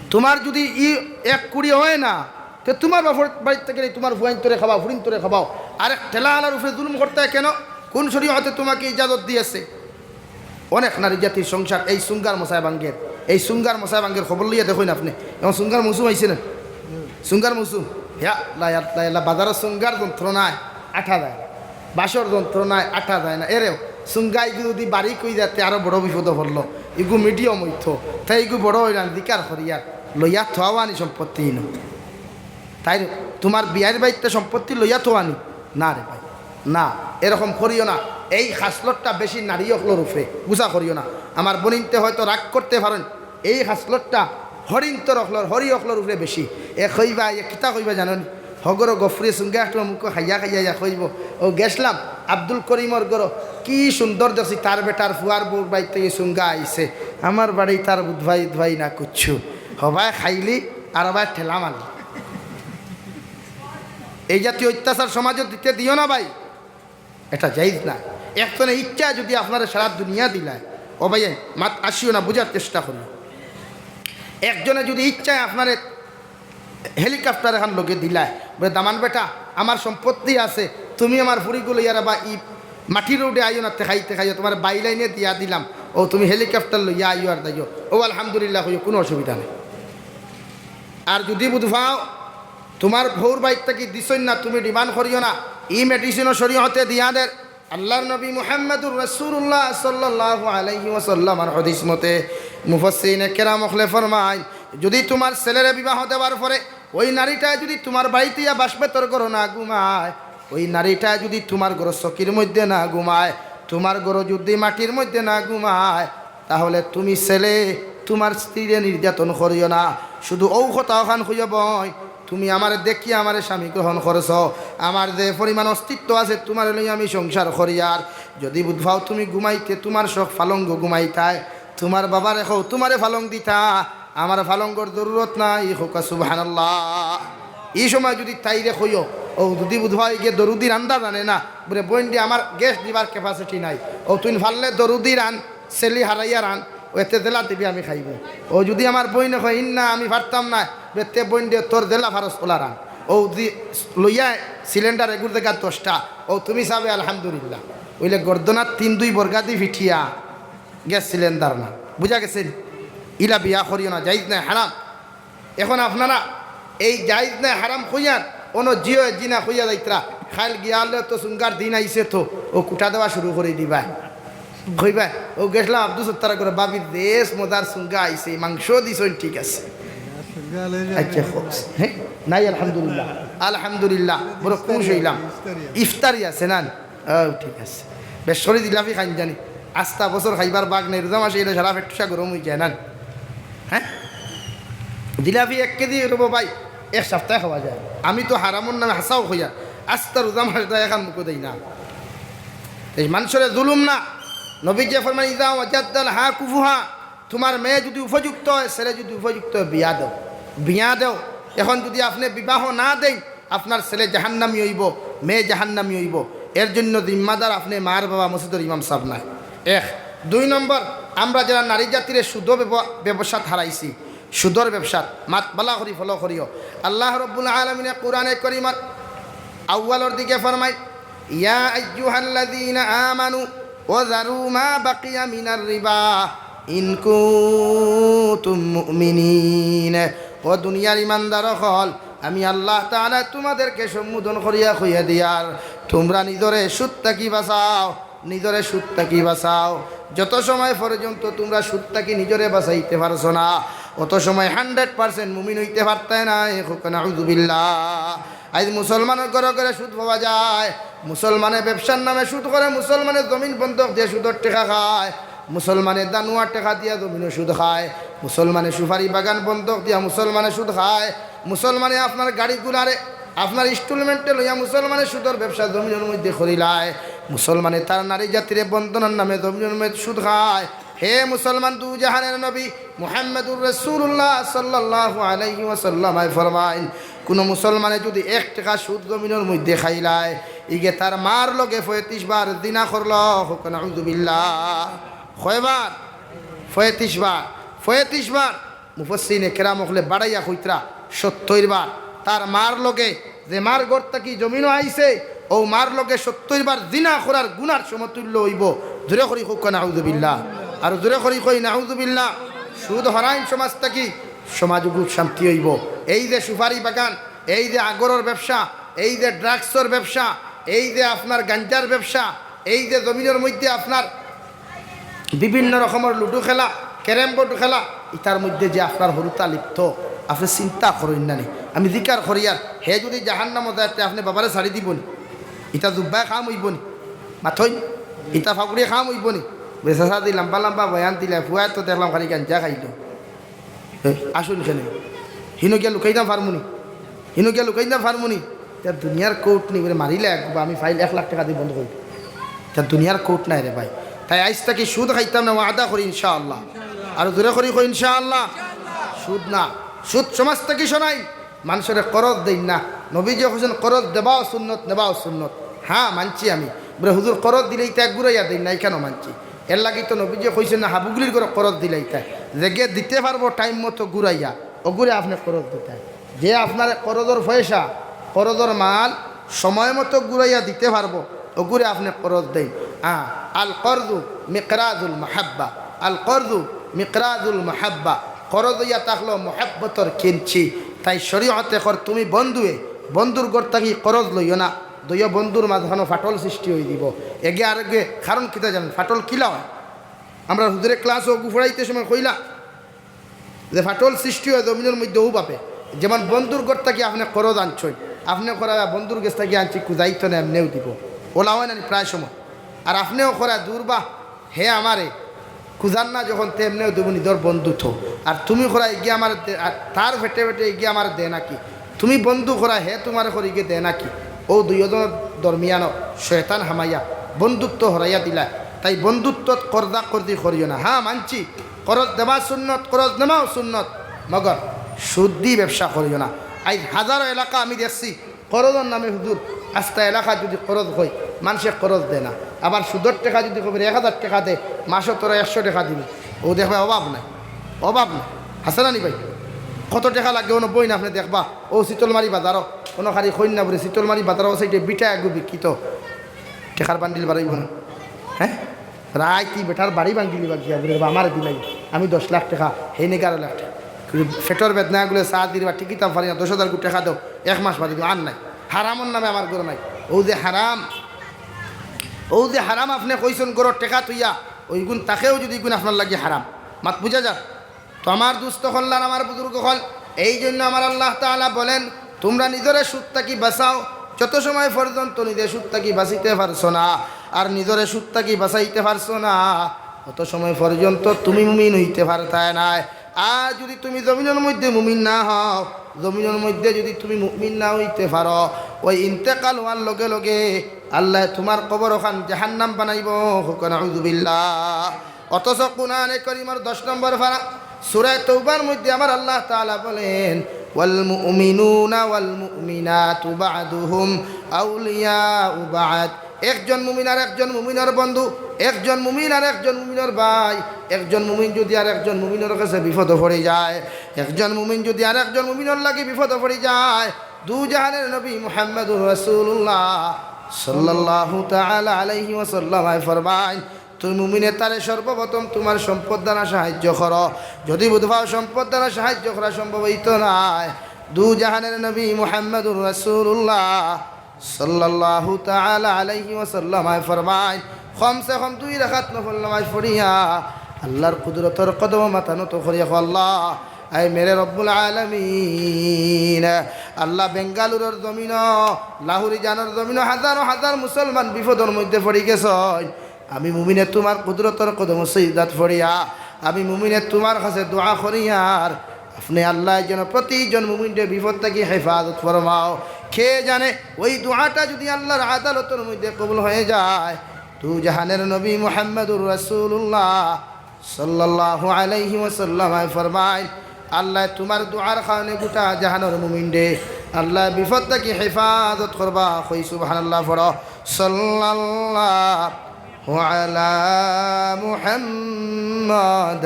তোমার যদি ই এক কুড়ি হয় না, তে তোমার বাপর বাড়ির থেকে নেই, তোমার ফুয়াইন তোরে খাবাও, ফুরিন তোরে খাবাও। আরেক ঠেলাওয়ালার উপরে জুলুম করতে কেন? কোন শরীয়তে তোমাকে ইজাজত দিয়েছে? অনেক নারী জাতির সংসার এই সুঙ্গার মশায় ভাঙ্গের, এই সুঙ্গার মশায় ভাঙ্গের খবর লইয়া দেখইন আপনি। এখন সুঙ্গার মৌসুম আইছে না? সুঙ্গার মৌসুম। ইয়া আল্লাহ, ইয়া আল্লাহ, ইয়া আল্লাহ, বাজারো সুঙ্গার যন্ত্রণায় আটা যায় না, বাঁশর যন্ত্রণায় আটা যায় না। এরেও সুঙ্গা ইগু যদি বাড়ি কই যাতে আরো বড় বিপদে পড়লো, ইগু মিডিয়াম অইতো, তাই ইগু বড় অইলাম, দিকার করিয়ার লইয়া থোয়াওয়ানি সম্পত্তি ইনো। তাই তোমার বিয়ার বাড়িতে সম্পত্তি লইয়া থোয়ানি? না রে ভাই, না, এরকম করিও না। এই খাসলতটা বেশি নারী অকলর উপরে, গুছা করিও না। আমার বনিনতে হয়তো রাগ করতে পারেন, এই খাসলতটা হরিন্তর অকলর, হরি অকলর উপরে বেশি। এ কইবা, এ কিতা কইবা জানো নি? হগরো গফুরে সুঙ্গা একটু মুখ খাইয়া খাইয়া ইয়া কইব, "ও গেছলাম আব্দুল করিমর ঘরো, কি সুন্দর দেখছি, তার বেটার ফুয়ার বউর বাড়ি থেকে সুঙ্গা আইছে, আমার বাড়ি তার বুধভাই উধভাই না কুচ্ছু, হবায় খাইলি আর হবায় ঠেলা মারলি।" এই জাতীয় অত্যাচার সমাজে দিতে দিও না ভাই, এটা জায়েজ না। একজনে ইচ্ছা যদি আপনারে সারা দুনিয়া দিলায়, ও ভাই, মাত আসিও না, বুঝার চেষ্টা করি। একজনে যদি ইচ্ছায় আপনারে হেলিকপ্টার এখন লগে দিলায়, বলে, "দামান বেটা, আমার সম্পত্তি আছে, তুমি আমার ফুরিগু লইয়া বা ই মাটির রোডে আইও না, তে খাইতে খাইও, তোমার বাইলাইনে দিয়া দিলাম, ও তুমি হেলিকপ্টার লইয়া আইও আর যাইও, ও আলহামদুলিল্লাহ কইও, কোনো অসুবিধা নেই।" আর যদি বুধ পাও তোমার বউর বাইর থাকি দিছইন না, তুমি ডিমান্ড করিও না। ই মেডিসিনও শরীয়তে দিয়া দের। আল্লাহর নবী মুহাম্মাদুর রাসূলুল্লাহ সাল্লাল্লাহু আলাইহি ওয়াসাল্লামর হাদিস মতে মুফাসসিরিনে কেরাম অকলে ফরমাইন, যদি তোমার ছেলেরে বিবাহ দেওয়ার পরে ওই নারীটায় যদি তোমার বাড়িত ইয়া বাসবে, তোর ঘরো না ঘুমায়, ওই নারীটায় যদি তোমার ঘরো চকির মধ্যে না ঘুমায়, তোমার ঘরো যদি মাটির মধ্যে না ঘুমায়, তাহলে তুমি ছেলে তোমার স্ত্রীরে নির্যাতন করিও না। শুধু ও কথা অখান কইও, বইন, তুমি আমারে দেখিয়া আমারে স্বামী গ্রহণ করছো, আমার যে পরিমাণ অস্তিত্ব আছে তোমারে লইয়া আমি সংসার করিয়ার। যদি বুধ পাও তুমি ঘুমাইতে তোমার শখ পালঙ্গো ঘুমাইতায়, তোমার বাবারে কও তোমারে পালং দিতা, আমার পালঙ্গর জরুরত নাই। কউক্কা সুবহানাল্লাহ। ই সময় যদি তাইরে কইও, ও যদি বুধ পাও ইগে দরুদির আন্দা জানে না, বলে, "বইন রে, আমার গ্যাস দিবার ক্যাপাসিটি নাই, ও তুই পারলে দরুদির আন, সেলি হারাইয়া রান, ও এতে জেলা দিবি আমি খাইব।" ও যদি আমার বইনে কয়, "ইন্না, আমি পারতাম না", বেতে বইন দে তোর জেলা ফারস ওলা রান। ও যদি লইয়া সিলিন্ডার এগুর জাগা দশটা, ও তুমি চাবে আলহামদুলিল্লাহ। ওইলে গর্দনাত তিন দুই বর্গা দি ফিটিয়া গ্যাস সিলিন্ডার না। বুঝা গেছে? ইলা বিয়া করিও না, জায়েজ নাই, হারাম। এখন আপনারা এই জায়েজ নাই হারাম কইয়ার, অনো জিও জিনা কইয়া যাইতরা, খাইল গিয়ালে তো সুঙ্গার দিন আইছে তো, ও কুটা দেওয়া শুরু করি দিবা। কইবা, "ও গেছলাম আব্দুল সত্তার করে, ভাবির দেশ মজার সুঙ্গা আইছে, মাংস দিছইন, ঠিক আছে।" আচ্ছা, হোক। হ্যাঁ? নাই, আলহামদুলিল্লাহ। আলহামদুলিল্লাহ। বড় খুশ অইলাম। ইফতারি আছে না? ও, ঠিক আছে। বেশ করি জিলাপি খাইন জানি। আস্তা বছর খাইবার বাগ নাই, রোজা মাসে এলে সারা পেট টুসা গরম অই যায় না? হ্যাঁ? জিলাপি এক কেজি রব ভাই, এক সপ্তাহে খাওয়া যায়। আমি তো হারামর নামে হাছাও কইয়ার, আস্তা রোজা মাস দা এখান মুখো দেই না। এই মানুষরে জুলুম না। নবী যে ফরমান, "ইজা ওয়াজাদাল হা কুফুহা", তোমার মেয়ে যদি উপযুক্ত হয়, ছেলে যদি উপযুক্ত হয়, বিয়া দেও, বিয়া দেও। এখন যদি আপনি বিবাহ না দেন, আপনার ছেলে জাহান্নামী অইবো, মেয়ে জাহান্নামী অইবো। এর জন্য জিম্মাদার আপনে, মার বাবা, মসজিদর ইমাম সাব নায়। এক। দুই নম্বর, আমরা যেরা নারী জাতিরে সুদো ব্যব-, ব্যবসাত হারাইছি, সুদর ব্যবসাত, মাত বালা করি ফলো করিও। আল্লাহ রব্বুল আলামিনে কুরআনে করিমর আউয়ালর দিকে ফরমাইন, ইয়া আইয়ুহাল্লাযীনা আমানু ওয়া যারু মা বাকিয়া মিনার রিবা ইন কুনতুম মুমিনিন। ও দুনিয়ার ইমানদার অকল, আমি আল্লাহ তাআলা তোমাদেরকে সম্বোধন করিয়া কইয়া দিয়ার, তোমরা নিজরে সুদ থাকি বাঁচাও, নিজরে সুদ থাকি বাঁচাও। যত সময় পর্যন্ত তোমরা সুদ থাকি নিজরে বাঁচাইতে পারছো না, অত সময় হান্ড্রেড পার্সেন্ট মুমিন অইতে পারতায় নায়। কউক্কা নাউজুবিল্লাহ। আইজ মুসলমানর ঘরে ঘরে সুদ পাওয়া যায়, মুসলমানে ব্যবসার নামে সুদ করে, মুসলমানে জমিন বন্ধক দিয়া সুদর টেকা খায়, মুসলমানে দানুয়া টেকা দিয়া জমিনো সুদ খায়, মুসলমানে সুপারি বাগান বন্ধক দিয়া মুসলমানে সুদ খায়, মুসলমানে আপনার গাড়ি গুলারে আপনার ইনস্টলমেন্টে লইয়া মুসলমানে সুদর ব্যবসা জমিনর মধ্যে করিলায়, মুসলমানে তার নারী জাতিরে বন্দনার নামে জমিনর মধ্যে সুদ খায়। হে মুসলমান, দুজাহানের নবী মুহাম্মাদুর রাসূলুল্লাহ সাল্লাল্লাহু আলাইহি ওয়াসাল্লাম আই ফরমাইন, কুনু মুসলমানে যুদি এক টেকা সুদ জমিনর মধ্যে খাইলায়, ইগে তার মার লগে পঁয়ত্রিশ বার জিনা করলো। কউক্কা নাউজুবিল্লাহ। কয়বার? পঁয়ত্রিশ বার। পঁয়ত্রিশ বার। মুফাসসিরিনে কেরাম অকলে বাড়াইয়া কইতরা সত্তইর বার। তার মার লগে, যে মার ঘর থাকি জমিনো আইছে, অউ মার লগে সত্তইর বার জিনা করার গুনার সমতুল্য অইবো। জোরে করি কউক্কা নাউজুবিল্লাহ। আর জোরে করি কই নাউজুবিল্লাহ। সুদ হরাইন সমাজ থাকি, সমাজ অগু শান্তি অইবো। এই যে সুপারি বাগান, এই যে আগরর ব্যবসা, এই যে ড্রাগসর ব্যবসা, এই যে আপনার গাঞ্জার ব্যবসা, এই যে জমিনর মধ্যে আপনার বিভিন্ন রকমর লুডু খেলা, ক্যারাম বোর্ড খেলা, ইতার মধ্যে যে আপনার হুরুতা লিপ্ত, আপনে চিন্তা করইন না নি। আমি জিকার করিয়ার, হে যুদি জাহান্নামো যায়, তে আপনে বাবারে ছাড়ি দিবো নি? ইতা জুব্বায় কাম অইবো নি? মাতইন, ইতা ফাগুড়িয়ে কাম অইবো নি? বেচাচা দি লম্বা লম্বা বয়ান দিলে, ফুয়ায় তো দেখলাম খালি গাঞ্জা খাইলো। এ, আসুন কেনে? হিনো গিয়া লুকাইতাম পারমু নি? হিনো গিয়া লুকাইতাম পারমু নি? ইতা দুনিয়ার কোর্ট নি, বুলে মারিলে এক, আমি ফাইল এক লাখ টেকা দি বন্ধ করি। ইতা দুনিয়ার কোর্ট নায় রে ভাই। তাই আইজ থাকি সুদ খাইতাম না, ওয়াদা করি ইনশাআল্লাহ। আর জোরে করি কই ইনশাআল্লাহ। সুদ না, সুদ সমাজ থাকি সরাইন। মানষরে করজ দেইন না। নবীজিয়ে কইছইন, করজ দেওয়াও সুন্নত, নেওয়াও সুন্নত। হ্যাঁ, মানছি আমি। বুলে, হুজুর, করজ দিলে ইতা ঘুরাইয়া দেইন না, ইখানও মানছি। এরলাগি তো নবীজিয়ে কইছইন না, হাবুগুলির ঘরো করজ দিলে ইতা। যেগে দিতে পারবো টাইম মতো ঘুরাইয়া, অগুরে আপনে করজ দিতা। যে আপনারে করজর পয়সা, করজর মাল সময় মতো ঘুরাইয়া দিতে পারবো, অগুরে আপনে করজ দেইন। আ, আল করজু মিকরাজুল মাহাব্বা, আল করজু মিকরাজুল মাহাব্বা। করজ অইয়া থাকলো মহব্বতর কিঞ্চি। তাই শরীয়তে কর তুমি বন্ধুয়ে, বন্ধুর ঘর থাকি করজ লইও না, দুইও বন্ধুর মাঝখানো ফাটল সৃষ্টি অই দিবো। এগে আরেগে কারণ কিতা জানইন? ফাটল কিলা অয়? আমরার হুজুরে ক্লাসো অগু পড়াইতে সময় কইলা যে ফাটল সৃষ্টি অয় জমিনর মধ্যে অউ ভাবে, যেমন বন্ধুর ঘর থাকি আপনে করজ আনছইন, আপনে করা বন্ধুর গেছ থাকি আনছি, কুজাইতো না, এমনেউ দিবো, অলা অয় না নি প্রায় সময়? আর আপনেও করা দুর্বা, হে আমারে কুজার না যখন, তে এমনেও দিবো, নিজর বন্ধু তো। আর তুমি করা ইগিয়ে আমারে দে, আর তার পেটে পেটে ইগিয়ে আমারে দে নাকি? তুমি বন্ধু করা, হে তুমারে করি ইগিয়ে দে নাকি? অউ দুইওজনর দরমিয়ানো শয়তান হামাইয়া বন্ধুত্ব হরাইয়া দিলা। তাই বন্ধুত্বত করজা করজি করিও না। হ্যাঁ, মানছি, করজ দেওয়া সুন্নত, করজ নেওয়াও সুন্নত, মগর সুদ দি ব্যবসা করিও না। আইজ হাজারো এলাকা আমি দেখছি, করজর নামে হুজুর, আস্তা এলাকাত যুদি করজ কই, মানষে করজ দেয় না। আবার সুদর টেকা যুদি কইবে এক হাজার টেকা দে, মাসো তোরে একশো টেকা দিমু। অউ দেখবা অভাব নাই, অভাব নাই। হাছা না নি ভাই? কত টেকা লাগে অনো বইন আপনে দেখবা, অউ শীতলমারি বাজারো, অনো খালি কইন না বুলে, শীতলমারি বাজারো অউ সাইডে বিটা এগু বিক্রিত, টেকার বান্ডিল বারইবো না। হ্যাঁ? রাইত ই বেটার বাড়ি ভাঙ্গিলিবা গিয়া, বুলে, "বাবা, আমারে দিলাই, আমি দশ লাখ টেকা, হেইন এগারো লাখ টেকা।" কিন্তু পেটর বেদনা গুলে চা দিবা, টিকিতাম পারি না, দশ হাজার গু টেকা দেও, এক মাস বাদে দিও, আর নাই। হারামর নামে আমার ঘরো নাই। অউ যে হারাম, অউ যে হারাম আপনে কইছইন ঘরো টেকা থইয়া, অইগুন তাকেও যুদি ইগুন আপনার লাগি হারাম। মাত বুঝা যার? তো আমার দুস্ত অকল আর আমার বুজুর্গ অকল, এই জন্য আমার আল্লাহ তাআলা বলেন, তোমরা নিজরে সুদ থাকি বাঁচাও। যত সময় পর্যন্ত নিজে সুদ থাকি বাঁচিতে পারছো না, আর নিজরে সুদ থাকি বাঁচাইতে পারছো না, অত সময় পর্যন্ত তুমি মুমিন অইতে পারতায় নায়। আর যুদি তুমি জমিনর মধ্যে মুমিন না হও, জমিনর মধ্যে যুদি তুমি মুমিন না অইতে পারো, অউ ইন্তেকাল অওয়ার লগে লগে আল্লায় তুমার কবর অখান জাহান্নাম বানাইবো। কউক্কা নাউজুবিল্লাহ। অথচ কুরআনে করিমর দশ নম্বর পারা, সূরা তওবার মধ্যে আমার আল্লাহ তাআলা বলেন, والمؤمنون والمؤمنات بعضهم أولياء بعض। একজন মুমিন আর একজন মুমিনর বন্ধু, একজন মুমিন আর একজন মুমিনর ভাই। একজন মুমিন যুদি আর একজন মুমিনর কাছে বিপদো পড়ি যায়, একজন মুমিন যুদি আর একজন মুমিনর লাগি বিপদো পড়ি যায়, দু জাহানের নবী মুহাম্মাদুর রাসূলুল্লাহ সাল্লাল্লাহু তাআলা আলাইহি ওয়াসাল্লাম ফরমাইন, তুমি মুমিনে তারে সর্বপ্রথম তুমার সম্পদ দ্বারা সাহায্য করো। যুদি বুঝ পাও সম্পদ দ্বারা সাহায্য করা সম্ভব অইতো নায়, দু জাহানের নবী মুহাম্মাদুর রাসূলুল্লাহ সাল্লাল্লাহু তাআলা আলাইহি ওয়াসাল্লাম ফরমাইন, কমসে কম দুই রাকাত নফল নামাজ পড়িয়া আল্লাহর কুদরতর কদমো মাথা নত করিয়া কও, আল্লাহ, আয় মেরে রব্বুল আলামিন, আল্লাহ, বেঙ্গালুরুর জমিনো, লাহুরি জানর জমিনো হাজারো হাজার মুসলমান বিপদর মধ্যে পড়ি গেছইন। আমি মুমিনে তুমার কুদরতর কদমো সিজদাত পড়িয়া, আমি মুমিনে তুমার কাছে দোয়া করিয়ার, আপনে আল্লাহ যেন প্রতিজন মুমিনরে বিপদ থাকি হেফাজত ফরমাও। কে জানে, ওই দোয়াটা যুদি আল্লাহর আদালতর মধ্যে কবুল হয়ে যায়, দু জাহানের নবী মুহাম্মাদুর রাসূলুল্লাহ সাল্লাল্লাহু আলাইহি ওয়াসাল্লাম ফরমাইন, আল্লাহ তুমার দোয়ার কারণে গোটা জাহানর মুমিনরে আল্লাহ বিপদ থাকি হেফাজত করবা। কই সুবহানাল্লাহ পড়ো। সাল্লাল্লাহু আলা মুহাম্মদ,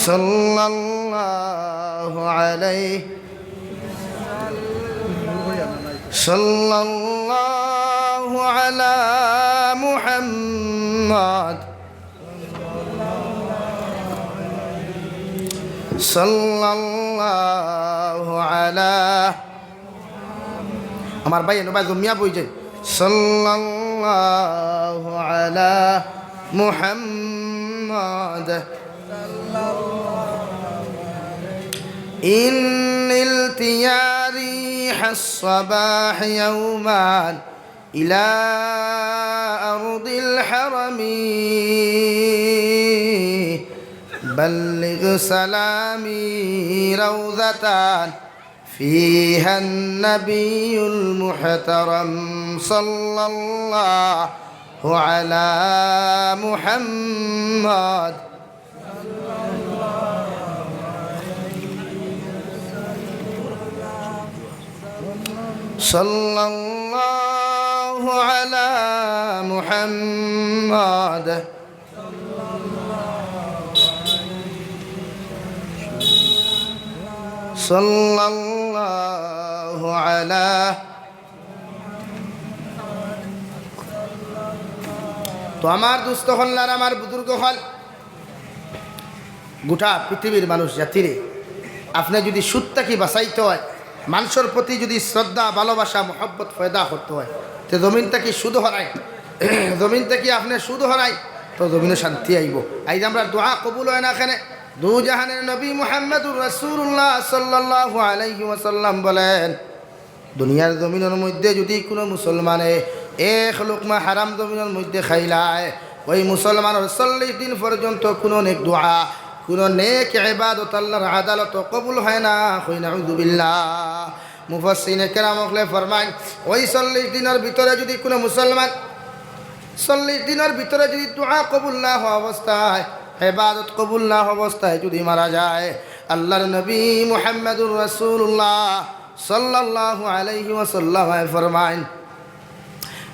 সাল্লাল্লাহু আলাইহি, সাল্লাল্লাহু আলা মুহাম্মদ, সাল্লাল্লাহু আলা, আমার ভাই, এনো ভাই, জমিয়া বই যাই। সাল্লাল্লাহু আলা মুহাম্মদ। إني التياري الصباح يوما إلى أرض الحرم، بلغ سلامي روضة فيها النبي المحترم، صلى الله على محمد. صلى الله على محمد. صلى الله على তো আমার দোস্ত অকল আর আমার বুজুর্গ অকল, গোটা পৃথিবীর মানুষ জাতিরে আপনে যুদি সুদ থাকি বাঁচাইতে অয়, মানষর প্রতি যুদি শ্রদ্ধা, ভালোবাসা, মহব্বত পয়দা করতে অয়, তে জমিন থাকি সুদ হরাইন, জমিন থাকি আপনে সুদ হরাইন, তো জমিনো শান্তি আইবো। আইজ আমরার দোয়া কবুল অয় না কেনে? দু জাহানের নবী মুহাম্মাদুর রাসূলুল্লাহ সাল্লাল্লাহু আলাইহি ওয়াসাল্লাম বলেন, দুনিয়ার জমিনর মধ্যে যুদি কুনু মুসলমানে এক লুকমা হারাম জমিনর মধ্যে খাইলায়, ওই মুসলমানর চল্লিশ দিন পর্যন্ত কুনু নেক দোয়া, কুনু নেক ইবাদত আল্লাহর আদালতো কবুল হয় না। কই নাউজুবিল্লাহ। মুফাসসিরিনে কেরাম অকলে ফরমাইন, ওই চল্লিশ দিনর ভিতরে যুদি কুনু মুসলমান, চল্লিশ দিনর ভিতরে যুদি দোয়া কবুল না হওয়া অবস্থায়, ইবাদত কবুল না হওয়া অবস্থায় যুদি মারা যায়, আল্লাহর নবী মুহাম্মাদুর রাসূলুল্লাহ সাল্লাল্লাহু আলাইহি ওয়াসাল্লাম ফরমাইন,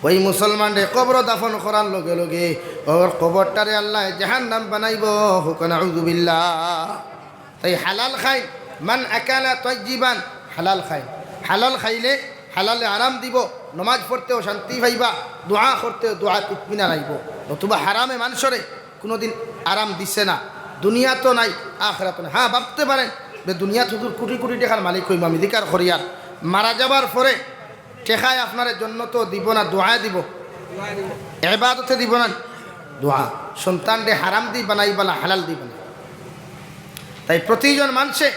ওই মুসলমানরে কবরো দাফন করার লগে লগে ওর কবরটারে আল্লায় জাহান্নাম বানাইবো। কও নাউজুবিল্লাহ। তাই হালাল খাইন, মান আকালা তাইয়িবান, হালাল খাইন। হালাল খাইলে হালালে আরাম দিবো, নমাজ পড়তেও শান্তি পাইবা, দোয়া করতেও দোয়াত ইতমিনান আইবো। নতুবা হারামে মানষরে কুনুদিন আরাম দিছে না, দুনিয়াতো নাই, আখেরাতো নাই। হ্যাঁ, ভাবতে পারেন যে দুনিয়াত হুজুর কুটি কুটি টেকার মালিক অইমু আমি, জিকার করিয়ার, মারা যাবার পরে টেকায় আপনারে জন্নতো দিবো না, দোয়ায় দিবো, ইবাদতে দিবো না, দোয়া। সন্তানরে হারাম দি বানাইবা না, হালাল দি বানাইবা। তাই প্রতিজন মানষে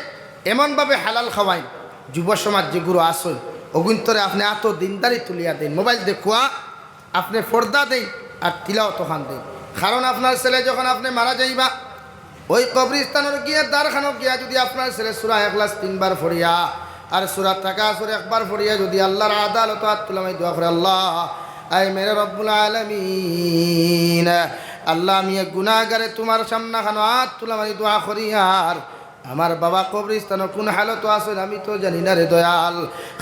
এমনভাবে হালাল খাওয়াইন, যুব সমাজ যেগুলো আছইন, অগুইন্তরে আপনে আতো দিনদারি তুলিয়া দেইন, মোবাইল দেখুয়া আপনে পর্দা দেইন আর তিলাওয়াত খান দেইন। কারণ আপনার ছেলে যখন আপনে মারা যাইবা, ওই কবরস্থানর গিয়া, দারখানো গিয়া যুদি আপনার ছেলে সূরা ইখলাস তিনবার পড়িয়া আর সূরা তাকাসুর একবার পড়িয়া যুদি আল্লাহর আদালতো আত তুলামারি দোয়া করে, "আল্লাহ, আয় মেরে রব্বুল আলামিন, আল্লাহ, আমি এক গুনাহগারে তুমার সামনাখানো আত তুলামারি দোয়া করিয়ার আমার বাবা কবরস্থানো কুন হালতো আছইন আমি তো জানি না রে দয়াল।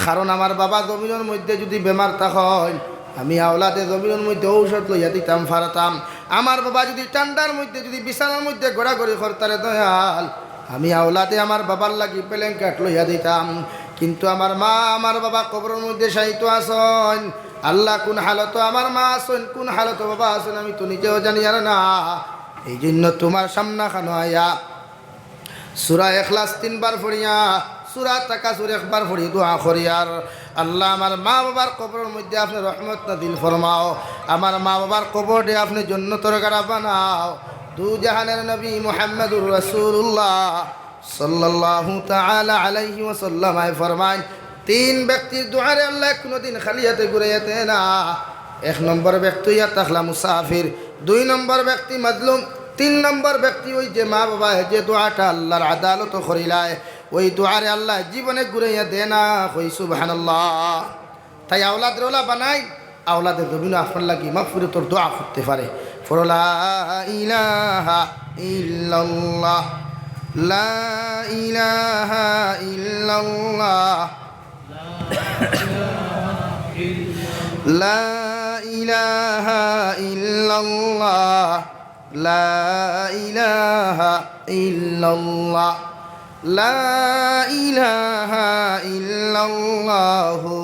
কারণ আমার বাবা জমিনর মধ্যে যুদি বেমার থাকইন, আমি আওলাদে জমিনর মধ্যে ঔষধ লইয়া দিতাম পারতাম। আমার বাবা যুদি ঠান্ডার মধ্যে যুদি বিছানার মধ্যে গড়াগড়ি করতা রে দয়াল, আমি আওলাদে আমার বাবার লাগি blanket লইয়া দিতাম। কিন্তু আমার মা আমার বাবা কবরর মধ্যে শায়িত আছইন। আল্লাহ, কুন হালতো আমার মা আছইন, কুন হালতো বাবা আছইন, আমি তো নিজেও জানিয়ার না। এই জন্য তুমার সামনাখানো আইয়া সূরা ইখলাস তিনবার পড়িয়া, সূরা তাকাসুর একবার পড়ি দোয়া করিয়ার, আল্লাহ, আমার মা বাবার কবরর মধ্যে আপনে রহমত নাজিল ফরমাও, আমার মা বাবার কবররে আপনে জন্নতর গাড়া বানাও। দু জাহানের নবী মুহাম্মাদুর রাসূলুল্লাহ সাল্লাল্লাহু তাআলা আলাইহি ওয়াসাল্লাম আয় ফরমাইন, তিন ব্যক্তির দুয়ারে আল্লাহ কুনুদিন খালি হাতে ঘুরাইয়া দেয় না। এক নম্বর ব্যক্তি অইয়া থাকলা মুসাফির, দুই নম্বর ব্যক্তি মাজলুম, তিন নম্বর ব্যক্তি ওই যে মা বাবা, হে যে দোয়াটা আল্লাহর আদালতো করিলায়, ওই দোয়ারে আল্লাহ জীবনে ঘুরাইয়া দেয় না। কই সুবহানাল্লাহ। তাই আওলাদরে অলা বানাই, আওলাদে জমিনো আপনার লাগি মাগফিরাতর দোয়া করতে পারে। পড়ো, লা ইলাহা ইল্লাল্লাহ, লা ইলাহা ইল্লাল্লাহ, লা ইলাহা ইল্লাল্লাহ, লা ইলাহা ইল্লাল্লাহ, লা ইলাহা ইল্লাল্লাহু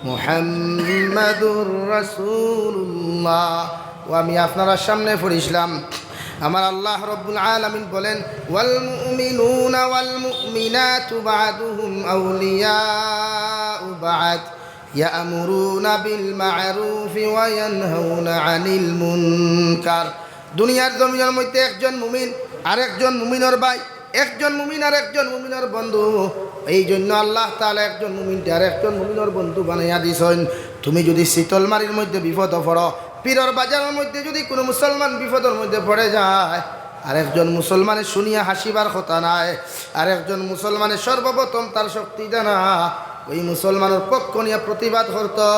মুহাম্মাদুর রাসূলুল্লাহ। ও আমি আপনারার সামনে পড়ছিলাম, আমার আল্লাহ রব্বুল আলামিন বলেন, ওয়াল মুমিনুনা ওয়াল মুমিনাতু বা'দুহুম আউলিয়াউ বা'দ, ইয়া'মুরুনা বিল মা'রুফি ওয়া ইয়ানহাউনা আনিল মুনকার। দুনিয়ার জমিনর মধ্যে একজন মুমিন আরেকজন মুমিনর ভাই, একজন মুমিন আরেকজন মুমিনর বন্ধু। এই জন্য আল্লাহ তাআলা একজন মুমিনরে আরেকজন মুমিনর বন্ধু বানাইয়া দিছইন। তুমি যুদি শীতলমারির মধ্যে বিপদো পড়ো, পীরর বাজারর মধ্যে যুদি কুনু মুসলমান বিপদর মধ্যে পড়ে যায়, আরেকজন মুসলমানে শুনিয়া হাসিবার কথা নায়, আরেকজন মুসলমানে সর্বপ্রথম তার শক্তি জানা ওই মুসলমানর পক্ষ নিয়া প্রতিবাদ করতো।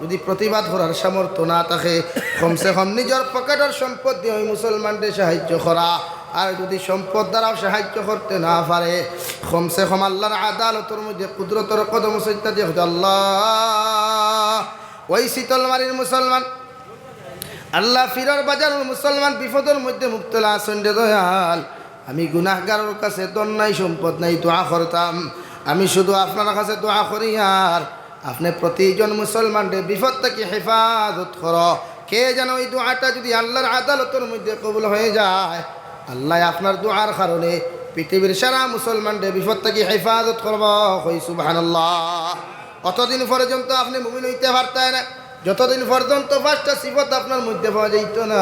যুদি প্রতিবাদ করার সামর্থ্য না থাকে, কমসে কম নিজর পকেটর সম্পদ দিয়া ওই মুসলমানরে সাহায্য করা। আর যুদি সম্পদ দ্বারাও সাহায্য করতে না পারে, কমসে কম আল্লাহর আদালতর মধ্যে কুদরতর কদম সইতা দিয়া কইতো, আল্লাহ, ওই শীতলমারির মুসলমান, আল্লাহ, পীরর বাজারর মুসলমান বিপদর মধ্যে মুবতলা আছইন রে দয়াল। আমি গুনাহগারর কাছে ধন নাই, সম্পদ নাই, দোয়া করতাম। আমি শুধু আপনার কাছে দোয়া করিয়ার, আপনে প্রতিজন মুসলমানরে বিপদ থাকি হেফাজত করো। কে জানে ওই দোয়াটা যুদি আল্লাহর আদালতর মধ্যে কবুল হয়ে যায়, আল্লাহ আপনার দোয়ার কারণে পৃথিবীর সারা মুসলমানরে বিপদ থাকি হেফাজত করবো। কই সুবহানাল্লাহ। অতদিন পর্যন্ত আপনে মুমিন হইতে পারতায় না, যতদিন পর্যন্ত পাঁচটা সিফত আপনার মধ্যে পাওয়া যাইতো না।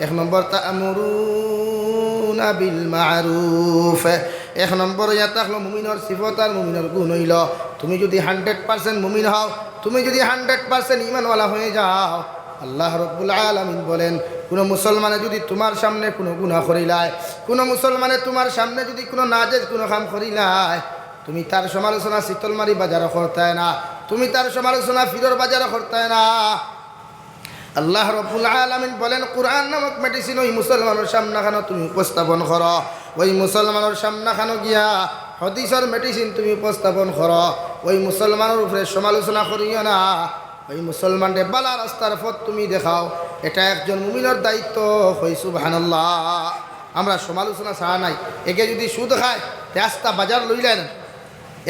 এক নম্বর, তা'মুরুনা বিল মা'রুফ। এক নম্বর ইয়া থাকলো মুমিনর সিফত আর মুমিনর গুণ হইলো, তুমি যুদি hundred percent মুমিন হও, তুমি যুদি hundred percent ইমানওয়ালা হয়ে যাও, আল্লাহ রব্বুল আলামিন বলেন, কুনু মুসলমানে যুদি তুমার সামনে কুনু গুনাহ করিলায়, কুনু মুসলমানে তুমার সামনে যুদি কুনু নাজায়েজ কুনু কাম করিলায়, তুমি তার সমালোচনা শীতলমারি বাজারো করতায় না, তুমি তার সমালোচনা পীরর বাজারো করতায় না। আল্লাহ রব্বুল আলামিন বলেন, কোরআন নামক medicine ওই মুসলমানর সামনাখানো তুমি উপস্থাপন করো, ওই মুসলমানর সামনাখানো গিয়া হাদিসর medicine তুমি উপস্থাপন করো, ওই মুসলমানর উপরে সমালোচনা করিও না, ওই মুসলমানরে বালা রাস্তার পথ তুমি দেখাও। এটা একজন মুমিনর দায়িত্ব। কই সুবহানাল্লাহ। আমরা সমালোচনা ছাড়া নাই। এগে যুদি সুদ খায়, তে আস্তা বাজার লইলায় না।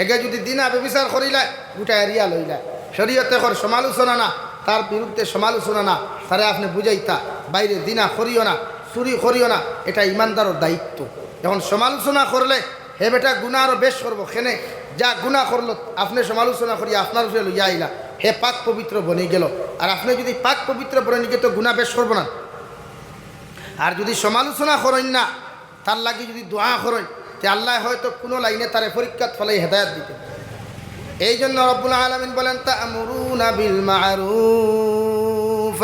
এগে যুদি জিনা ব্যভিচার করিলায়, গোটা area লইলায়। শরীয়তে কর সমালোচনা না, তার বিরুদ্ধে সমালোচনা না, তারে আপনে বুঝাইতা, বাইরে জিনা করিও না, চুরি করিও না, এটা ইমানদারর দায়িত্ব। এখন সমালোচনা করলে হে বেটা গুনাহ আরো বেশ করবো, কেনে যা গুনাহ করলো, আপনে সমালোচনা করি আপনার উপরে লইয়া আইলা, হে পাক পবিত্র বনি গেলো। আর আপনে যুদি পাক পবিত্র বনি গেলে তো গুনাহ বেশ করবো না। আর যুদি সমালোচনা করইন না, তার লাগি যুদি দোয়া করইন, তে আল্লায় হয়তো কুনু লাইনে তারে পরীক্ষাত ফালাই হেদায়েত দিতা। এই জন্য রব্বুল আলামিন বলেন, তা'মুরুনা বিল মা'রুফ।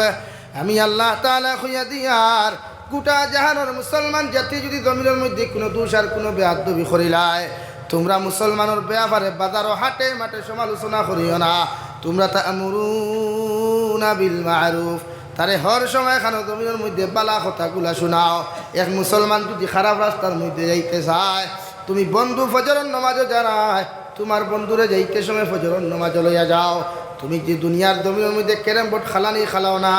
আমি আল্লাহ তাআলা কইয়া দিয়ার, গোটা জাহানর মুসলমান জাতি যুদি জমিনর মধ্যে কুনু দোষ আর কুনু বেয়াদবি করিলায়, তুমরা মুসলমানর বেয়াপারে বাজারো হাটে মাঠে সমালোচনা করিও না, তুমরা তা'মুরুনা বিল মা'রুফ। তারে হর সময়খানো জমিনর মধ্যে বালা কথাগুলা শুনাও। এক মুসলমান যুদি খারাপ রাস্তার মধ্যে যাইতে চায়, তুমি বন্ধু ফজরর নমাজো যারায়, তুমার বন্ধুরে যাইতে সময় ফজরর নমাজো লইয়া যাও। তুমি যে দুনিয়ার জমিনর মধ্যে ক্যারাম বোর্ড খালানি খালাও না,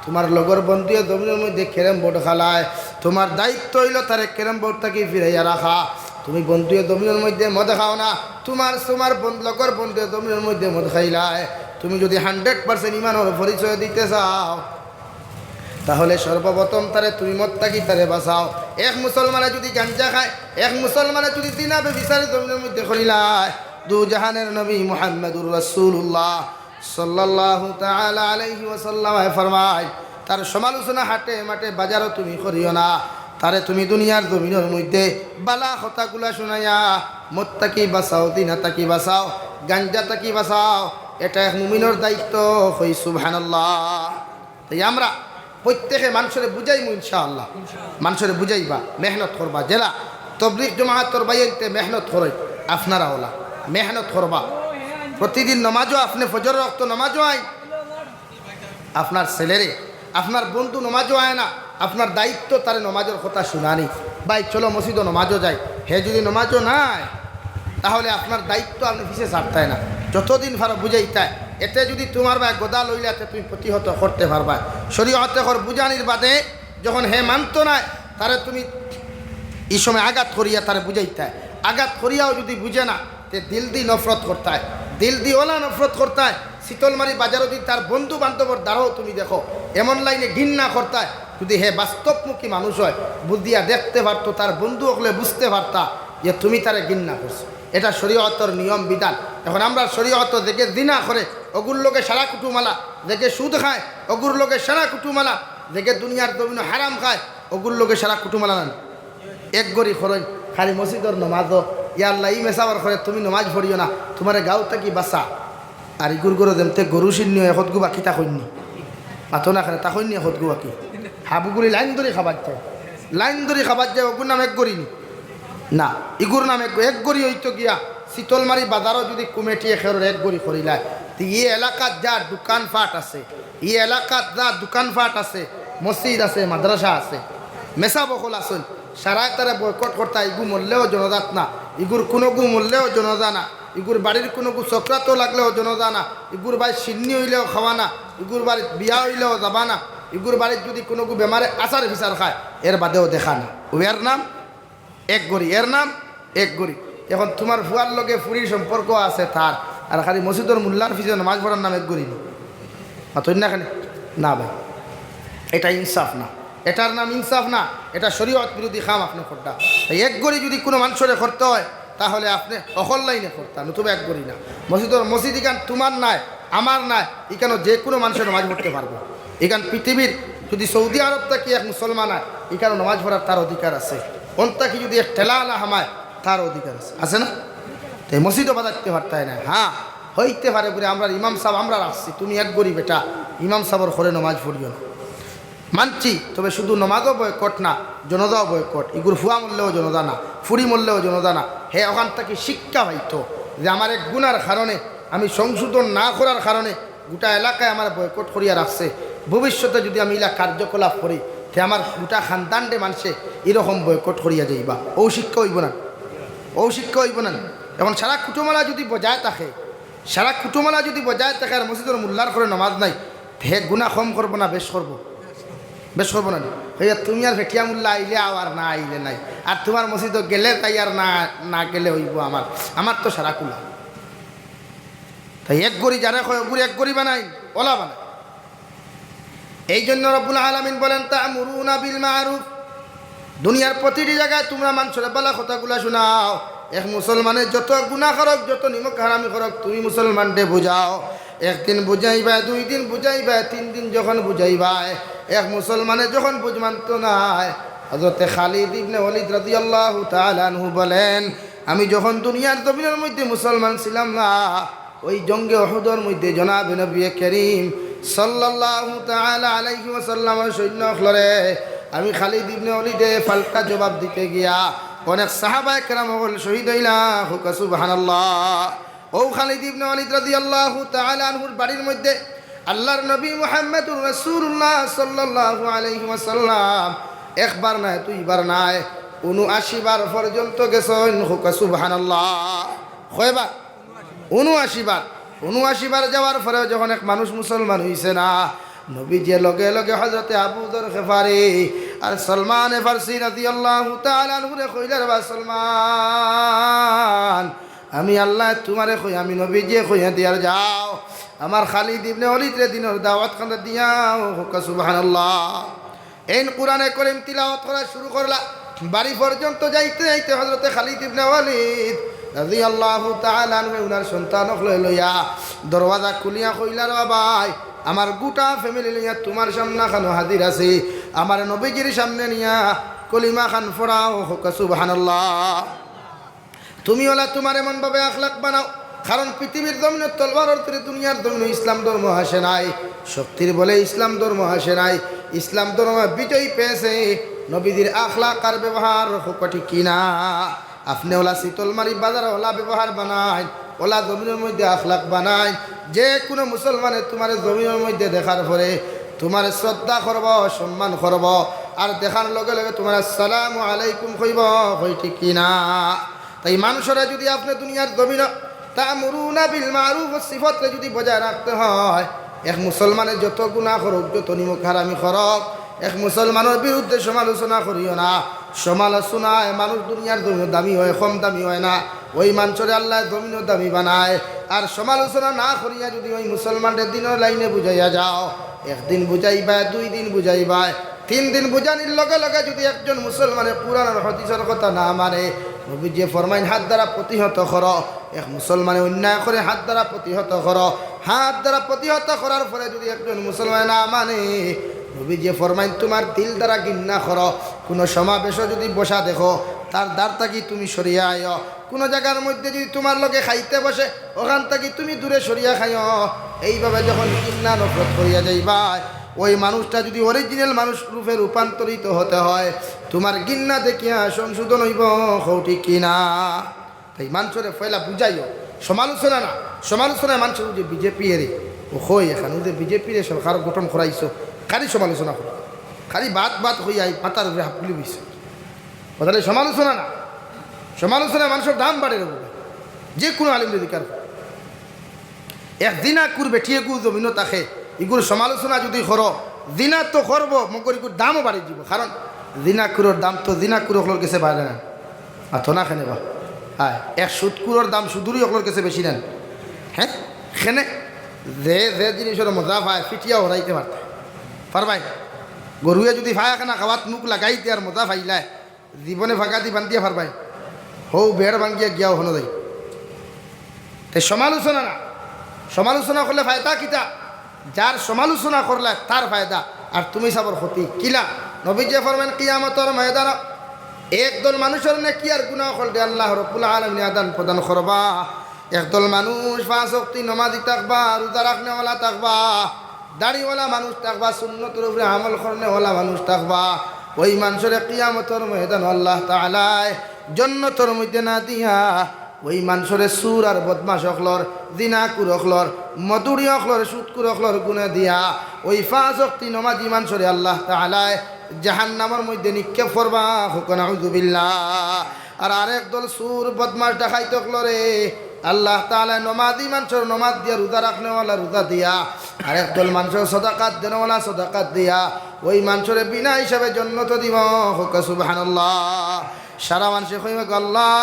তুমার লগর বন্ধুয়ে জমিনর মধ্যে ক্যারাম বোর্ড খালায়, তুমার দায়িত্ব অইলো তারে ক্যারাম বোর্ড থাকি ফিরাইয়া রাখা। তুমি বন্ধুয়ে জমিনর মধ্যে মদ খাও না, তুমার, তুমার বন-, লগর বন্ধুয়ে জমিনর মধ্যে মদ খাইলায়। তুমি যদি হান্ড্রেড পার্সেন্ট ইমানর পরিচয় দিতে চাও, তাহলে সর্বপ্রথম তারে তুমি মদ থাকি তারে বাঁচাও। এক মুসলমানে যদি গাঞ্জা খায়, এক মুসলমানে যদি জিনা ব্যভিচার জমিনর মধ্যে করিলায়, দু জাহানের নবী মুহাম্মাদুর রাসূলুল্লাহ সাল্লাল্লাহু তাআলা আলাইহি ওয়াসাল্লাম ফরমায়, তার সমালোচনা হাটে মাঠে বাজারো তুমি করিও না। তারে তুমি দুনিয়ার জমিনর মধ্যে বালা কথাগুলা শুনাইয়া মদ থাকি বাঁচাও, জিনা থাকি বাঁচাও, গাঞ্জা থাকি বাঁচাও, এটা এক মুমিনর দায়িত্ব। কই সুবহানাল্লাহ। তাই আমরা প্রত্যেকে মানষরে বুঝাইমু ইনশাআল্লাহ। মানষরে বুঝাইবা, মেহনত করবা। যেলা তবলিগ জমাতর ভাইয়াইন্তে মেহনত করইন, আপনারা অলা মেহনত করবা। প্রতিদিন নমাজো আপনে ফজর ওয়াক্ত নমাজো আইন, আপনার ছেলেরে, আপনার বন্ধু নমাজো আয় না, আপনার দায়িত্ব তারে নমাজর কথা শুনানি। ভাই, চলো মসজিদো নমাজো যাই। হে যদি নমাজো না আয়, তাহলে আপনার দায়িত্ব আপনে পিছে ছাড়তায় না। যতদিন পারো বুঝাইতায়। এতে যদি তুমার ভাই গদা লইলে, এতে তুমি প্রতিহত করতে পারবায়। শরীয়তে কর বুঝানির বাদে যখন হে মানতো নায়, তারে তুমি ই সময় আঘাত করিয়া তারে বুঝাইতায়। আঘাত করিয়াও যদি বুঝে না, তে দিল দি নফরত করতায়, দিল দি অলা নফরত করতায়। শীতলমারি বাজারো যদি তার বন্ধু বান্ধবর দ্বারাও তুমি দেখো, এমন লাইনে ঘিন্না করতায়, যদি হে বাস্তবমুখী মানুষ অয়, বুঝিয়া দেখতে পারতো, তার বন্ধু অকলে বুঝতে পারতা যে তুমি তারে ঘিন্না করছো। এটা শরীয়তর নিয়ম বিধান। এখন আমরা শরীয়ত যেগে জিনা করে, অগুর লগে সারা কুটুমালা, যেগে সুদ খায়, অগুর লগে সারা কুটুমালা, যেগে দুনিয়ার জমিনো হারাম খায়, অগুর লগে সারা কুটুমালা নানি। এক গড়ি করইন, খালি মসজিদর নমাজো, ইয়া আল্লাহ, ই মেসাবর করে তুমি নমাজ পড়িও না, তুমারে গাউ থাকি বাঁচা। আর ইগুর গরো যেমতে গরু শিন্নি অয়, এখতগু বাকি তা কইননি। মাতো না কেনে, তা কইননি এখতগু বাকি। হাবুগুলি লাইন ধরি খাবার যায়, লাইন ধরি খাবার যায়, অগুর নাম এক গড়ি নি। না, ইগুর নাম এক, এক গড়ি অইতো গিয়া, শীতলমারি বাজারো যদি কুমেটি এখেরর এক গড়ি করিলায়, তে ই এলাকাত যা দোকানপাট আছে, ই এলাকাত যা দোকানপাট আছে, মসজিদ আছে, মাদ্রাসা আছে, মেসাব অকল আছইন, সারায় তারে বয়কট করতা, ইগু মরলেও জনাজাত না, ইগুর কুনুগু মরলেও জনাজা না, ইগুর বাড়ির কুনুগু চক্রাত লাগলেও জনাজা না, ইগুর বাড়িত শিন্নি অইলেও খাওয়া না, ইগুর বাড়িত বিয়া অইলেও যাবা না, ইগুর বাড়িত যদি কুনুগু বেমারে আচার বিচার খায়, এর বাদেও দেখা না। অউ এর নাম এক গড়ি, এর নাম এক গড়ি। এখন তুমার ফুয়ার লগে ফুরির সম্পর্ক আছে তার, আর খালি মসজিদর মোল্লার পিছে নমাজ পড়ার নাম এক গড়ি নি? মাতইন না কেনে? না ভাই, এটা ইনসাফ না, এটার নাম ইনসাফ না, এটা শরীয়ত বিরোধী কাম আপনে কররা। তাই এক গড়ি যদি কুনু মানষরে করতে অয়, তাহলে আপনে অকল লাইনে করতা, নতুবা এক গড়ি না। মসজিদর, মসজিদ ইখান তুমার নায়, আমার নায়, ইখানো যে কুনু মানষে নমাজ পড়তে পারবো। ইখান পৃথিবীর যদি সৌদি আরব থাকি এক মুসলমান আয়, ইখানো নমাজ পড়ার তার অধিকার আছে। অন থাকি যদি এক ঠেলাআলা হামায়, তার অধিকার আছে, আছে না? তে মসজিদও বাজাইতে পারতায় না। হ্যাঁ, অইতে পারে বুলে আমরার ইমাম সাব আমরা রাখছি, তুমি এক গড়ি বেটা, ইমাম সাবর ঘরে নমাজ পড়িও না। মানছি, তবে শুধু নমাজও বয়কট না, জনাজাও বয়কট। ইগুর ফুয়া মরলেও জনাজা না, ফুরি মরলেও জনাজা না। হে অখান থাকি শিক্ষা পাইতো যে আমার এক গুনার কারণে, আমি সংশোধন না করার কারণে গোটা এলাকায় আমারে বয়কট করিয়া রাখছে। ভবিষ্যতে যদি আমি ইলা কার্যকলাপ করি, তে আমার গোটা খানদানরে মানষে ইরকম বয়কট করিয়া যাইবা। অউ শিক্ষা অইবো না? অউ শিক্ষা অইবো না? এখন সারা কুটুমালা যদি বজায় থাকে, সারা কুটুমালা যদি বজায় থাকে আর মসজিদর মোল্লার ঘরে নমাজ নাই, তে হে গুনা কম করবো না বেশ করবো? বেশ করবো না নি? অইয়া তুমি আর ফেটিয়া মোল্লা আইলে আও আর না আইলে নাই, আর তুমার মসজিদো গেলে যাই আর না, না গেলে অইবো আমার, আমার তো সারা কুলা। তাই এক গড়ি যারে কয়, অগুরে এক গড়ি বানাইন, অলা বানাইন। এই জন্য রব্বুল আলামিন বলেন, "তা'মুরুনা বিল মা'রুফ।" দুনিয়ার প্রতিটি জাগায় তুমরা মানষরে বালা কথাগুলা শুনাও। এক মুসলমানে যত গুনা করউক, যত নিমক হারামি করউক, তুমি মুসলমানরে বুঝাও। একদিন বুঝাইবায়, দুই দিন বুঝাইবায়, তিন দিন যখন বুঝাইবায়, এক মুসলমানে যখন বুঝ মানতো নায়, হযরতে খালিদ ইবনে ওয়ালিদ রাদিয়াল্লাহু তাআলা আনহু বলেন, আমি যখন দুনিয়ার জমিনর মধ্যে মুসলমান ছিলাম না, ওই জঙ্গে উহুদর মধ্যে জনাবে নবী করিম সাল্লাল্লাহু তাআলা আলাইহি ওয়াসাল্লামর সৈন্য অকলরে আমি খালিদ ইবনে ওয়ালিদে পাল্টা জবাব দিতে গিয়া অনেক সাহাবায়ে কেরাম অকল শহীদ অইলা। কউক্কা সুবহানাল্লাহ। অউ খালিদ ইবনে ওয়ালিদ রাদিয়াল্লাহু তাআলা আনহুর বাড়ির মধ্যে আল্লাহর নবী মুহাম্মাদুর রাসূলুল্লাহ সাল্লাল্লাহু আলাইহি ওয়াসাল্লাম একবার নায়, দুইবার নায়, ঊনআশি বার পর্যন্ত গেছইন। কউক্কা সুবহানাল্লাহ। কয়বার? ঊনআশি বার। ঊনআশি বার যাওয়ার পরেও যখন এক মানুষ মুসলমান অইছে না, নবীজিয়ে লগে লগে হযরতে আবু যর গিফারি আর সলমানে ফারসি রাদিয়াল্লাহু তাআলা আনহুরে কইলা, "রে বা সলমান, আমি আল্লায় তুমারে কই, আমি নবীজিয়ে কইয়া দিয়ার যাও, আমার খালিদ ইবনে ওলিদরে দিনর দাওয়াত খান দিয়াও।" কউক্কা সুবহানাল্লাহ। এইন কুরআনে করিম তিলাওয়াত করা শুরু করলা। বাড়ি পর্যন্ত যাইতে যাইতে হযরতে খালিদ ইবনে ওয়ালিদ রাদিয়াল্লাহু তাআলা আনহু উনার সন্তান অকলরে লইয়া দরওয়াজা খুলিয়া কইলা, "রে বাবাই, আমার গুটা family লইয়া তুমার সামনে খানো হাজির আছি, আমার নবীজির সামনে নিয়া কলিমা খান পড়াও।" কউক্কা সুবহানাল্লাহ। তুমি অলা তুমার এমন ভাবে আখলাক বানাও, কারণ পৃথিবীর জমিনো তলোয়ারর তীরে দুনিয়ার জমিনো ইসলাম ধর্ম আসে নাই, শক্তির বলে ইসলাম ধর্ম আসে নাই। ইসলাম ধর্ম বিজয় পেয়েছে নবীজির আখলাক আর ব্যবহার। কউক্কা ঠিক কি না? আপনে অলা শীতল মারি বাজার অলা ব্যবহার বানাইন, অলা জমিনর মধ্যে আখলাক বানাইন, যে কুনু মুসলমানে তুমারে জমিনর মধ্যে দেখার পরে তুমারে শ্রদ্ধা করবো, সম্মান করবো, আর দেখার লগে লগে তুমারে আসসালামু আলাইকুম কইবো। কই ঠিক কি না? তাই মানষরে যুদি আপনে দুনিয়ার জমিনো তা'মুরুনা বিল মা'রুফর সিফতরে যুদি বজায় রাখতে হয়, এক মুসলমানে যত গুনা করউক, যত নিমক হারামি করউক, এক মুসলমানর বিরুদ্ধে সমালোচনা করিও না। সমালোচনায় মানুষ দুনিয়ার জমিনো দামি অয়, কম দামি অয় না। ওই মানষরে আল্লায় জমিনো দামি বানায়। আর সমালোচনা না করিয়া যুদি ওই মুসলমানরে দিনর লাইনে বুঝাইয়া যাও, একদিন বুঝাইবায়, দুই দিন বুঝাইবায়, তিন দিন বুঝানির লগে লগে যুদি একজন মুসলমানে কুরআন আর হাদিসর কথা না মানে, নবীজিয়ে ফরমাইন, হাত দ্বারা প্রতিহত করো। এক মুসলমানে অন্যায় করে, হাত দ্বারা প্রতিহত করো। হাত দ্বারা প্রতিহত করার পরে যুদি একজন মুসলমানে না মানে, নবীজিয়ে ফরমাইন, তুমার দিল দ্বারা ঘিন্না করো। কুনু সমাবেশো যুদি বসা দেখো, তার দ্বার থাকি তুমি সরিয়া আইও। কুনু জাগার মধ্যে যুদি তুমার লগে খাইতে বসে, অখান থাকি তুমি দূরে সরিয়া খাইও। এইভাবে যখন ঘিন্না নফরত করিয়া যাইবায়, ওই মানুষটা যুদি original মানুষ রূপে রূপান্তরিত হতে হয়, তুমার ঘিন্না দেখিয়া সংশোধন অইবো। কও ঠিক কি না? তাই মানষরে পয়লা বুঝাইও, সমালোচনা না। সমালোচনায় মানষে বুঝে বিজেপি এরে, ও কই এখান যে বিজেপি রে সরকার গঠন করাইছো, খালি সমালোচনা করো, খালি বাত বাত কইয়া এই মাথার উপরে হাফ গুলি বইছে। বুঝলে, সমালোচনা না। সমালোচনায় মানষর দাম বাড়ে রে বাবা। যে কুনু আলিমরে জিকার করো। এক জিনাকুর বেটি এগু জমিনো থাকে, ইগুর সমালোচনা যুদি করো, জিনা তো করবো, মগর ইগুর দামও বাড়ি যিবো। কারণ জিনাকুরর দাম তো জিনাকুর অকলর গেছে বাড়ে না। আর তো না খেনে বা? হ্যাঁ, এক সুদকুরর দাম সুদুরি অকলর গেছে বেশি না। হ্যাঁ, খেনে যে, যে জিনিসর মজা পায়, ফিটিয়া হরাইতে পারতে। পারবায়? গরুয়ে যুদি পায়খানা খাওয়াত মুখ লাগাইতে আর মজা পাইলায়, জীবনে ফাঁকাদি বান্ধিয়া পারবায়? হউ বেড় ভাঙ্গিয়া গিয়াও হনো যাই। তাই সমালোচনা না, সমালোচনা করলে ফায়দা কিতা? যার সমালোচনা করলে তার ফায়দা, আর তুমি সবর ক্ষতি। কিলা? নবীজিয়ে ফরমাইন, কিয়ামতর ময়দানো একদল মানুষর নেকি আর গুনা অকলরে আল্লাহ রব্বুল আলামিনে আদান প্রদান করবা। একদল মানুষ পাঁচ ওয়াক্তি নমাজি থাকবা, রোজা রাখনেওয়ালা থাকবা, দাড়িওয়ালা মানুষ থাকবা, সুন্নতর উপরে আমল করনেওয়ালা মানুষ থাকবা। ওই মানষরে কিয়ামতর ময়দানো আল্লাহ তাআলায় জন্নতর মধ্যে না দিয়া, ওই মানষরে সুর আর বদমাশ অকলর, জিনাকুর অকলর, মদুড়ি অকলর, সুদকুর অকলর গুনা দিয়া, ওই পাঁচ ওয়াক্তি নমাজি মানষরে আল্লাহ তাআলায় জাহান্নামর মধ্যে নিক্ষেপ করবা। কও নাউজুবিল্লাহ। আর আরেক দল সুর, বদমাশ, ডাকাইত অকলরে আল্লাহ তাআলায় নমাজি মানষর নমাজ দিয়া, রোজা রাখনেওয়ালা রোজা দিয়া, আরেক দল মানষর সদাকাত দেনেওয়ালা সদাকাত দিয়া, ওই মানষরে বিনা হিসাবে জন্নত দিবো। কও সুবহানাল্লাহ। সারা মানষে কইবা, আল্লাহ,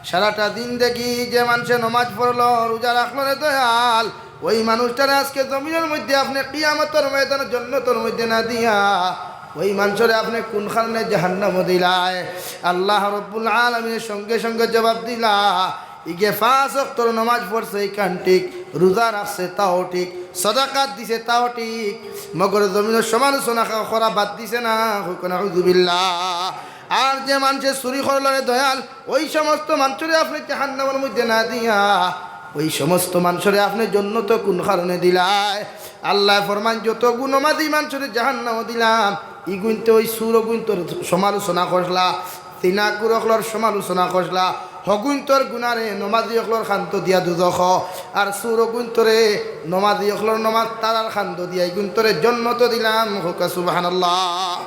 সারাটা জিন্দেগি যে মানষে নমাজ পড়লো, রোজা রাখলো রে দয়াল, ওই মানুষটারে আজকে জমিনর মধ্যে আপনে কিয়ামতর ময়দানো জন্নতর মধ্যে না দিয়া, ওই মানষরে আপনে কুন কারণে জাহান্নামো দিলায়? আল্লাহ রব্বুল আলামিনে সঙ্গে সঙ্গে জবাব দিলা, ইগে পাঁচ ওয়াক্তর নমাজ পড়ছে, ইখান ঠিক, রোজা রাখছে, তাও ঠিক, সদাকাত দিছে, তাও ঠিক, মগর জমিনর সমালোচনা করা বাদ দিছে না। কও নাউজুবিল্লাহ। আর যে মানষে চুরি করলো রে দয়াল, ওই সমস্ত মানষরে আপনে জাহান্নামর মধ্যে না দিয়া, ওই সমস্ত মানষরে আপনে জন্নতো কুন কারণে দিলায়? আল্লায় ফরমাইন, যতগু নমাজি মানষরে জাহান্নামো দিলাম, ইগুইন্তে ওই সুর অগুইন্তর সমালোচনা করলা, জিনাকুর অকলর সমালোচনা করলা, হগুইন্তর গুনারে নমাজি অকলর কান্দো দিয়া দুজখো, আর সুর অগুইন্তরে নমাজি অকলর নমাজ তারার কান্দো দিয়া ইগুইন্তরে জন্নতো দিলাম। কও সুবহানাল্লাহ।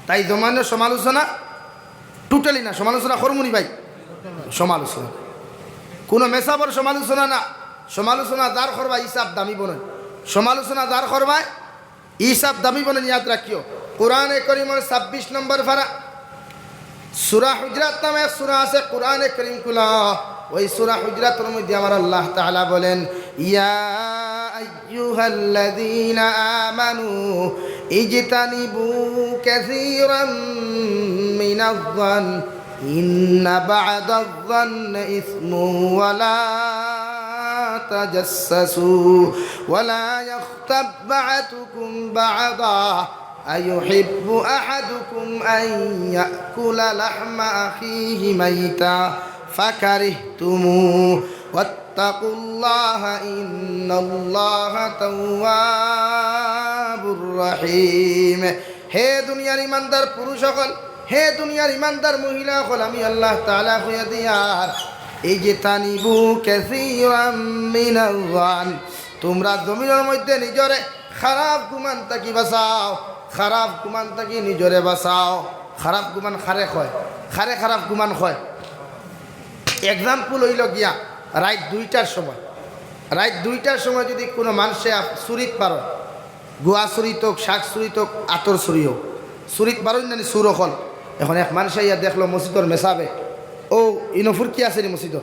তাই জমিনর সমালোচনা totally না। সমালোচনা করমুনি ভাই, সমালোচনা, কোনো মেসাবর সমালোচনা না। সমালোচনা যার করবায়, হিসাব দামি বনইন। সমালোচনা যার করবায়, হিসাব দামি বনইন, ইয়াদ রাখিও। কোরআনে করিমর ছাব্বিশ নম্বর পারা, সূরা হুজরাত নামে এক সূরা আছে, কোরআনে করিম খুলা। ওই সূরা হুজরাতর মধ্যে আমার আল্লাহ তাআলা বলেন, "ইয়া আইয়ুহাল্লাযীনা আমানু ইজতানিবু কাসীরাম মিনায-যন, ইন্না বা'দায-যন্নি ইসমুন, ওয়া লা তাজাসসাসু, ওয়া লা ইয়াগতাব বা'দুকুম বা'দা, আইয়ুহিব্বু আহাদুকুম আন ইয়াকুলা লাহমা আখিহি মাইতা ফাকারিহতুমু, ওয়াত্তাকুল্লাহা ইন্নাল্লাহা তাওয়াবুর রহিম।" হে দুনিয়ার ইমানদার পুরুষ অকল, হে দুনিয়ার ইমানদার মহিলা অকল, আমি আল্লাহ তাআলা কইয়া দিয়ার, ইজতানিবু কাসীরাম মিনায-যন, তোমরা জমিনর মধ্যে নিজরে খারাপ গুমান থাকি বাঁচাও, খারাপ গুমান থাকি নিজরে বাঁচাও। খারাপ গুমান কারে কয়? কারে খারাপ গুমান কয়? Example অইলো গিয়া, রাইত দুইটার সময়, রাইত দুইটার সময় যদি কোনো মানষে আপ-, চুরিত বারয়, গুয়া চুরিত অউক, শাক চুরিত অউক, আতর চুরি অউক, চুরিত বারইন না নি চুর অকল। এখন এক মানষে আইয়া দেখলো মসজিদর মেসাবে, অউ ইনো ফুরকি আছে নি মসজিদর,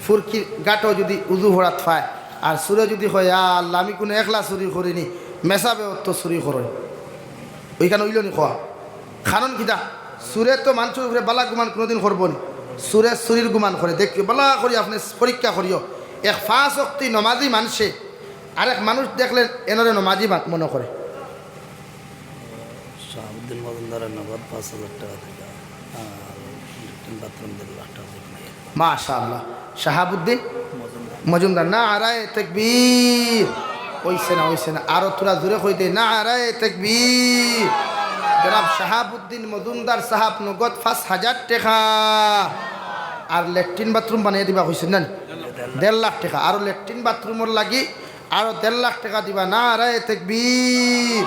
ফুরকির গাটো যদি উজু ফড়াত পায়, আর চুরে যদি কয়, "ইয়া আল্লাহ, আমি কুনু একলা চুরি করিনি, মেসাবে অত চুরি করইন", অউখান অইলো নি কওয়া? কারণ কিতা? চুরে তো মানষর উপরে বালা গুমান কুনুদিন করবো নি। চুরে চুরির গুমান করে। দেখিও, বালা করি আপনে পরীক্ষা করিও। এক পাঁচ ওয়াক্তি নমাজি মানষে আরেক মানুষ দেখলে এনরে নমাজি মাত মনো করে। শাহাবুদ্দিন মজুমদারের নগদ পাঁচ হাজার টাকা দিলা, আর লেট্রিন বাথরুম দেড় লাখ টাকা দিলা। মাশাআল্লাহ। শাহাবুদ্দিন মজুমদার। মজুমদার, নারায়ে তাকবীর। অইছে না, অইছে না, আরো থুড়া জোরে কইতে, নারায়ে তাকবীর। জনাব শাহাবুদ্দিন মজুমদার সাহাব নগদ পাঁচ হাজার টাকা, আর লেট্রিন বাথরুম বানাইয়া দিবা কইছইন না নি? দেড় লাখ টাকা, আরো লেট্রিন বাথরুমর লাগি আরো দেড় লাখ টাকা দিবা, নারায়ে তাকবীর।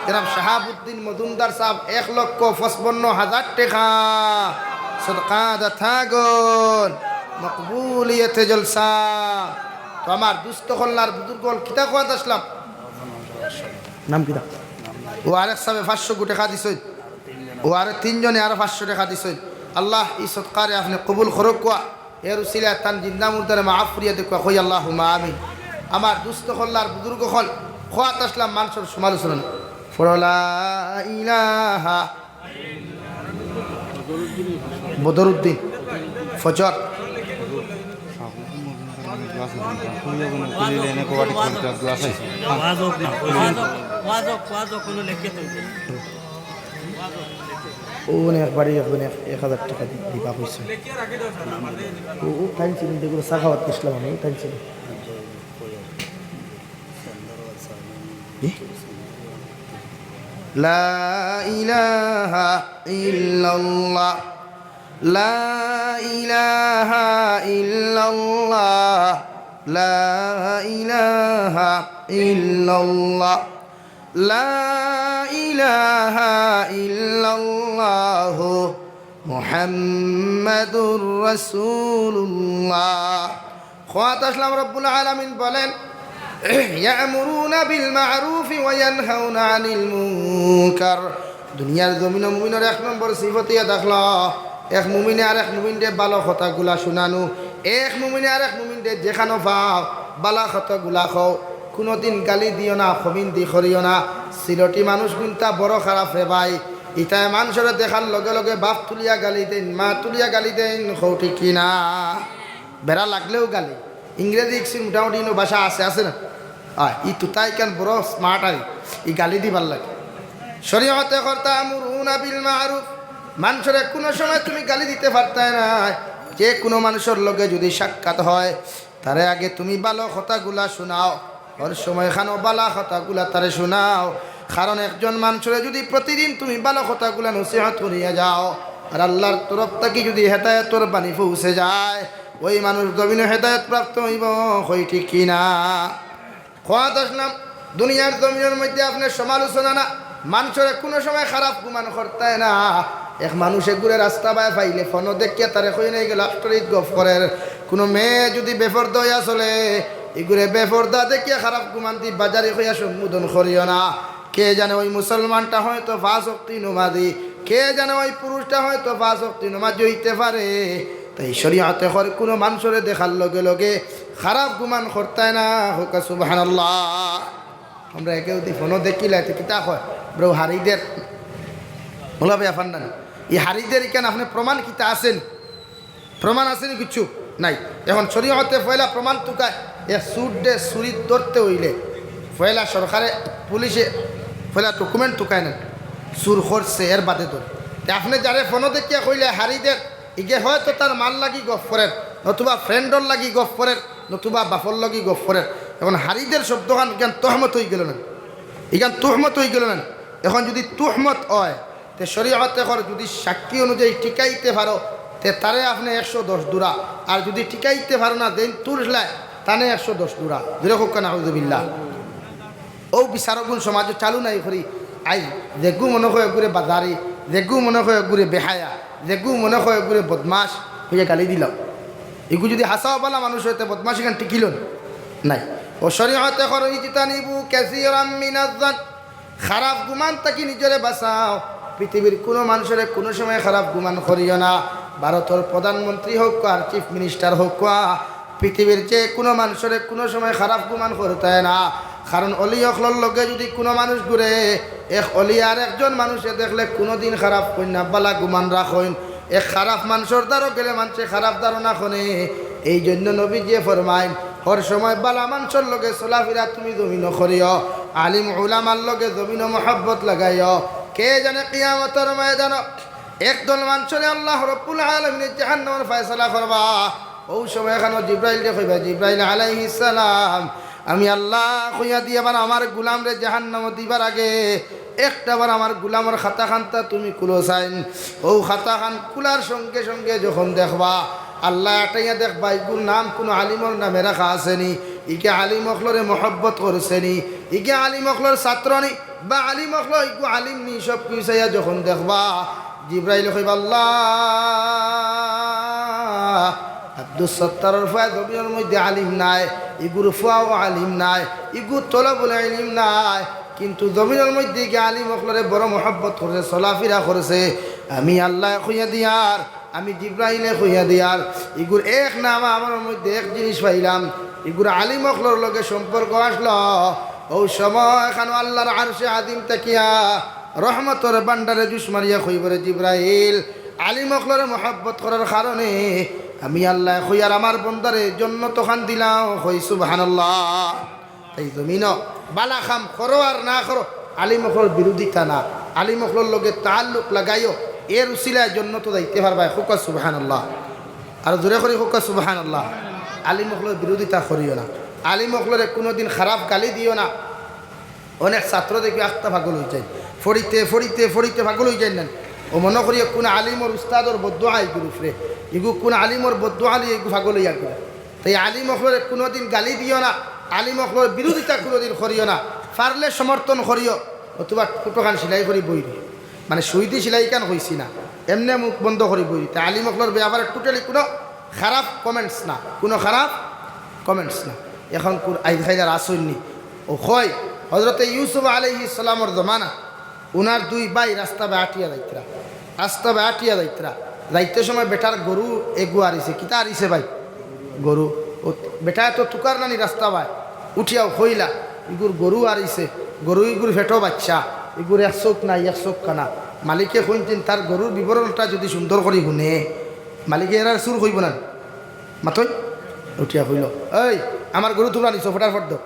জনাব শাহাবুদ্দিন মজুমদার সাহাব এক লক্ষ পঁচপান্ন হাজার টাকা। সদকা দাতাগণ, মকবুলিয়তে জলসা। তো আমার দুস্ত কল্লার বুজুর্গ অকল, কিতা কওয়াত আছলাম? নাম কিতা? ও আরেক সাবে পাঁচশো গু টাকা দিছইন। ও আরো তিনজনে আরো পাঁচশো টাকা দিছইন। আল্লাহ ই সদকারে আপনে কবুল করউক কুয়া। এর উসিলায় তান জিন্দা মুর্দারে মাফ করিয়া দেউক্কা, কই আল্লাহুম্মা আমিন। আমার দুস্ত কল্লার বুজুর্গ অকল, কওয়াত আছলাম মানষর সমালোচনা না। পড়ো লা ইলাহা বদরুদ্দিন ফজর। ওয়াজ হোক না, ওয়াজ হোক, ওয়াজ হোক, ওয়াজ হোক, কোনো লেখে তো। ও মানে একবারই একজন এক, এক হাজার টাকা দি-, দিবা কইছে। ও, ও টাইম ছিল, যেগুলো সাখাওয়াত করছিলাম আমি, ও টাইম ছিল। এ? লা ইলাহা ইল্লাল্লাহ, লা ইলাহা ইল্লাল্লাহ, লা ইলাহা ইল্লাল্লাহ। লা ইলাহা ইল্লাল্লাহু মুহাম্মাদুর রাসূলুল্লাহ। কওয়াত আছলাম রব্বুল আলামিন বলেন, ইয়া'মুরুনা বিল মা'রুফি ওয়া ইয়ানহাউনা আনিল মুনকার। দুনিয়ার জমিনো মুমিনর এক নম্বর সিফত ইয়া দেখলা, এক মুমিনে আরেক মুমিনরে ভালা কথাগুলা হুনানো, এক মুমিনে আরেক মুমিনরে যেখানো পাও ভালা কথাগুলা কও। কুনুদিন গালি দিও না, কমিন্দি করিও না। সিলটি মানুষ কুন্তা বড় খারাপ রে ভাই। ইতায় মানষরে দেখার লগে লগে বাপ তুলিয়া গালি দেইন, মা তুলিয়া গালি দেইন, কও ঠিক কি না? বেড়া লাগলেও গালি। ইংরেজি ইকসির মোটামুটি ইনো ভাষা আছে, আছে না? অয়, ই তুতাইখান বড় smart আর ই গালি দিবার লাগে। শরীয়তে কর তা'মুরুনা বিল মা'রুফ। মানষরে কুনু সময় তুমি গালি দিতে পারতায় নায়। যে কুনু মানষর লগে যুদি সাক্ষাৎ অয়, তারে আগে তুমি ভালা কথাগুলা হুনাও। হর সময়খানো ভালা কথাগুলা তারে হুনাও। কারণ একজন মানষরে যুদি প্রতিদিন তুমি ভালা কথাগুলা নসিহত করিয়া যাও, আর আল্লার তরফ থাকি যুদি হেদায়েতর বাণী পৌঁছে যায়, ওই মানুষ জমিনো হেদায়েত প্রাপ্ত অইবো, কই ঠিক কি না? কওয়াত আছলাম, দুনিয়ার জমিনর মধ্যে আপনে সমালোচনা না, মানষরে কুনু সময় খারাপ গুমান করতায় না। এক মানুষ এগুরে রাস্তা বায় পাইলে ফোনো দেখিয়া তারে কইন, "ইগু লাভ স্টোরিত গফ করের।" কুনু মেয়ে যুদি বেপর্দা অইয়া চলে, ইগুরে বেপর্দা দেখিয়া খারাপ গুমান দি বাজারি কইয়া সম্বোধন করিও না। কে জানে ওই মুসলমানটা হয়তো পাঁচ ওয়াক্তি নমাজি, কে জানে ওই পুরুষটা হয়তো পাঁচ ওয়াক্তি নমাজি অইতে পারে। তাই শরীয়তে কর কুনু মানষরে দেখার লগে লগে খারাপ গুমান করতায় না। কউক্কা সুবহানাল্লাহ। আমরা একে যুদি ফোনো দেখিলাই, তে কিতা কয়? ব্রো, হারিদের। ওলা ভাই, আফান্ডান, ই হারিদের ইখান আপনে প্রমাণ কিতা আছে নি? প্রমাণ আছে নি? কিচ্ছু নাই। এখন শরীয়তে পয়লা প্রমাণ তুকায়, এক চুর দে চুরি ধরতে অইলে পয়লা সরকারে, পুলিশে পয়লা ডকুমেন্ট তুকায় না, চুর করছে, এর বাদে ধরে। তে আপনে যারে ফোনো দেখিয়া কইলে হারিদের, ইগে হয়তো তার মার লাগি গফ করের, নতুবা ফ্রেন্ডর লাগি গফ করের, নতুবা বাপর লাগি গফ করের। এখন হারিদের শব্দখান ইখান তহমত অইগেলো না, ইখান তহমত অইগেলো না। এখন যুদি তহমত অয়, তে শরীয়তে কর যুদি সাক্ষী অনুযায়ী টিকাইতে পারো, তে তারে আপনে একশো দশ দুরা, আর যুদি টিকাইতে পারো না, যেইন তুলছলায়, তানে একশো দশ দুরা। জোরে কউক্কা নাউজুবিল্লাহ। অউ বিচারগুন সমাজো চালু নাই করি। আইজ যেগু মনো কয় এগুরে বাজারি, যেগু মনো কয় এগুরে বেহায়া, যেগু মনো কয় এগুরে বদমাশ কইয়া গালি দিলাম। ইগু যুদি হাছা বালা মানুষ অয়, তে বদমাশ ইখান টিকিলো নি? নাই। ও শরীয়তে কর, "ইজতানিবু কাসীরাম মিনাজ-জন্নি।" খারাপ গুমান থাকি নিজরে বাঁচাও। পৃথিবীর কুনু মানষরে কুনু সময় খারাপ গুমান করিও না। ভারতর প্রধানমন্ত্রী হউক্কা আর চিফ মিনিস্টার হউক্কা, পৃথিবীর যে কুনু মানষরে কুনু সময় খারাপ গুমান করতায় না। কারণ অলি অকলর লগে যুদি কুনু মানুষ ঘুরে, এক অলি আর একজন মানষে দেখলে কুনুদিন খারাপ কইন না, বালা গুমান রাখইন। এক খারাপ মানষর দ্বারো গেলে মানষে খারাপ ধারণা করে। এই জন্য নবীজিয়ে ফরমাইন, হর সময় বালা মানষর লগে চলাফিরা তুমি জমিনো করিও, আলিম উলামার লগে জমিনো মহব্বত লাগাইও। কে জানে কিয়ামতর ময়দানো একদল মানষরে আল্লাহ রব্বুল আলামিনে জাহান্নামর ফয়সালা করবা। অউ সময়খানো জিব্রাইলরে কইবা, "জিব্রাইল আলাইহিস সালাম, আমি আল্লায় কইয়া দিয়া বার আমার গুলামরে জাহান্নামো দিবার আগে একটা বার আমার গুলামর খাতাখানতা তুমি খুলো চাইন।" অউ খাতাখান খুলার সঙ্গে সঙ্গে যখন দেখবা, আল্লায় আটাইয়া দেখবা, ইগুর নাম কুনু আলিমর নামে রাখা আছে নি, ইগে আলিম অকলরে মহব্বত করছে নি, ইগে আলিম অকলর ছাত্র নি, বা আলিম অকল ইগু আলিম নি, সব কিছু চাইয়া যখন দেখবা, জিব্রাইল কইবা, "আল্লাহ, আব্দুস সত্তারর ফুয়া জমিনর মধ্যে আলিম নায়, ইগুর ফুয়াও আলিম নায়, ইগু তলবুল ইলিম নায়, কিন্তু জমিনর মধ্যে ইগে আলিম অকলরে বড় মহব্বত করছে, চলাফিরা করছে। আমি আল্লায় কইয়া দিয়ার, আমি জিব্রাইলে কইয়া দিয়ার, ইগুর এক নাম আমার মধ্যে এক জিনিস পাইলাম, ইগুর আলিম অকলর লগে সম্পর্ক আসলো।" অউ সময়খানো আল্লাহর আরশে আজিম থাকিয়া রহমতর ভান্ডারে জুস মারিয়া কইবো, "রে জিব্রাইল, আলিম অকলরে মহব্বত করার কারণে আমি আল্লায় কইয়ার আমার বন্দারে জন্নত খান দিলাম।" কই সুবহানাল্লাহ। তাই জমিনো বালা কাম করো আর না করো, আলিম অকলর বিরোধিতা না, আলিম অকলর লগে তাল্লুক লাগাইও, এর উসিলায় জন্নতো যাইতে পারবায়। কউক্কা সুবহানাল্লাহ। আর জোরে করি কউক্কা সুবহানাল্লাহ। আলিম অকলর বিরোধিতা করিও না, আলিম অকলরে কুনুদিন খারাপ গালি দিও না। অনেক ছাত্র দেখি আখতা পাগল অইযাইন, পড়িতে পড়িতে পড়িতে পাগল অইযাইন না। অউ মনো করি কুনু আলিমর উস্তাদর বদদোয়া ইগুর উপরে, ইগু কুনু আলিমর বদদোয়া লইয়া ইগু পাগল অইয়া গেল। তাই আলিম অকলরে কুনুদিন গালি দিও না, আলিম অকলর বিরোধিতা কুনুদিন করিও না। পারলে সমর্থন করিও, অথবা ফুটোখান সিলাই করি বই দিও। মানে সুইদি সিলাইখান কইছি না, এমনে মুখ বন্ধ করি বই দিও। তাই আলিম অকলর ব্যাপারে totally কুনু খারাপ comments না, কুনু খারাপ comments না। এখন কুন আইজ খাইলার আসইন নি। অউ কয়, হজরতে ইউসুফ আলাইহিস সালামর জমানা, উনার দুই ভাই রাস্তা বায় আটিয়া যাইতরা, রাস্তা বায় আটিয়া যাইতরা। যাইতে সময় বেটার গরু এগু আরিছে। কিতা আরিছে ভাই? গরু। অউ বেটায় তো তুকার না নি রাস্তা বায়, উঠিয়াউ কইলা, "ইগুর গরু আরিছে, গরু ইগুর পেটো বাইচ্চা, ইগুর এক চউখ নাই, এক চউখ কানা।" মালিকে কইনতিন, তার গরুর বিবরণটা যুদি সুন্দর করি হুনে, মালিকে এরারে চুর কইবো না নি? মাতইন, উঠিয়া কইলো, "এই, আমার গরু তুমরা নিছো, ফটাফট দেও।"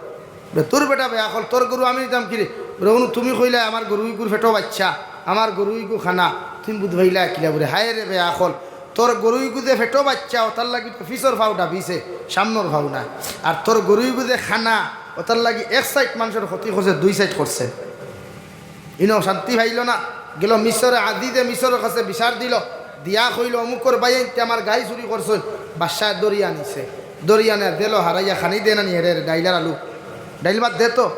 বলে, "তোর বেটা বেআক্কল, তোর গরু আমি নিতাম কিরে?" বলে, "হুনো, তুমি কইলায় আমার গরু ইগুর পেটো বাইচ্চা, আমার গরু ইগু কানা, তুমি বুঝবাইলায় কিলা?" বলে, "হায়রে বেআক্কল, তোর গরু ইগু যে পেটো বাইচ্চা, অতার লাগি তো পিছর ফাও ডাবিছে, সামনর ফাও নায়। আর তোর গরু ইগু যে কানা, অতার লাগি এক side মানষর ক্ষতি করছে, দুই side করছে।" ইনো শান্তি পাইলো না, গেলো মিশরে, আজিজে মিশরর কাছে বিচার দিলো, দিয়া কইলো, "অমুকর ভাইয়াইন্তে আমার গাই চুরি করছইন।" বাদশায় ধরিয়া আনিছে, ধরিয়া আনিয়া জেলো হারাইয়া খানি দেয় না নি হেরে, ডাইল আর আলু, ডাইল ভাত দে তো।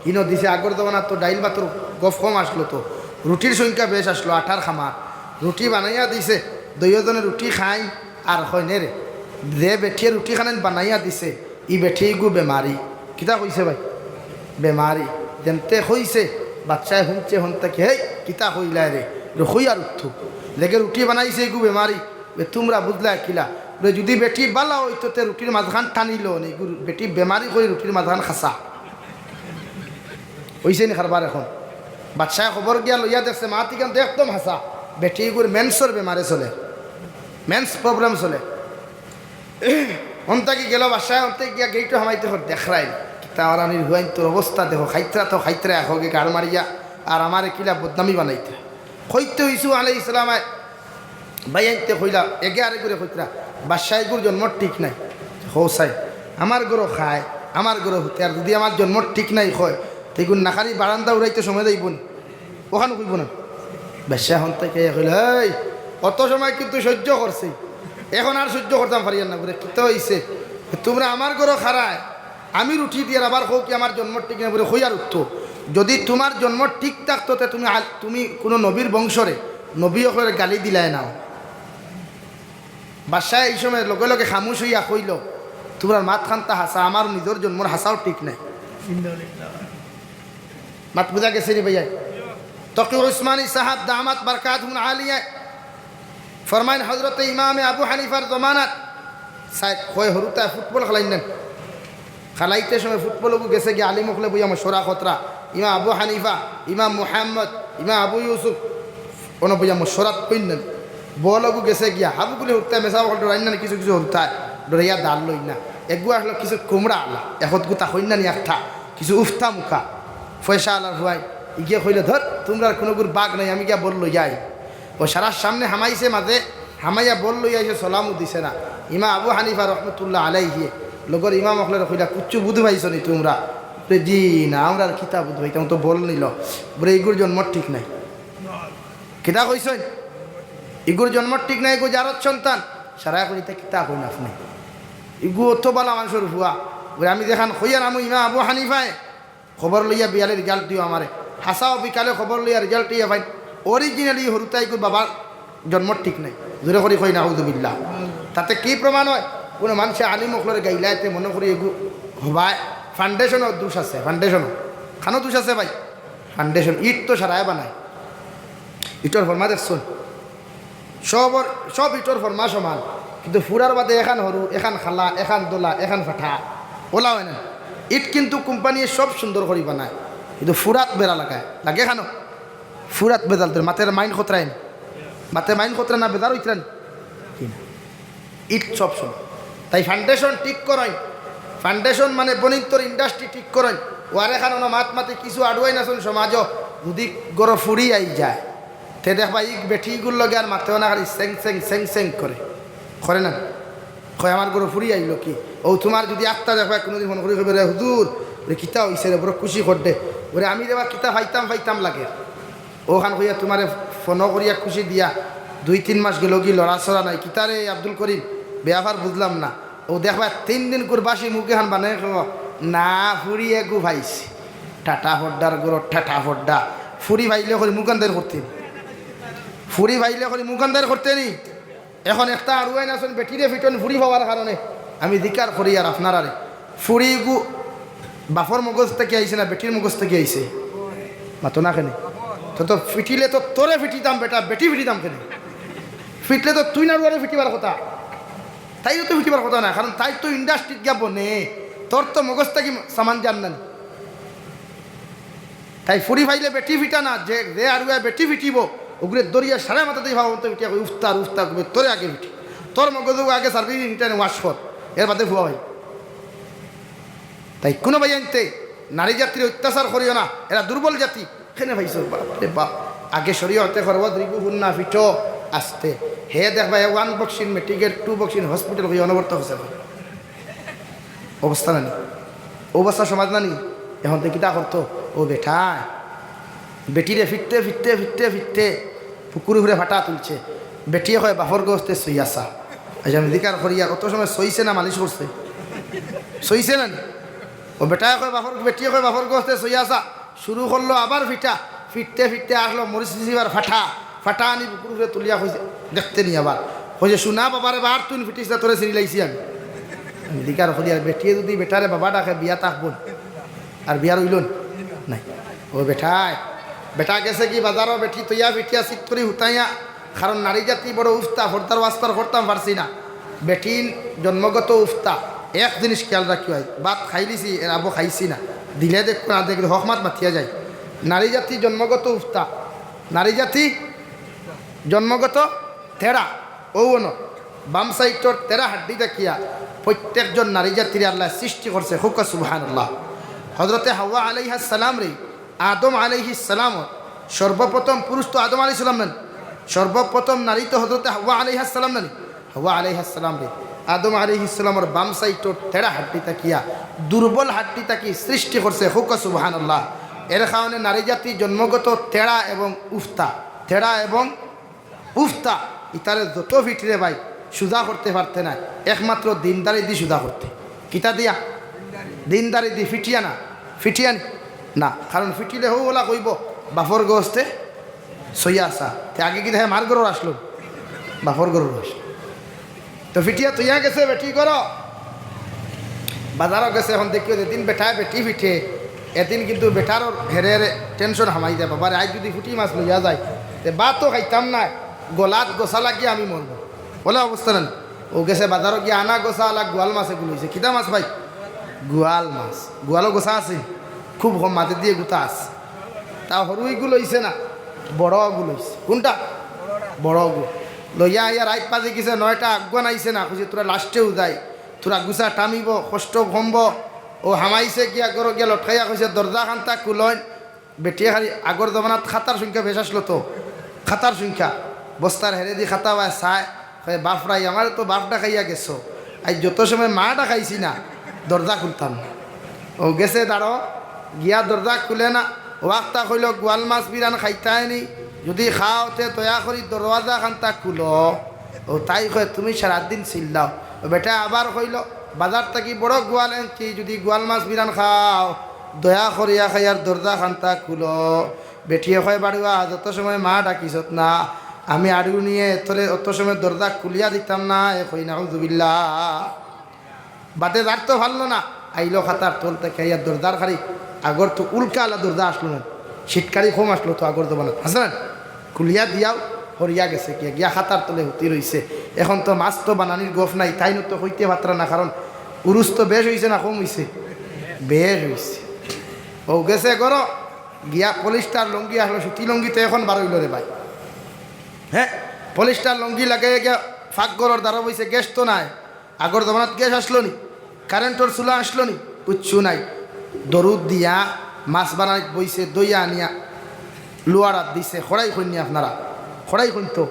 হিনো দিছে। আগর জমানাত তো ডাইল ভাতর গফ কম আসলো, তো রুটির সংখ্যা বেশ আসলো, আটার খামার। রুটি বানাইয়া দিছে, দুইওজনে রুটি খাইন আর কইন রে। যে বেটিয়ে রুটি খানাইন বানাইয়া দিছে, ই বেটি ইগু বেমারি। কিতা কইছে ভাই? বেমারি। যেনতে কইছে, বাদশায় হুনছে, হন থাকি, "হেই, কিতা কইলায় রে?" রে কই আর উঠতো। দেখে রুটি বানাইছে, ইগু বেমারি। বে, তুমরা বুঝলায় কিলা? বে, যুদি বেটি বালা অইতো, তে রুটির মাঝখান টানিলো নি। ইগু বেটি বেমারি কই রুটির মাঝখান খাসা। অইছে নি কারবার এখন? বাদশায় খবর গিয়া লইয়া দেখছে, মাত ইখান তো একদম হাছা। বেটি ইগুর মেন্সর বেমারে চলে, মেন্স প্রবলেম চলে। হন থাকি গেল বাদশায়, হন থাকি গিয়া গেইটো হামাইতে কর, দেখরায় নি। কিতা ওরা নির্ভুয়াইন তোর অবস্থা দেখো, খাইত্রা তো খাইত্রা, এক হগে গাড় মারিয়া, আর আমারে কিলা বদনামি বানাইত্রা। কইতে ইউসুফ আলাইহিস সালাম আয়, ভাইয়াইন্তে কইলা, এগে আরেগুরে কইত্রা, বাদশায় ইগুর জন্মর ঠিক নাই। হো চাই, আমার ঘরো খায়, আমার ঘরো হুতে, আর যুদি আমার জন্মর ঠিক নাই কয়, তে ইগুর নাকারি বারান্দা উড়াইতে সময় যাইবো নি? অখান কইবো না? বাদশায় হন থাকি কইলা, "এই, অত সময় কিন্তু সহ্য করছি, এখন আর সহ্য করতাম পারিয়ার না।" বুলে, "কিতা অইছে?" "তুমরা আমার ঘরো খাড়ায়, আমি রুটি দিয়ার আবার কও কি আমার জন্মর ঠিক নাই?" বুলে, "কই আর উঠতো? যুদি তুমার জন্মর ঠিক থাকতো, তে তুমি আল-, তুমি কুনু নবীর বংশরে, নবী অকলরে গালি দিলায় না।" বাদশায় ই সময় লগে লগে খামুশ অইয়া কইলো, "তুমরার মাতখান তা হাছা, আমার নিজর জন্মর হাছাও ঠিক নাই।" মাত বুঝা গেছে নি ভাইয়া? তকি উসমানী সাহেব দামাত বারকাতহুমুল আলিয়া ফরমাইন, হযরতে ইমামে আবু হানিফার জমানাত সাইদ কয় হুরুতায় ফুটবল খেলাইন না। খেলাইতে সময় ফুটবল অগু গেছে গিয়া আলিম অকলে বইয়া মশওয়ারা করত্রা। ইমাম আবু হানিফা, ইমাম মুহাম্মদ, ইমাম আবু ইউসুফ, অনো বইয়া মশওয়ারা কইন না। বল অগু গেছে গিয়া, হাবুগুলি হুরুতায় মেসাব অকল ডরাইন না, কিছু কিছু হুরুতায় ডরাইয়া দাল লইন না। এগু আসলো কিছু কুমড়া আলা, এখত গুতা কইন না নি একটা, কিছু উফতা মুখা, পয়সা আলার ফুয়াই। ইগিয়ে কইলো, "ধর, তুমরার কুনুগুর বাগ নাই, আমি গিয়া বল লইয়া আই।" ও সারার সামনে হামাইছে মাঝে, হামাইয়া বল লইয়া আইছে, সালামও দিছে না। ইমাম আবু হানিফা রহমতুল্লাহ আলাইহি লগর ইমাম অকলরে কইলা, "কুচ্ছু বুঝ পাইছো নি তুমরা?" বুলে, "জি না, আমরা আর কিতা বুঝ পাইতাম, তো বল নিল।" বুলে, "ইগুর জন্মর ঠিক নাই।" কিতা কইছইন? "ইগুর জন্মর ঠিক নাই, ইগু জারত সন্তান।" সারায় কইন, "ইতা কিতা কইন আপনে? ইগু অত বালা মানষর ফুয়া।" বুলে, "আমি যেখান কইয়ার আমু ইমাম আবু হানিফায় খবর লইয়া বিয়ালে রেজাল্ট দিও আমারে।" হাছাও বিকালে খবর লইয়া রেজাল্ট ইয়া পাইন, অরিজিনালি হুরুতায় ইগুর বাবার জন্মর ঠিক নাই। জোরে করি কই নাউজুবিল্লাহ। তাতে কি প্রমাণ অয়? কুনু মানষে আলিম অকলরে গাইলাইতে মনো করি এগু হবায়, ফাউন্ডেশনও দোষ আছে, ফাউন্ডেশনও। খানো দোষ আছে ভাই? ফাউন্ডেশন, ইট তো সারায় বানায়। ইটর ফর্মা দেখছইন? সবর, সব ইটর ফর্মা সমান, কিন্তু ফুরার বাদে এখান হুরু, এখান খালা, এখান দলা, এখান ফাটা, অলা অয় না। ইট কিন্তু কোম্পানিয়ে সব সুন্দর করি বানায়, কিন্তু ফুরাত বেড়া লাগায়, লাগে খানো? ফুরাত বেজাল তোর মাতের মাইন্ড খতরাইন, মাতে মাইন্ড খতরা না বেজার অইতরান? কি না? ইট সব সময়। তাই ফাউন্ডেশন ঠিক করইন। ফাউন্ডেশন মানে বনিন্তর ইন্ডাস্ট্রি ঠিক করইন। ওয়ারে খান অনো মাত মাতে কিছু আডুয়াইন আছইন সমাজও, যুদি ঘরো ফুরি আই যায়, তে দেখবা ই বেটিগুর লগে আর মাতেও না, খালি সেং সেং সেং সেং করে। করে না? কয়, "আমার ঘরো ফুরি আইলো কি?" ও তুমার যুদি আত্মা দেখবা, কুনুদিন ফোন করি কইবে, "রে হুজুর, রে কিতা অইছে রে, বড় খুশি খর দে।" ওরে আমি দেবা কিতা পাইতাম পাইতাম লাগে। অখান কইয়া তুমারে ফোন করিয়া খুশি দিয়া, দুই তিন মাস গেলো গি লড়াচড়া নাই। কিতা রে আব্দুল করিম, বেয়াপার বুঝলাম না। ও দেখবা তিন দিন কুর বাসি মুখ এখান বানাই খাবো। না, ফুরি এগু পাইছি। ঠাটা ফড্ডার গরো ঠাটা ফড্ডা। ফুরি পাইলে করি মুখান্দার করতে নি। ফুরি পাইলে করি মুখান্দার করতে নি। এখন একটা আরুয়াইন আছইন বেটিরে ফিটন ফুরি পাওয়ার কারণে। আমি জিকার করি আর আপনারারে। ফুরি গু বাপর মগজ থাকি আইছে না, বেটির মগজ থাকি আইছে? মাতো না কেনে? তো, তো ফিটিলে তো তোরে ফিটিতাম বেটা, বেটি ফিটিতাম কেনে? ফিটলে তো তুই নারুয়ারে ফিটিবার কথা, তাইরে তো ফিটিবার কথা না, কারণ তাই তো ইন্ডাস্ট্রিত গিয়া বনে, তোর তো মগজ থাকি সামান যার না নি। তাই ফুরি পাইলে বেটি ফিটা না, যে, যে আরুয়া বেটি ফিটিবো, ওগুরে দরিয়া সারা মাথা দিয়ে ভাবো তো ফিটিয়া কই, "উফতার, উফতার," কইবে, "তোরে আগে ফিটি। তোর মগজ আগে সার্ভিস ইন্টারনে ওয়াশ কর, এর বাদে ফুয়া ভাই।" তাই কোনো ভাইয়াইন্তে নারী জাতিরে অত্যাচার করিও না, এরা দুর্বল জাতি। কেনে পাইছো? বাপ রে বাপ। আগে শরীয়তে করবো, দ্রিবু হুন্না ফিটো আসতে। হে দেখবা, হে one boxing medical, two boxing hospital হইয়া অনবরত হসে। অবস্থা নানি? অবস্থা সমাজ নানি? এখন তো কিতা করতো? ও বেটায়, বেটিরে ফিটতে, ফিটতে, ফিটতে, ফিটতে, পুকুর উপরে ফাটা তুলছে। বেটিয়ে কয়, "বাপর গোস্তে সইয়াছা।" আচ্ছা, আমি জিকার করি, আর অত সময় সইছে না মালিশ করছে? সইছে না নি? ও বেটায় কয় বাফর, বেটিয়ে কয় বাফর গো অস্তে সইয়া আসা। শুরু করলো আবার ফিটা, ফিটতে ফিটতে আসলো মরিচ রিসিভার ফাটা, ফাটা আনি বুকুর উপরে তুলিয়া কইছে, "দেখতে নি আবার।" কইছে, "শুনা বাবারে, বার তুই ফিটিস না, তোরে চিনিলাইছি আমি।" আমি দিকার করি, আর বেটিয়ে যদি বেটারে বাবা ডাকে, বিয়া থাকবো না, আর বিয়া রইল না। নাই। ও বেটায়, বেটা গেছে কি বাজারো, বেটি তইয়া ফিটিয়া চিত করি হুতাইয়া, কারণ নারী জাতি বড় উফতা, ফর্দার ওয়াস্তার করতাম পারছি না। বেটিন জন্মগত উফতা। এক জিনিস খেয়াল রাখিও, ভাত খাইলিছি, এর আবো খাইছি না, দিলে দেখো না দেখলে হকমাত মাতিয়া যায়। নারী জাতি জন্মগত উফতা, নারী জাতি জন্মগত তেড়া। ও অনো বাম সাইডর তেড়া হাড্ডি দেখিয়া প্রত্যেকজন নারী জাতির আল্লাহ সৃষ্টি করছে। হুকা সুবহানাল্লাহ। হজরতে হাওয়া আলাইহাস সালাম রে, আদম আলাইহিস সালামর সর্বপ্রথম পুরুষ তো আদম আলাইহিস সালাম নানি, সর্বপ্রথম নারী তো হজরতে হাওয়া আলাইহাস সালাম নানি। হাওয়া আলাইহাস সালাম রে, আদম আলাইহিস সালামর বাম সাইডর তেড়া হাড্ডি থাকিয়া, দুর্বল হাড্ডি থাকি সৃষ্টি করছে। হুকা সুবহানাল্লাহ। এর কারণে নারী জাতি জন্মগত তেড়া এবং উফতা, তেড়া এবং উফতা। ইতারে যত ফিটরে ভাই, সুজা করতে পারতে নায়, একমাত্র দিনদারি দি সুজা করতে। কিতা দিয়া? দিনদারি দি। ফিটিয়া না, ফিটিয়া নি? না, কারণ ফিটিলে হউ ওলা কইব, "বাফর গো অস্তে সইয়া আসা।" তে আগে কি দেখে মার ঘরর আসলো, বাফর ঘরর আসলো। তো ফিটিয়া তইয়া গেছে বেটি ঘরো, বাজারো গেছে। এখন দেখিও যেদিন বেটায় বেটি ফিটে, এদিন কিন্তু বেটারও হেরে হেরে টেনশন হামাই যায়, "বাবারে, আইজ যদি ফুটি মাছ লইয়া যায়, তে ভাতও খাইতাম না, গলাত গোসা লাগিয়া আমি মরবো।" ওলা অবস্থা নানি? ও গেছে বাজারো গিয়া আনা গোসা আলা গোয়াল মাছ এগু লইছে। কিতা মাছ ভাই? গোয়াল মাছ। গোয়ালও গোসা আছে, খুব কম, মাঝে দিয়ে গুতা আছে। তা হরুইগু লইছে না, বড়গু লইছে। কোনটা? বড়গু। লইয়া আইয়া রাইত বাজি গেছে নয়টা, আগুয়ান আইছে না, কইছে, "তোরা লাস্টেউ যাই, তোরা গুছা টামিব, কষ্ট কমব।" ও হামাইছে গিয়া ঘরো গিয়া লটকাইয়া কইছে, "দরজা খান্তা খুলইন।" বেটিয়ে খালি আগর জমানাত খাতার সংখ্যা বেশ আসলো তো, খাতার সংখ্যা, বস্তার হেরেদি খাতা বায় চায়, কয়, "বাফরাই, আমারে তো বাফ ডাকাইয়া গেছো, আইজ যত সময় মা ডাকাইছি না, দরজা খুলতাম না।" ও গেছে দাঁড়ো, গিয়া দরজা খুলে না। ওয়াক্তা কইল, "গোয়াল মাছ বিরান খাইতায় নি, যদি খাও তে দয়া করি দরওয়াজা খান্তা খুলো।" ও তাই কয়, "তুমি সারাদিন চিল্লাও।" ও বেটায় আবার কইল, "বাজার থাকি বড় গোয়াল আনছি, যদি গোয়াল মাছ বিরান খাও, দয়া করিয়া খাইয়ার দরজা খান্তা খুলো।" বেটিয়ে কয়, "বাড়ুয়া, যত সময় মা ডাকিছত না, আমি আড়ু নিয়ে তোরে অত সময় দরজা খুলিয়া দিতাম না।" এ কই, "নাউজুবিল্লাহ।" বাদে যার তো পারলো না, আইলো খাতার তল থাকি আইয়া দরজার খাড়ি, আগর তো উল্কা আলা দরজা আসলো না, সিটকারি কম আসলো তো আগর জমানাত, আছে না? খুলিয়া দিয়াও হরিয়া গেছে, গিয়া, গিয়া খাতার তলে হুতি রইছে। এখন তো মাছ তো বানানির গফ নাই, তাইন তো কইতে পাররা না, কারণ উরুস তো বেশ অইছে না কম অইছে? বেশ অইছে। ও গেছে ঘরো, গিয়া পলিস্টার লুঙ্গি আসলো, সুতি লুঙ্গি তো এখন বার অইলো রে ভাই। হ্যাঁ, পলিস্টার লুঙ্গি লাগাইয়া গিয়া ফাঁকঘরর দ্বারা বইছে, গ্যাস তো নাই। আগর জমানাত গ্যাস আসলো নি, কারেন্টর চুলা আসলো নি, কিচ্ছু নাই। দরুদ দিয়া মাছ বানানিত বইছে, দইয়া আনিয়া লোয়ারাত দিছে, খড়াই কইন নি আপনারা, খড়াই কইন তো,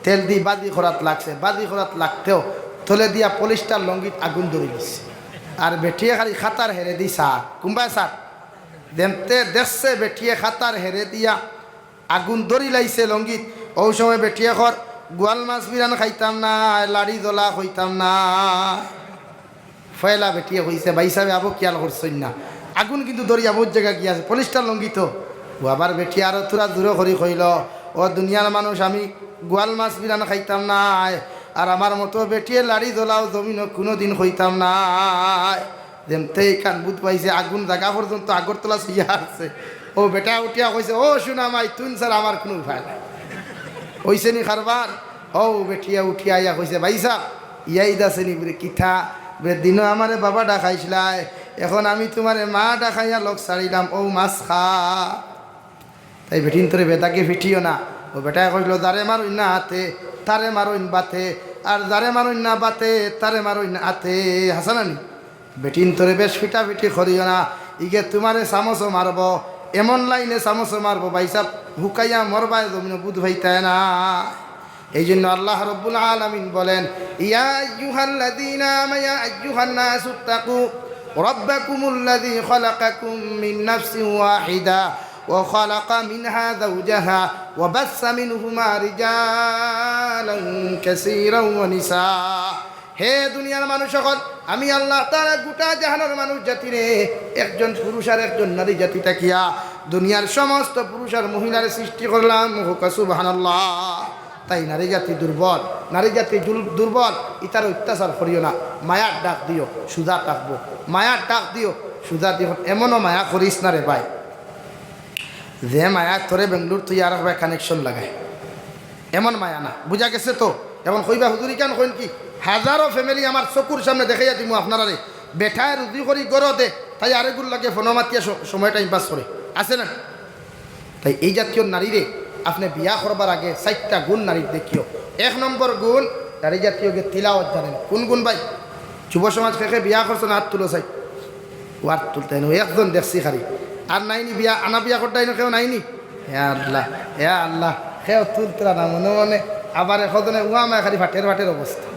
তেল দি বাজি খরাত লাগছে, বাজি খরাত লাগতেও তলে দিয়া পলিস্টার লুঙ্গিত আগুন ধরি দিছে। আর বেটিয়ে খালি খাতার হেরে দি সার, কুম্বায় সার, দেমতে দেখছে বেটিয়ে খাতার হেরে দিয়া আগুন ধরি লাইছে লুঙ্গিত। ও সময় বেটিয়ে কর, "গোয়াল মাছ বিরান খাইতাম না, লাড়ি জ্বলা খাইতাম না।" ফয়লা বেটিয়ে কইছে, "ভাইসাবে, আবো খিয়াল করছইন না, আগুন কিন্তু ধরিয়া বহুত জাগা গিয়া আছে, পলিস্টার লুঙ্গি তো।" ও আবার বেটিয়ে আরো থুড়া জুরে করি কইল, "ও দুনিয়ার মানুষ, আমি গোয়াল মাছ বিরান খাইতাম না, আর আমার মতো বেটিয়ে লাড়ি জ্বলাও জমিনো কুনুদিন খাইতাম না।" যেমতেই কান বুত পাইছে, আগুন জাগা পর্যন্ত আগরতলা ছুইয়া আসছে। ও বেটা উঠিয়া কইছে, "ও সোনা মাই, তুইন ছাড়া আমার কুনু উপায় নাই।" অইছে নি কারবার? ও বেটিয়ে উঠিয়া আইয়া কইছে, "ভাইসাব, ইয়াদ আছে নি?" বুলে, "কিতা?" বুলে, "দিনো আমারে বাবা ডাকাইছলায়, এখন আমি তুমারে মা ডাকাইয়া লগ ছাড়িলাম, ও মাছ খা।" তাই বেটিন্তরে বেদাগে ফিটিও না। ও বেটায় কইল, "যারে মারইন না আতে, তারে মারইন বাতে, আর যারে মারইন না বাতে, তারে মারইন আতে।" হাছা না নি? বেটিন্তরে বেশ ফিটাফিটি করিও না। ইগে তুমারে চামচও মারবো, এমন লাইনে চামচও মারবো, ভাইসাব, হুকাইয়া মরবায়, জমিনো বুদ পাইতায় না। এই জন্য আল্লাহ রব্বুল আলামিন বলেন, "ইয়া আইয়ুহাল্লাযীনা আমা-, ইয়া আইয়ুহান নাসু ইত্তাকু রাব্বাকুমুল্লাযী খালাকাকুম মিন নাফসিন ওয়াহিদা ওয়া খালাকা মিনহা যাওজাহা ওয়া বাসসা মিনহুমা রিজালান কাসীরান ওয়া নিসা।" হে দুনিয়ার মানুষ অকল, আমি আল্লাহ তাআলা গোটা জাহানর মানুষ জাতিরে একজন পুরুষ আর একজন নারী জাতি থাকিয়া দুনিয়ার সমস্ত পুরুষ আর মহিলারে সৃষ্টি করলাম। কউক্কা সুবহানাল্লাহ। তাই নারী জাতি দুর্বল, নারী জাতি জুল-, দুর্বল, ইতার অত্যাচার করিও না। মায়ার ডাক দিও, সুজা থাকবো। মায়ার ডাক দিও, সুজা দিও। এমনও মায়া করিস না রে ভাই, যে মায়া তোরে বেঙ্গলোর তুই আর ভাই কানেকশন লাগায়, এমন মায়া না। বুঝা গেছে তো? এখন কইবা, "হুজুর, ইখান কইন কি?" হাজারো ফ্যামিলি আমার চকুর সামনে দেখাইয়া দিমু আপনারারে। বেটায় রুজি করি গরো দে, তাই আরেকগুর লগে ফোনো মাতিয়া স-, সময় টাইম পাস করে। আছে না? তাই এই জাতীয় নারীরে আপনে বিয়া করবার আগে চাইরটা গুণ নারীর দেখিও। এক নম্বর গুণ, নারী জাতীয় গে তিলাওয়াত জানেন। কোন গুণ ভাই? যুব সমাজ কে কে বিয়া করছো না, আত তুলো চাই। ওয়ার তুলতে নয়, একজন দেখছি খালি। আর নাইনি বিয়া, আনা বিয়া করতাই না কেউ নাইনি। হে আল্লাহ, হে আল্লাহ, কেউ তুলতরা না মনে মনে। আবার এখজনে উয়া মায় খালি ফাটের ফাটের অবস্থা।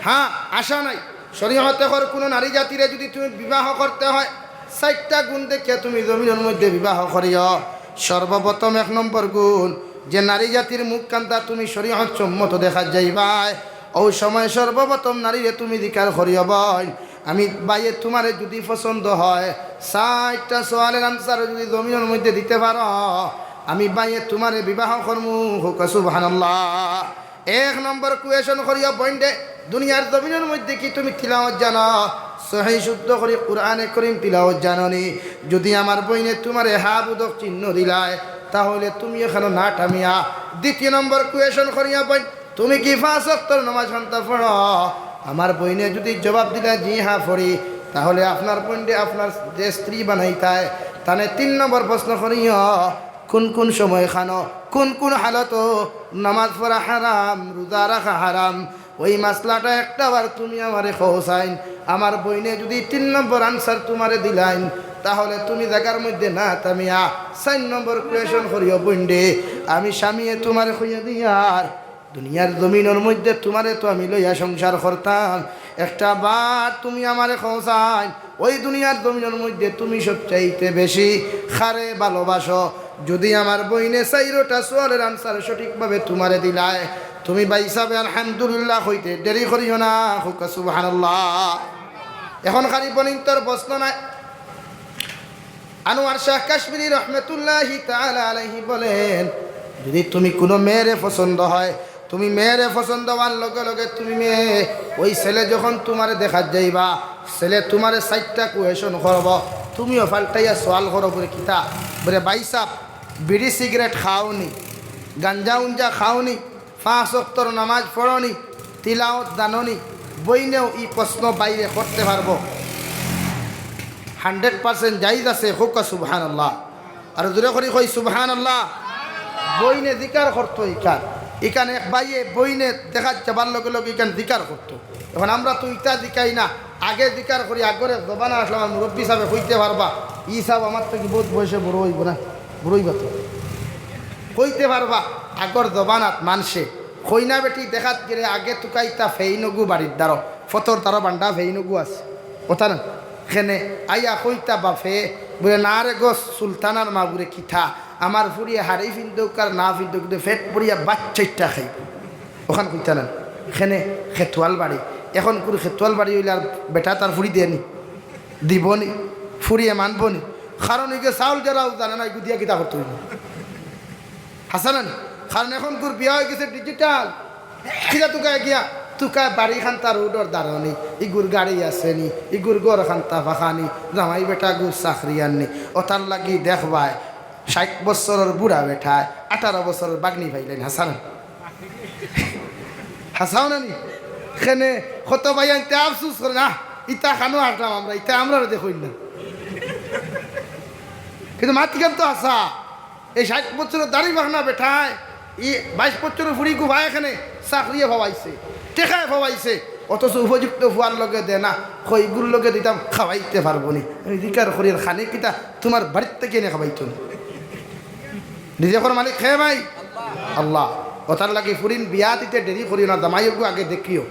হ্যাঁ, আশা নাই। শরীয়তে কর কোনো নারী জাতিরে যদি তুমি বিবাহ করতে হয়, চাইরটা গুণ দেখিয়া তুমি জমিনর মধ্যে বিবাহ করিও। সর্বপ্রথম এক নম্বর গুণ, যে নারী জাতির মুখ কান্তা তুমি শরীয়ত সম্মত দেখা যাইবায়, ওই সময় সর্বপ্রথম নারীরে তুমি জিকার করিও, "বইন, আমি বাইয়ে তোমারে যদি পছন্দ হয়, চাইরটা সওয়ালের আনসার যদি জমিনর মধ্যে দিতে পারো, আমি বাইয়ে তোমারে বিবাহ করমু।" কউক্কা সুবহানাল্লাহ। এক নম্বর কুয়েশন করিও, "বইন রে, দুনিয়ার জমিনর মধ্যে কি তুমি তিলাওয়াত জানো? সহি শুদ্ধ করি কোরআনে করিম তিলাওয়াত জানো নি? যদি আমার বইনে তোমারে হা বুদক চিহ্ন দিলায়, তাহলে তুমি এখানো না থামিয়া।" দ্বিতীয় নম্বর কুয়েশন করিও, "বইন, তুমি কি পাঁচ ওয়াক্তর নামাজ কান্তা পড়ো?" আমার বইনে যদি জবাব দিলায়, "জি হ্যাঁ পড়ি," তাহলে আপনার বইনরে আপনার যে স্ত্রী বানাইতায়, তানে তিন নম্বর প্রশ্ন করিও, কোন কোন সময় খানো, কোন কোন হালতো নামাজ পড়া হারাম, রোজা রাখা হারাম, ওই মাসলাটা একটা বার তুমি আমারে কও চাইন। আমার বইনে যদি তিন নম্বর আনসার তোমারে দিলাইন, তাহলে তুমি জাগার মধ্যে না থামিয়া চাইর নম্বর কুয়েশন করিও, "বইন রে, আমি স্বামীয়ে তোমারে কইয়া দিয়ার দুনিয়ার জমিনর মধ্যে তোমারে তো আমি লইয়া সংসার করতাম, একটা বার তুমি আমারে কও চাইন, ওই দুনিয়ার জমিনর মধ্যে তুমি সবচাইতে বেশি কারে ভালোবাসো?" যদি আমার বইনে চাইরোটা সওয়ালের আনসার সঠিকভাবে তোমারে দিলায়, তুমি ভাইসাবে আলহামদুলিল্লাহ কইতে দেরি করিও না। কউক্কা সুবহানাল্লাহ। এখন খালি বনিন্তর প্রশ্ন নাই। আনোয়ার শাহ কাশ্মীরি রহমতুল্লাহি তাআলা আলাইহি বলেন, যদি তুমি কোনো মেয়েরে পছন্দ হয়, তুমি মেয়েরে পছন্দ হওয়ার লগে লগে তুমি মেয়ে, ওই ছেলে যখন তোমারে দেখাত যাইবা, ছেলে তোমারে চাইরটা কুয়েশন করবো, তুমিও পাল্টাইয়া সওয়াল করো, বুলে, "কিতা?" বুলে, "ভাইসাব, বিড়ি সিগারেট খাওনি, গাঞ্জা উঞ্জা খাওনি, পাঁচ ওয়াক্তর নামাজ পড়নি, তিলাওয়াত জাননি?" বইনেও ই প্রশ্ন বাইরে করতে পারবো, হান্ড্রেড পার্সেন্ট জায়েজ আছে। কউক্কা সুবহানাল্লাহ। আর জোরে করি কই সুবহানাল্লাহ। বইনে জিকার করতো ইখান, ইখান এক বাইয়ে বইনে দেখাত যাবার লগে লগে ইখান জিকার করতো। এখন আমরা তো ইতা জিকাই না, আগে জিকার করি। আগর এক জমানা আছলো, আমার মুরব্বি সাবে কইতে পারবা, ই সাব আমার থাকি বউত বয়সে বড় অইবো না, বড় অইবা তো, কইতে পারবা। আগর জমানাত মানষে কইনা বেটি দেখাত গেলে আগে তুকাইতা ফেইনগু বাড়ির দ্বারো, ফতর দ্বারো বান্ডা ফেইনগু আছে, কথা না? খেনে আইয়া কইতা বাফে, বুলে, "না রে গো সুলতানার মা, বুলে, কিতা? আমার ফুড়িয়ে হাড়ি ফিন্দুক আর না ফিন্দুক, কিন্তু পেট ভরিয়া ভাত চাইরটা খাইবো।" অখান কইতা না? খেনে খেতুয়াল বাড়ি। এখন কুর খেতুয়াল বাড়ি অইলে আর বেটা তার ফুড়ি দেয়নি, দিবনি, ফুড়িয়ে মানবনি। কারণ ইগে চাউল জরাও জানে না, ইগু দিয়া কিতা করতো অইবো? হাছা না নি? কারণ এখন কুর বিয়া অইগেছে ডিজিটাল। কিতা তুকায় গিয়া? তুকায় বাড়ি খান্তা রোডর দ্বারো নি, ইগুর গাড়ি আছে নি, ইগুর ঘর খান্তা ফাঁকা নি, জামাই বেটাগুর চাকরি আর নি। অতার লাগি দেখবায়, ষাইট বছরর বুড়া বেটায় আঠারো বছরর বাগনি পাইলাইন, হাছা না নি? হাছাও না নি? খেনে কত ভাইয়াইন্তে আফসুস করে, "না, ইতা খানো আসলাম আমরা, ইতা আমরারে দেখইন না।" কিন্তু মাতিকান তো হাছা। এই ষাইট বছরর দাড়ি পাকনা বেটায়, ই বাইশ বছরর ফুড়িগু পায় খেনে, চাকরিয়ে পাওয়াইছে, টেকায় পাওয়াইছে, অথচ উপযুক্ত ফুয়ার লগে দে না, কইগুর লগে দিতাম, খাওয়াইতে পারবো নি। আমি জিকার করি, আর খানে কিতা তোমার বাড়িত থাকি এনে খাওয়াইতো নি? রিজিকর মালিক কে ভাই? আল্লাহ। অতার লাগি ফুড়িন বিয়া দিতে দেরি করিও না, জামাইগু আগে দেখিও।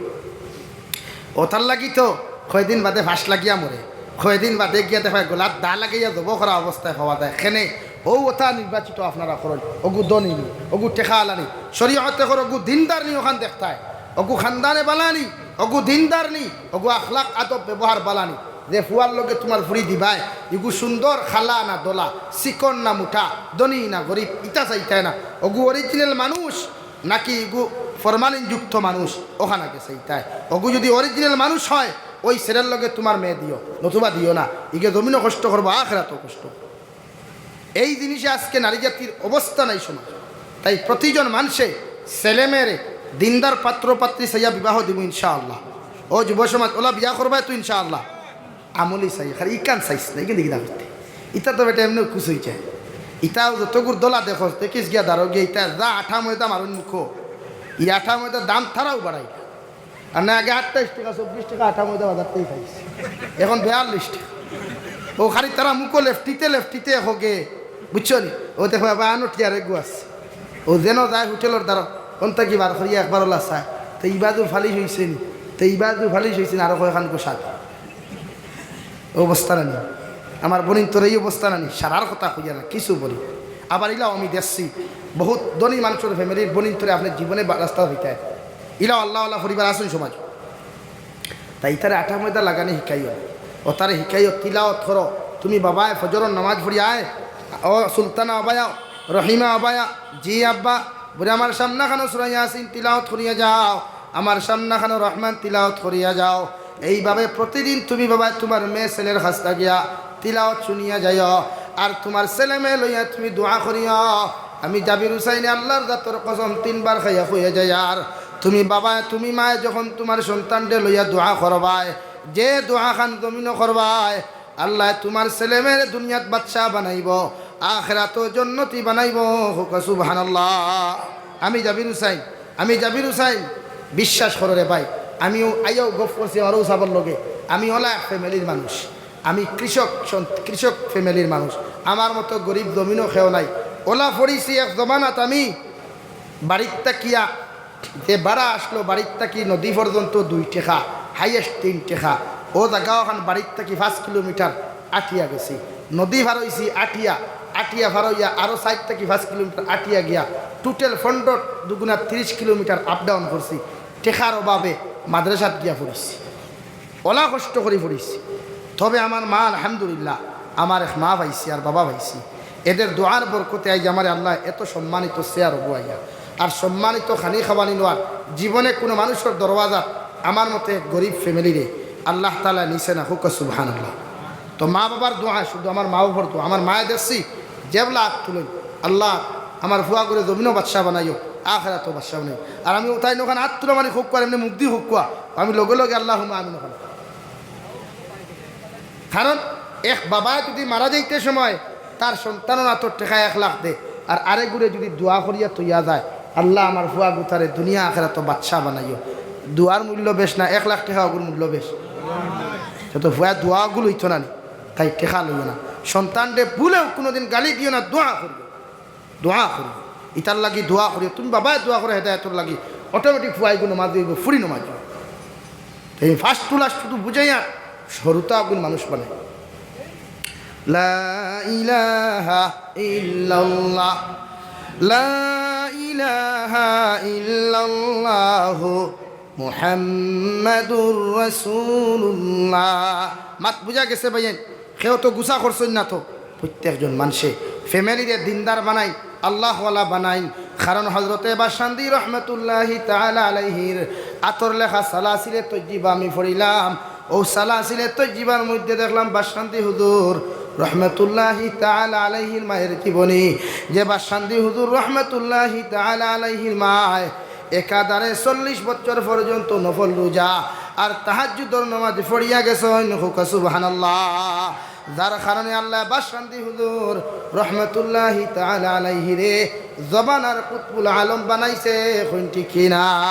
অতার লাগি তো কয়দিন বাদে ফাঁস লাগিয়া মরে, কয়দিন বাদে গিয়া দেখা গলাত দা লাগাইয়া জব করা অবস্থায় পাওয়া যায়। খেনে অউ অতা নির্বাচিত আপনারা করইন, অগু ধনী নি, অগু টেকাআলা নি, শরীয়তে কর অগু দিনদার নি, অখান দেখতায়, অগু খানদানে বালা নি, অগু দিনদার নি, অগু আখলাক আদব ব্যবহার বালা নি। যে ফুয়ার লগে তুমার ফুড়ি দিবায়, ইগু সুন্দর কালা না ধলা, চিকন না মুটা, ধনী না গরিব, ইতা চাইতায় না। অগু original মানুষ নাকি ইগু formalin যুক্ত মানুষ, অখান আগে চাইতায়। অগু যুদি original মানুষ অয়, অউ ছেলের লগে তুমার মেয়ে দিও, নতুবা দিও না। ইগে জমিনো কষ্ট করবো, আখেরাতও কষ্ট। এই জিনিসে আজকে নারী জাতির অবস্থা নাই সমাজ। তাই প্রতিজন মানষে ছেলে মেয়েরে দিনদার পাত্র পাত্রী চাইয়া বিবাহ দিবো ইনশাআল্লাহ। ও যুব সমাজ, অলা বিয়া করবায় তো ইনশাআল্লাহ। আমলি চাই, খালি ইখান চাইস না, ইখান দেখি না করতে। ইতা তো বেটা এমনেউ খুশ অইযায়। ইতাও যতগুর ধলা দেখোস, দেখিস গিয়া দারো গিয়া, ইতা যা আটা ময়দা মারইন মুখো, ই আটা ময়দার দাম তারাও বাড়াইলা। আর না, আগে আটাইশ টেকা, চব্বিশ টেকা আটা ময়দা বাজার থাকি খাইছি, এখন বিয়াল্লিশ টেকা। অউ খালি তারা মুখো লেফটিতে লেফটিতে হোগে, বুঝছো নি? অউ দেখো, এবার আনো টিয়ারে গুয়াস। অউ যেন যায় হোটেলর দারো, অন থাকি বার করিয়া একবার অলা চায়, তে ইবাদু ফালিশ অইছে নি, তে ইবাদু ফালিশ অইছে নি, আরো কয়খান গোসাদ। অবস্থা নানি, আমার বইনিন্তর এই অবস্থা নানি, সারার কথা কইয়া না, কিছু বলি। আবার ইলাও আমি দেখছি, বহুত ধনী মানষর ফ্যামিলির বইনিন্তরে আপনে জীবনে বা-, রাস্তা হইতায়। ইলাও আল্লাহওয়ালা পরিবার আছইন সমাজ। তাই ইতারে আটা ময়দা লাগানি হিকাইও, অতারে হিকাইও, তিলাওত করো। তুমি বাবায় ফজরর নামাজ পড়িয়া আয়, ও সুলতানা আবায়া, রহিমা আবায়া, জি আব্বা, বুড়ি আমার সামনাখানো সূরা ইয়াসিন তিলাওত করিয়া যাও, আমার সামনাখানো রহমান তিলাওত করিয়া যাও। এইভাবে প্রতিদিন তুমি বাবায় তুমার মেয়ে ছেলের কাছ থাকিয়া তিলাওত শুনিয়া যাইও, আর তুমার ছেলে মেয়ে লইয়া তুমি দোয়া করিও। আমি জাবির হুসাইনে আল্লাহর জাতর কসম তিনবার খাইয়া কইয়া যাইয়ার, তুমি বাবায়, তুমি মায় যখন তুমার সন্তানরে লইয়া দোয়া করবায়, যে দোয়াখান জমিনো করবায়, আল্লায় তুমার ছেলে মেয়েরে দুনিয়াত বাদশা বানাইবো, আখেরাতও জন্নতি বানাইবো। কউক্কা সুবহানাল্লাহ। আমি জাবির হুসাইন, আমি জাবির হুসাইন, বিশ্বাস করো রে ভাই, আমিও আইয়াও গফ করছি আমারও সাবর লগে, আমি অলা এক ফ্যামিলির মানুষ, আমি কৃষক সন্ত-, কৃষক ফ্যামিলির মানুষ, আমার মতো গরিব জমিনো কেউ নাই। অলা পড়ছি এক জমানাত আমি বাড়িত থাকিয়া যে ভাড়া আছলো, বাড়িত থাকি নদী পর্যন্ত দুই টেকা, highest তিন টেকা। অউ জাগা অখান বাড়িত থাকি পাঁচ কিলোমিটার আটিয়া গেছি, নদী পার অইছি আটিয়া, আটিয়া পার অইয়া আরো চাইর থাকি পাঁচ কিলোমিটার আটিয়া গিয়া total পনরো দুগুণা তিরিশ কিলোমিটার up down করছি। টেকার অভাবে মাদ্রাসাত গিয়া পড়ছি। অলা কষ্ট করি পড়ছি। তবে আমার মা, আলহামদুলিল্লাহ, আমার এক মা পাইছি আর বাবা পাইছি। এদের দোয়ার বরকতে আইজ আমারে আল্লায় এত সম্মানিত চেয়ারো বওয়াইয়া, আর সম্মানিত খানি খাওয়ানি নেওয়ার। জীবনে কুনু মানষর দরওয়াজাত আমার মতো এক গরিব ফ্যামিলিরে আল্লাহ তাআলায় নিছে না। কউক্কা সুবহানাল্লাহ। তো মা বাবার দোয়া, শুধু আমার মা বাবার দোয়া, আমার মায়ে দেখছি যেবলা আত তুলইন, "আল্লাহ, আমার ফুয়াগুরে জমিনো বাদশা বানাইও, আখেরাতও বাদশা বানাইও।" আর আমি অতাইন অখান আত তুলা মারি কউক্কা, এমনে মুখদি কউক্কা, আমি লগে লগে আল্লাহুম্মা আমিন অখান। কারণ এক বাবায় যুদি মারা যাইতে সময় তার সন্তানর আতর টেকা এক লাখ দে, আর আরেকগুরে যুদি দোয়া করিয়া থইয়া যায়, "আল্লাহ, আমার ফুয়াগুতারে দুনিয়া আখেরাতো বাদশা বানাইও", দোয়ার মূল্য বেশ না, এক লাখ টেকা অগুর মূল্য বেশ? তো ফুয়ায় দোয়া অগু লইতো না নি, তাই টেকা লইও না। সন্তানরে ভুলেও কুনুদিন গালি দিও না, দোয়া করিও। দোয়া করি, ইতার লাগি দোয়া করি। তুমি বাবায় দোয়া করো হেদায়েতর লাগি, automatic ফুয়াইগু নমাজি অইবো, ফুড়ি নমাজি অইবো। এই first class শুধু বুঝাইয়া সরুতা অগুন মানুষ বানায়। লা ইলাহা ইল্লাল্লাহ, লা ইলাহা ইল্লাল্লাহু মুহাম্মাদুর রাসূলুল্লাহ। মাত বুঝা গেছে ভাইয়াইন? কেউ তো গুছা করছইন না তো। প্রত্যেকজন মানষে ফ্যামিলিরে দিনদার বানাইন, আল্লাহওয়ালা বানাইন। কারণ হযরতে বাশশান্দি রহমাতুল্লাহি তাআলা আলাইহির আতর লেখা সালাসিলে তৈয়িবা আমি পড়িলাম। অউ সালাসিলে তৈয়িবার মধ্যে দেখলাম বাশশান্দি হুজুর রহমাতুল্লাহি তাআলা আলাইহির মায়ের জীবনী, যে বাশশান্দি হুজুর রহমাতুল্লাহি তাআলা আলাইহির মায় একাধারে চল্লিশ বছর পর্যন্ত নফল রোজা আর তাহাজ্জুদর নামাজ পড়িয়া গেছইন। কউক্কা সুবহানাল্লাহ। যার কারণে আল্লায় বাশশান্দি হুজুর রহমাতুল্লাহি তাআলা আলাইহিরে জমানার কুতবুল আলম বানাইছে। কইন ঠিক কি না?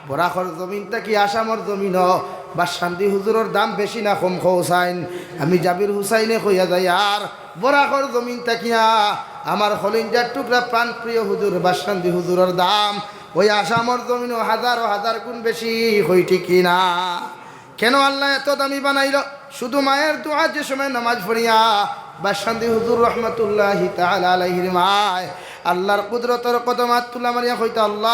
বরাকর জমিন থাকি আসামর জমিনো বাশশান্দি হুজুরর দাম বেশি না কম কও চাইন? আমি জাবির হুসাইনে কইয়া যাইয়ার বরাকর জমিন থাকিয়া আমার কলিজার টুকরা প্রাণপ্রিয় হুজুর বাশশান্দি হুজুরর দাম অউ আসামর জমিনো হাজারো হাজার গুণ বেশি। কই ঠিক কি না? কেন আল্লায় এত দামি বানাইলো? শুধু মায়ের দোয়া, যে সময় নামাজ পড়িয়া বাসকান্দি হুজুর রহমতুল্লাহি তাআলা আলাইহির মায় আল্লাহর কুদরতর কদমাত তুলা মারিয়া কইতা, "আল্লাহ,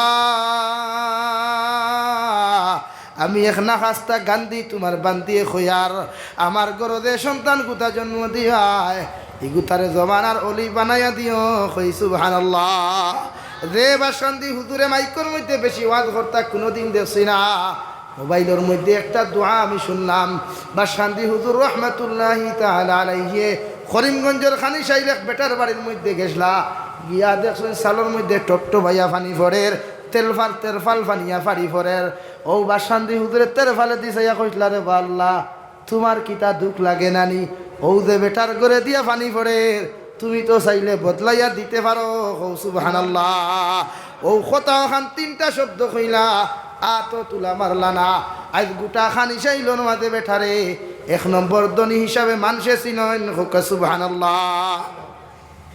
আমি এক নাখাস্তা গান্দি তুমার বান্দিয়ে কইয়ার, আমার ঘরো যে সন্তান গুতা জন্ম দিবায়, ইগুতারে জমানার অলি বানাইয়া দিও।" কই সুবহানাল্লাহ। যে বাসকান্দি হুজুরে মাইকর মধ্যে বেশি ওয়াজ করতা কুনুদিন দেখছি না। মোবাইলর মধ্যে একটা দোয়া আমি শুনলাম, বাসকান্দি হুজুর রহমতুল্লাহি তাআলা আলাইহি করিমগঞ্জর খানিশাইল এক বেটার বাড়ির মধ্যে গেছলা, গিয়া দেখছইন চালর মধ্যে টপটপাইয়া পানি পড়ের, তেলফাল তেরফাল পানিয়া পানি পড়ের। অউ বাসকান্দি হুজুরে তেরফালেদি চাইয়া কইছলা, "রে বা আল্লাহ, তুমার কিতা দুখ লাগে না নি? অউ যে বেটার ঘরে দিয়া পানি পড়ের, তুমি তো চাইলে বদলাইয়া দিতে পারো।" কও সুবহানাল্লাহ। অউ কথা অখান তিনটা শব্দ কইলা, আতো তুলা মারলা না। আইজ গুটা খানিশাইলর মাঝে বেটারে এক নম্বর ধনী হিসাবে মানষে চিনইন, কউক্কা সুবহানাল্লাহ।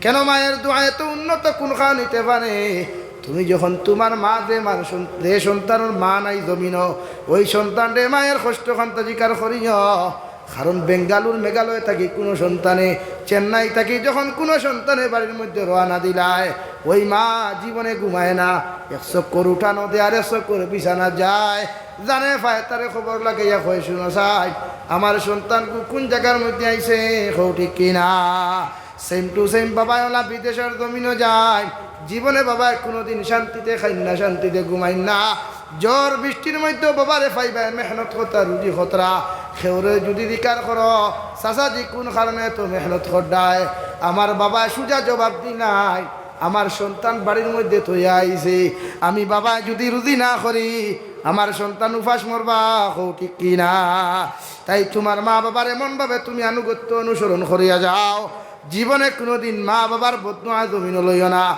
কেন মায়ের দোয়া এত উন্নত কুন খান অইতে পারে? তুমি যখন তুমার মা যে মার সন-, যে সন্তানর মা নাই জমিনো, ওই সন্তানরে মায়ের কষ্ট খান্তা জিকার করিও। কারণ বেঙ্গালুর, মেঘালয় থাকি কুনু সন্তানে, চেন্নাই থাকি যখন কুনু সন্তানে বাড়ির মধ্যে রওয়ানা দিলায়, ওই মা জীবনে ঘুমায় না, এক চক্কর উঠানো দে আর এক চক্কর বিছানা যায়, জানে পায় তারে খবর লাগাইয়া কয়, "শুনো চাই, আমার সন্তান কু-, কুন জাগার মধ্যে আইছে, কও ঠিক কি না?" Same to same বাবায় অলা বিদেশর জমিনো যায়, জীবনে বাবায় কুনুদিন শান্তিতে খাইন না, শান্তিতে ঘুমাইন না। ঝড় বৃষ্টির মধ্যে বাবারে পাইবায়, মেহনত করতা, রুজি করতা। কেউরে যুদি জিকার করো, "চাচাজি, কুন কারণে এত মেহনত কররায়?" আমার বাবায় সুজা জবাব দিলায়, "আমার সন্তান বাড়ির মধ্যে থইয়া আইছে, আমি বাবায় যুদি রুজি না করি, আমার সন্তান উপাস মরবা।" কও ঠিক কি না? তাই তুমার মা বাবার এমন ভাবে তুমি আনুগত্য অনুসরণ করিয়া যাও, জীবনে কুনুদিন মা বাবার বদদোয়া জমিনো লইও না।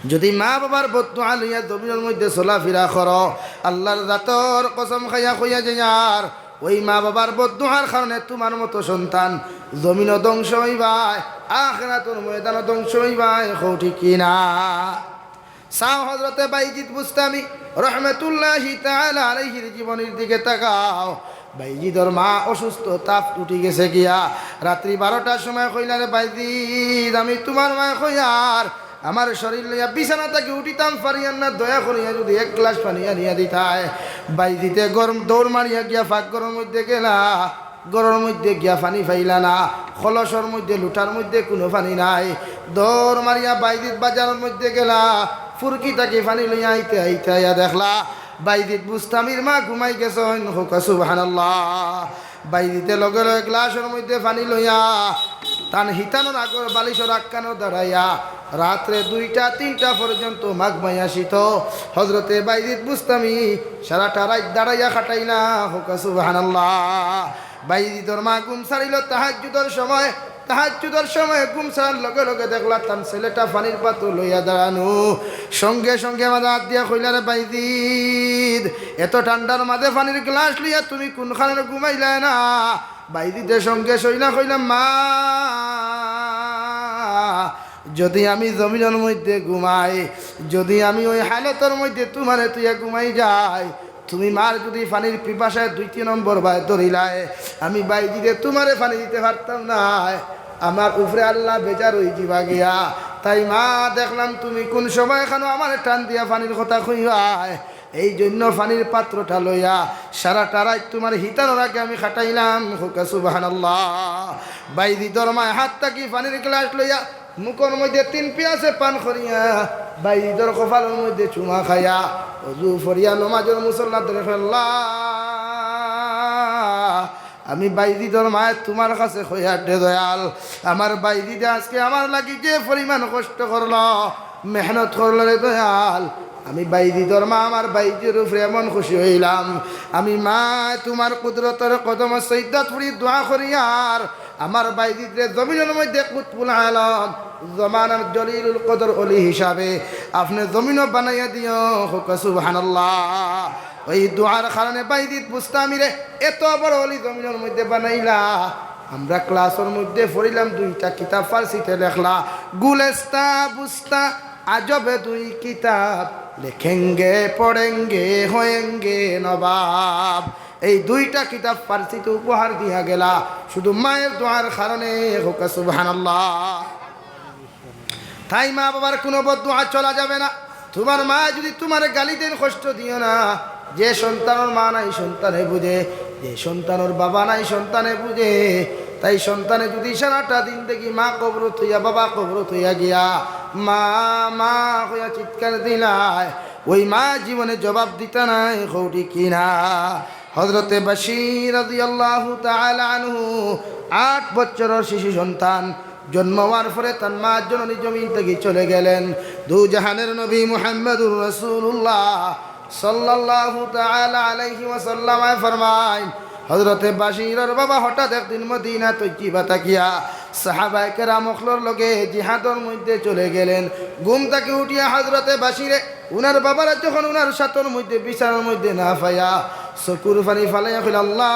যুদি মা বাবার বদদোয়া লইয়া জমিনর মধ্যে চলাফিরা করো, আল্লাহর জাতর কসম খাইয়া কইয়া যাইয়ার, ওই মা বাবার বদদোয়ার কারণে তুমার মতো সন্তান জমিনো ধ্বংস অইবায়, আখিরাতর ময়দানো ধ্বংস অইবায়, কও ঠিক কি না? চাও হযরতে বাইজিদ বুস্তামি রহমতুল্লাহি তাআলা আলাইহির জীবনীর দিকে তাকাও। বাইজিদর মা অসুস্থ, তাপ উঠি গেছে গিয়া। রাত্রি বারোটার সময় কইলা, "রে বাইজিদ, আমি তুমার মায় কইয়ার, আমার শরীর লইয়া বিছানা থাকি উঠিতাম পারিয়ার না, দয়া করিয়া যুদি এক গ্লাস পানি আনিয়া দিতায়।" বাইজিদে গরম দৌড় মারিয়া গিয়া পাকঘরর মধ্যে গেলা। ঘরর মধ্যে গিয়া পানি পাইলা না, কলসর মধ্যে, লুটার মধ্যে কুনু পানি নাই। দৌড় মারিয়া বাইজিদ বাজারর মধ্যে গেলা, ফুরকি থাকি পানি লইয়া আইতে আইতে আইয়া দেখলা বাইজিদ বুস্তামির মা ঘুমাই গেছইন। কউক্কা সুবহানাল্লাহ। বাইজিদে লগে লগে গ্লাসর মধ্যে পানি লইয়া তান হিতানর আগর বালিশর আক্কানো দাঁড়াইয়া রাত্রে দুইটা তিনটা পর্যন্ত মাঘ মাইয়া শীত হজরতে বাইজিদ বুস্তামি সারাটা রাইত দাঁড়াইয়া কাটাইলা। কউক্কা সুবহানাল্লাহ। বাইজিদর মা ঘুম ছাড়িল তাহাজ্জুদর সময়। তাহাজ্জুদর সময় ঘুম ছাড়ার লগে লগে দেখলা তান ছেলেটা পানির পাত্র লইয়া দাঁড়ানো। সঙ্গে সঙ্গে মাঝে আত দিয়া কইলা, "রে বাইজিদ, এত ঠান্ডার মাঝে পানির গ্লাস লইয়া তুমি কুনখানে ঘুমাইলায় না?" বাইজিদে সঙ্গে সইলা কইলা, "মা, যুদি আমি জমিনর মধ্যে ঘুমাই, যুদি আমি ওই হালতর মধ্যে তুমারে থইয়া ঘুমাই যাই, তুমি মার যুদি পানির পিপাসায় দুই তিন নম্বর বায় ধরিলায়, আমি বাইজিদে তুমারে পানি দিতে পারতাম নায়, আমার উপরে আল্লাহ বেজার অইযিবা গিয়া। তাই মা, দেখলাম তুমি কুন সময় খানো আমারে টান দিয়া পানির কথা কইবায়, এই জন্য পানির পাত্রটা লইয়া সারাটা রাইত তুমার হিতানর আগে আমি কাটাইলাম।" কউক্কা সুবহানাল্লাহ। বাইজিদর মায় হাত থাকি পানির গ্লাস লইয়া মুখর মধ্যে তিন পিয়াসে পান করিয়া বাইজিদর কপালর মধ্যে চুমা খাইয়া অজু ফরিয়া নমাজর মুসল্লা ধরে ফেললা। আমি বাইজিদর মায় তুমার কাছে কইয়ার রে দয়াল, আমার বাইজিদে আজকে আমার লাগি যে পরিমাণ কষ্ট করলো, মেহনত করলো রে দয়াল, আমি বাইজিদর মা আমার বাইজিদর উপরে এমন খুশি অইলাম, আমি মা তুমার কুদরতর কদমো সইজদাত পড়ি দোয়া করিয়ার আমার বাইজিদরে জমিনর মধ্যে কুতবুল আলম, জমানার জলিলুল কদর অলি হিসাবে আপনে জমিনো বানাইয়া দিও। কউক্কা সুবহানাল্লাহ। ওই দোয়ার কারণে বাইজিদ বুস্তামিরে এত বড় অলি জমিনর মধ্যে বানাইলা। আমরা ক্লাসর মধ্যে পড়িলাম, দুইটা কিতাব ফার্সিতে লেখলা, গুলেস্তা বুস্তা আজবে দুই কিতাব, লেখেঙ্গে পড়েঙ্গে হয়েঙ্গে নবাব। এই দুইটা কিতাব ফার্সিতে উপহার দিয়া গেলা শুধু মায়ের দোয়ার কারণে। কউক্কা সুবহানাল্লাহ। তাই মা বাবার কোনো বদদোয়া চলা যাবে না। তুমার মা যদি তুমারে গালি দেন, কষ্ট দিও না। যে সন্তানর মা নাই, সন্তানে বুঝে। যে সন্তানর বাবা নাই, সন্তানে বুঝে। তাই সন্তানে যদি সারাটা দিন দেখি মা কবরো থইয়া, বাবা কবরো থইয়া গিয়া মা, মা কইয়া চিৎকার দিলায়, ওই মা জীবনে জবাব দিতা নায়, কও ঠিক কি না? হযরতে বাশির রাদিয়াল্লাহু তাআলা আনহু আট বছরর শিশু সন্তান, জন্ম হওয়ার পরে তার মা জননী জমিন থাকি চলে গেলেন। দু জাহানের নবী মুহাম্মদুর রাসূলুল্লাহ সাল্লাল্লাহু তাআলা আলাইহি ওয়াসাল্লামে ফরমাইন, হযরতে বাশিরর বাবা হঠাৎ একদিন মদিনা তৈয়বা থাকিয়া সাহাবায়ে কেরাম অকলর লগে জিহাদর মধ্যে চলে গেলেন। ঘুম থাকি উঠিয়া হযরতে বাশিরে উনার বাবারে যখন উনার সাথর মধ্যে, বিছানার মধ্যে না পাইয়া চকুর পানি ফালাইয়া কইলা, "আল্লাহ,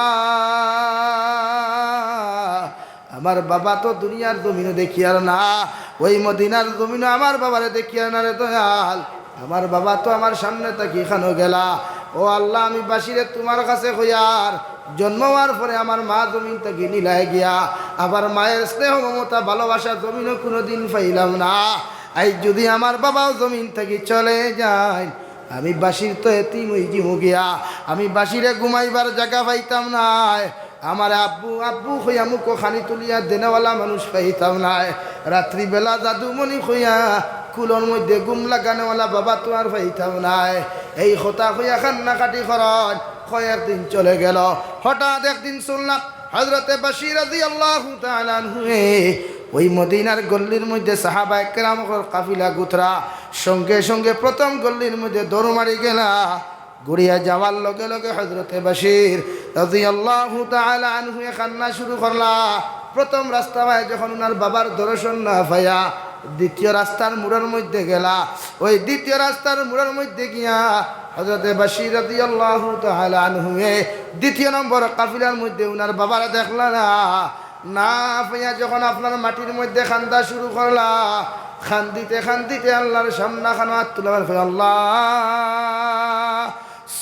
আমার বাবা তো দুনিয়ার জমিনো দেখিয়ার না, ওই মদিনার জমিনো আমার বাবারে দেখিয়ার না রে দয়াল। আমার বাবা তো আমার সামনে থাকি কানো গেলা। ও আল্লাহ, আমি বাশিরে তুমার কাছে কইয়ার, জন্ম হওয়ার পরে আমার মা জমিন থাকি নিলায় গিয়া, আবার মায়ের স্নেহ মমতা ভালোবাসা জমিনো কুনুদিন পাইলাম না। আইজ যদি আমার বাবাও জমিন থাকি চলে যাইন, আমি বাশির তো এতিম অইযিমু গিয়া, আমি বাশিরে ঘুমাইবার জাগা পাইতাম নায়, আমার আব্বু আব্বু কইয়া মুখো পানি তুলিয়া দেনেওয়ালা মানুষ পাইতাম নায়, রাত্রিবেলা জাদুমণি কইয়া কুলর মধ্যে ঘুম লাগানেওয়ালা বাবা তো আর পাইতাম নায়।" এই কথা কইয়া কান্নাকাটি করইন। কয়েকদিন চলে গেল। হঠাৎ একদিন শুনলাম হযরতে বাশির রাদিয়াল্লাহু তাআলা আনহুয়ে ওই মদিনার গল্লির মধ্যে সাহাবায়ে কেরামর কাফিলা গুতরা, সঙ্গে সঙ্গে প্রথম গল্লির মধ্যে দৌড় মারি গেলা। ঘুরিয়া যাওয়ার লগে লগে হযরতে বাশির রাদিয়াল্লাহু তাআলা আনহুয়ে কান্না শুরু করলা। প্রথম রাস্তা বায় যখন উনার বাবার দর্শন না পাইয়া দ্বিতীয় রাস্তার মোড়র মধ্যে গেলা, ওই দ্বিতীয় রাস্তার মোড়র মধ্যে গিয়া হযরতে বাশির রাদিয়াল্লাহু তাআলা আনহুয়ে দ্বিতীয় নম্বর কাফিলার মধ্যে উনার বাবারে দেখলা না। না পাইয়া যখন আপনার মাটির মধ্যে কান্দা শুরু করলা, কান্দিতে কান্দিতে আল্লাহর সামনে খানো আত তুলা মারি কয়, "আল্লাহ,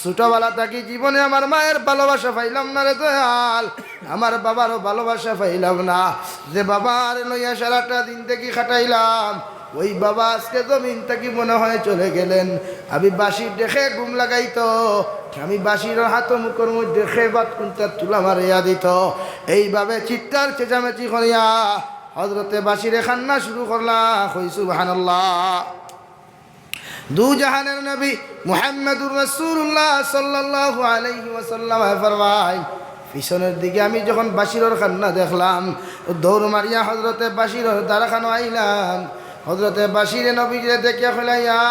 ছোটবেলা থাকি জীবনে আমার মায়ের ভালোবাসা পাইলাম না রে দয়াল, আমার বাবারও ভালোবাসা পাইলাম না। যে বাবারে লইয়া সারাটা দিন থাকি কাটাইলাম, ওই বাবা আজকে জমিন থাকি মনে হয় চলে গেলেন। আমি বাশিররে কে ঘুম লাগাইতো, আমি বাশিরর হাত মুখর মধ্যে কে ভাত কুন্তা তুলা মারিয়া দিতো।" এইভাবে চিৎকার চেঁচামেচি করিয়া হযরতে বাশিরে কান্না শুরু করলা। কই সুবহানাল্লাহ। দু জাহানের নবী মুহাম্মাদুর রাসূলুল্লাহ সাল্লাল্লাহু আলাইহি ওয়াসাল্লাম ফরমায়, পিছনের দিকে আমি যখন বাশিরর কান্না দেখলাম, দৌড় মারিয়া হযরতে বাশিরর দ্বারখানো আইলাম। হযরতে বাশিরে নবীরে দেখিয়া কইলা, "ইয়া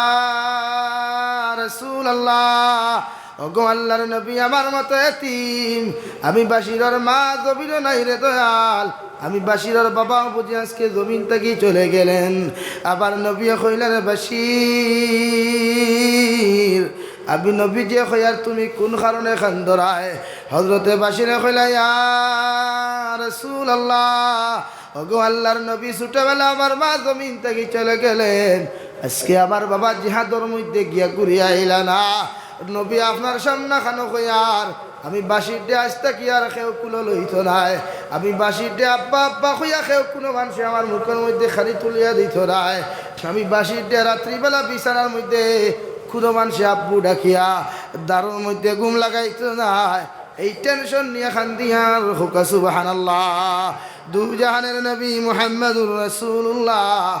রাসূলুল্লাহ, ওগো আল্লাহর নবী, আমার মতো এতিম, আমি বাশিরর মা জমিনো নাই রে দয়াল, আমি বাশিরর বাবাও বুঝি আজকে জমিন থাকি চলে গেলেন।" আবার নবীয়ে কইলা, "রে বাশির, আমি নবীজিয়ে কইয়ার তুমি কোন কারণে কান্দরায়?" হযরতে বাশিরে কইলা, "ইয়া রাসূলুল্লাহ, ওগো আল্লাহর নবী, ছোটবেলা আমার মা জমিন থাকি চলে গেলেন, আজকে আমার বাবা জিহাদর মধ্যে গিয়া ঘুরিয়া আইলা না। নবী, আপনার সামনে খানো কইয়ার, আমি বাশিররে আইজ থাকি আর কেউ কুলো লইতো নায়। আমি বাশিররে আব্বা আব্বা কইয়া কেউ কুনো মানষে আমার মুখর মধ্যে খানি তুলিয়া দিতো নায়। আমি বাশিররে রাত্রিবেলা বিছানার মধ্যে কুনো মানষে আব্বু ডাকিয়া দারুর মধ্যে ঘুম লাগাইতো নায়।" এই টেনশন নিয়া কান্দিয়ার, কউক্কা সুবহানাল্লাহ। দু জাহানের নবী মুহাম্মাদুর রাসূলুল্লাহ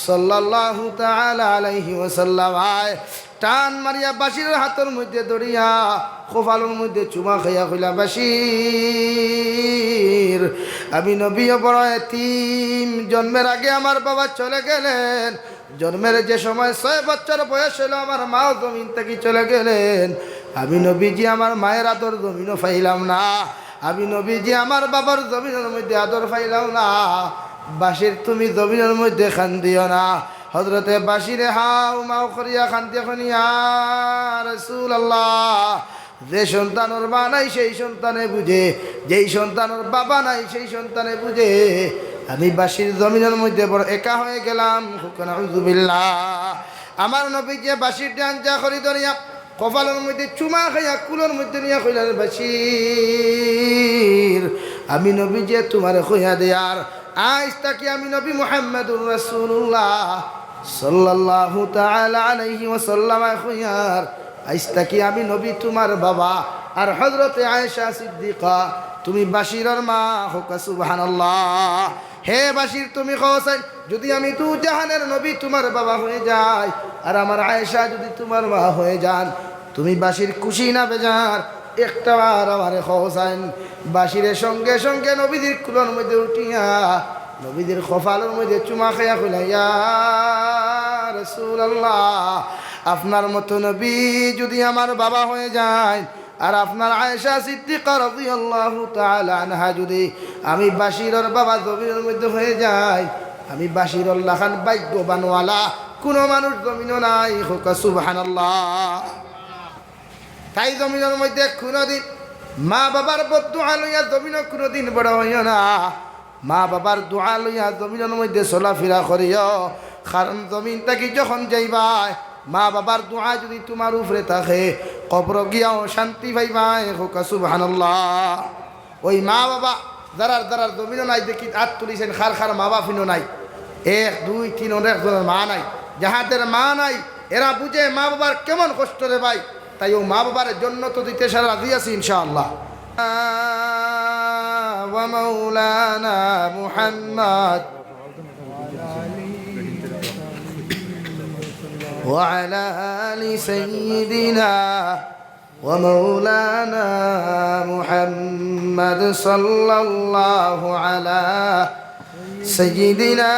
সাল্লাল্লাহু তাআলা আলাইহি ওয়াসাল্লাম আয় টান মারিয়া বাশিরর হাতর মধ্যে ধরিয়া কপালর মধ্যে চুমা খাইয়া কইলা, "বাশির, আমি নবীও বড় এতিম, জন্মের আগে আমার বাবা চলে গেলেন, জন্মের যে সময় ছয় বছর বয়স হইল আমার মাও জমিন থাকি চলে গেলেন, আমি নবীজি আমার মায়ের আদর জমিনো পাইলাম না, আমি নবীজি আমার বাবার জমিনর মধ্যে আদর পাইলাম না। বাশির, তুমি জমিনর মধ্যে কান্দিও না।" হযরতে বাশিরে হাউ মাউ করিয়া কান্দিয়া কইন, "ইয়া রাসূলুল্লাহ, যে সন্তানর মা নাই সেই সন্তানে বুঝে, যেই সন্তানর বাবা নাই সেই সন্তানে বুঝে। আমি বাশির জমিনর মধ্যে বড় একা হয়ে গেলাম।" কউক্কা নাউজুবিল্লাহ। আমার নবীজিয়ে বাশিররে আঞ্জা করি ধরিয়া কপালর মধ্যে চুমা খাইয়া কুলর মধ্যে নিয়া কইলা, "রে বাশির, আমি নবীজিয়ে তুমারে কইয়া দেয়ার, আইজ থাকি আমি নবী মুহাম্মাদুর রাসূলুল্লাহ সাল্লাল্লাহু তাআলা আলাইহি ওয়াসাল্লাম কইয়ার, আইজ থাকি আমি নবী তুমার বাবা।" আর হযরতে আয়েশা সিদ্দিকা, তুমি বাশিরর মা, কউক্কা সুবহানাল্লাহ। হে বাশির, তুমি কও চাইন, যুদি আমি দুজাহানের নবী তুমার বাবা হয়ে যাই, আর আমার আয়েশা যুদি তুমার মা হয়ে যান, তুমি বাশির খুশি না বেজার? একটা বার আমারে কও চাইন। বাশিরে সঙ্গে সঙ্গে নবীজির কুলর মধ্যে উঠিয়া নবীজির কপালর মধ্যে চুমা খাইয়া কইলা, "ইয়া রাসূলুল্লাহ, আপনার মতো নবী যুদি আমার বাবা হয়ে যাইন, আর আপনার আয়েশা সিদ্দিকা রাদিয়াল্লাহু তাআলা আনহা যুদি আমি বাশিরর বাবা জমিনর মধ্যে হয়ে যাই, আমি বাশিরর লাখান ভাগ্যবানওয়ালা কুনু মানুষ জমিনো নাই।" কউক্কা সুবহানাল্লাহ। তাই জমিনর মধ্যে কুনুদিন মা বাবার বদদোয়া লইয়া জমিনো কুনুদিন বড় হইও না। মা বাবার দোয়া লইয়া জমিনর মধ্যে চলাফিরা করিও, কারণ জমিন থাকি যখন যাইবায়, মা বাবার দোয়া যুদি তুমার উপরে থাকে, কবরো গিয়াও শান্তি পাইবায়। কউক্কা সুবহানাল্লাহ। ওই মা বাবা যারার যারার জমিনো নাই, দেখি আত তুলিছেন, কার কার মা বাপ ইনো নাই? এক, দুই, তিন, অনেক জনের মা নাই। যাহাদের মা নাই, এরা বুঝে মা বাবার কেমন কষ্ট রে ভাই। তাই ও মা বাবার জন্য তো দিতে সারা রাজি আছি ইনশাআল্লাহ। ومولانا محمد وعلى آل سيدنا ومولانا محمد صلى الله على سيدنا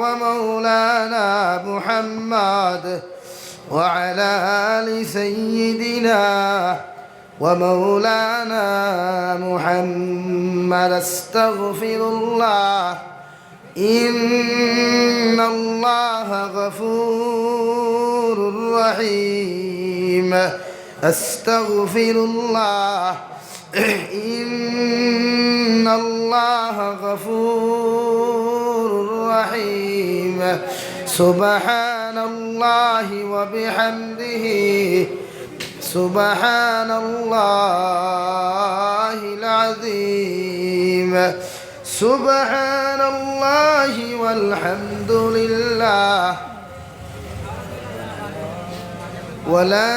ومولانا محمد وعلى آل سيدنا ومولانا محمد. أستغفر الله. إن الله غفور رحيم. أستغفر الله. إن الله غفور رحيم. سبحان الله وبحمده. سبحان الله العظيم. سبحان الله والحمد لله. ولا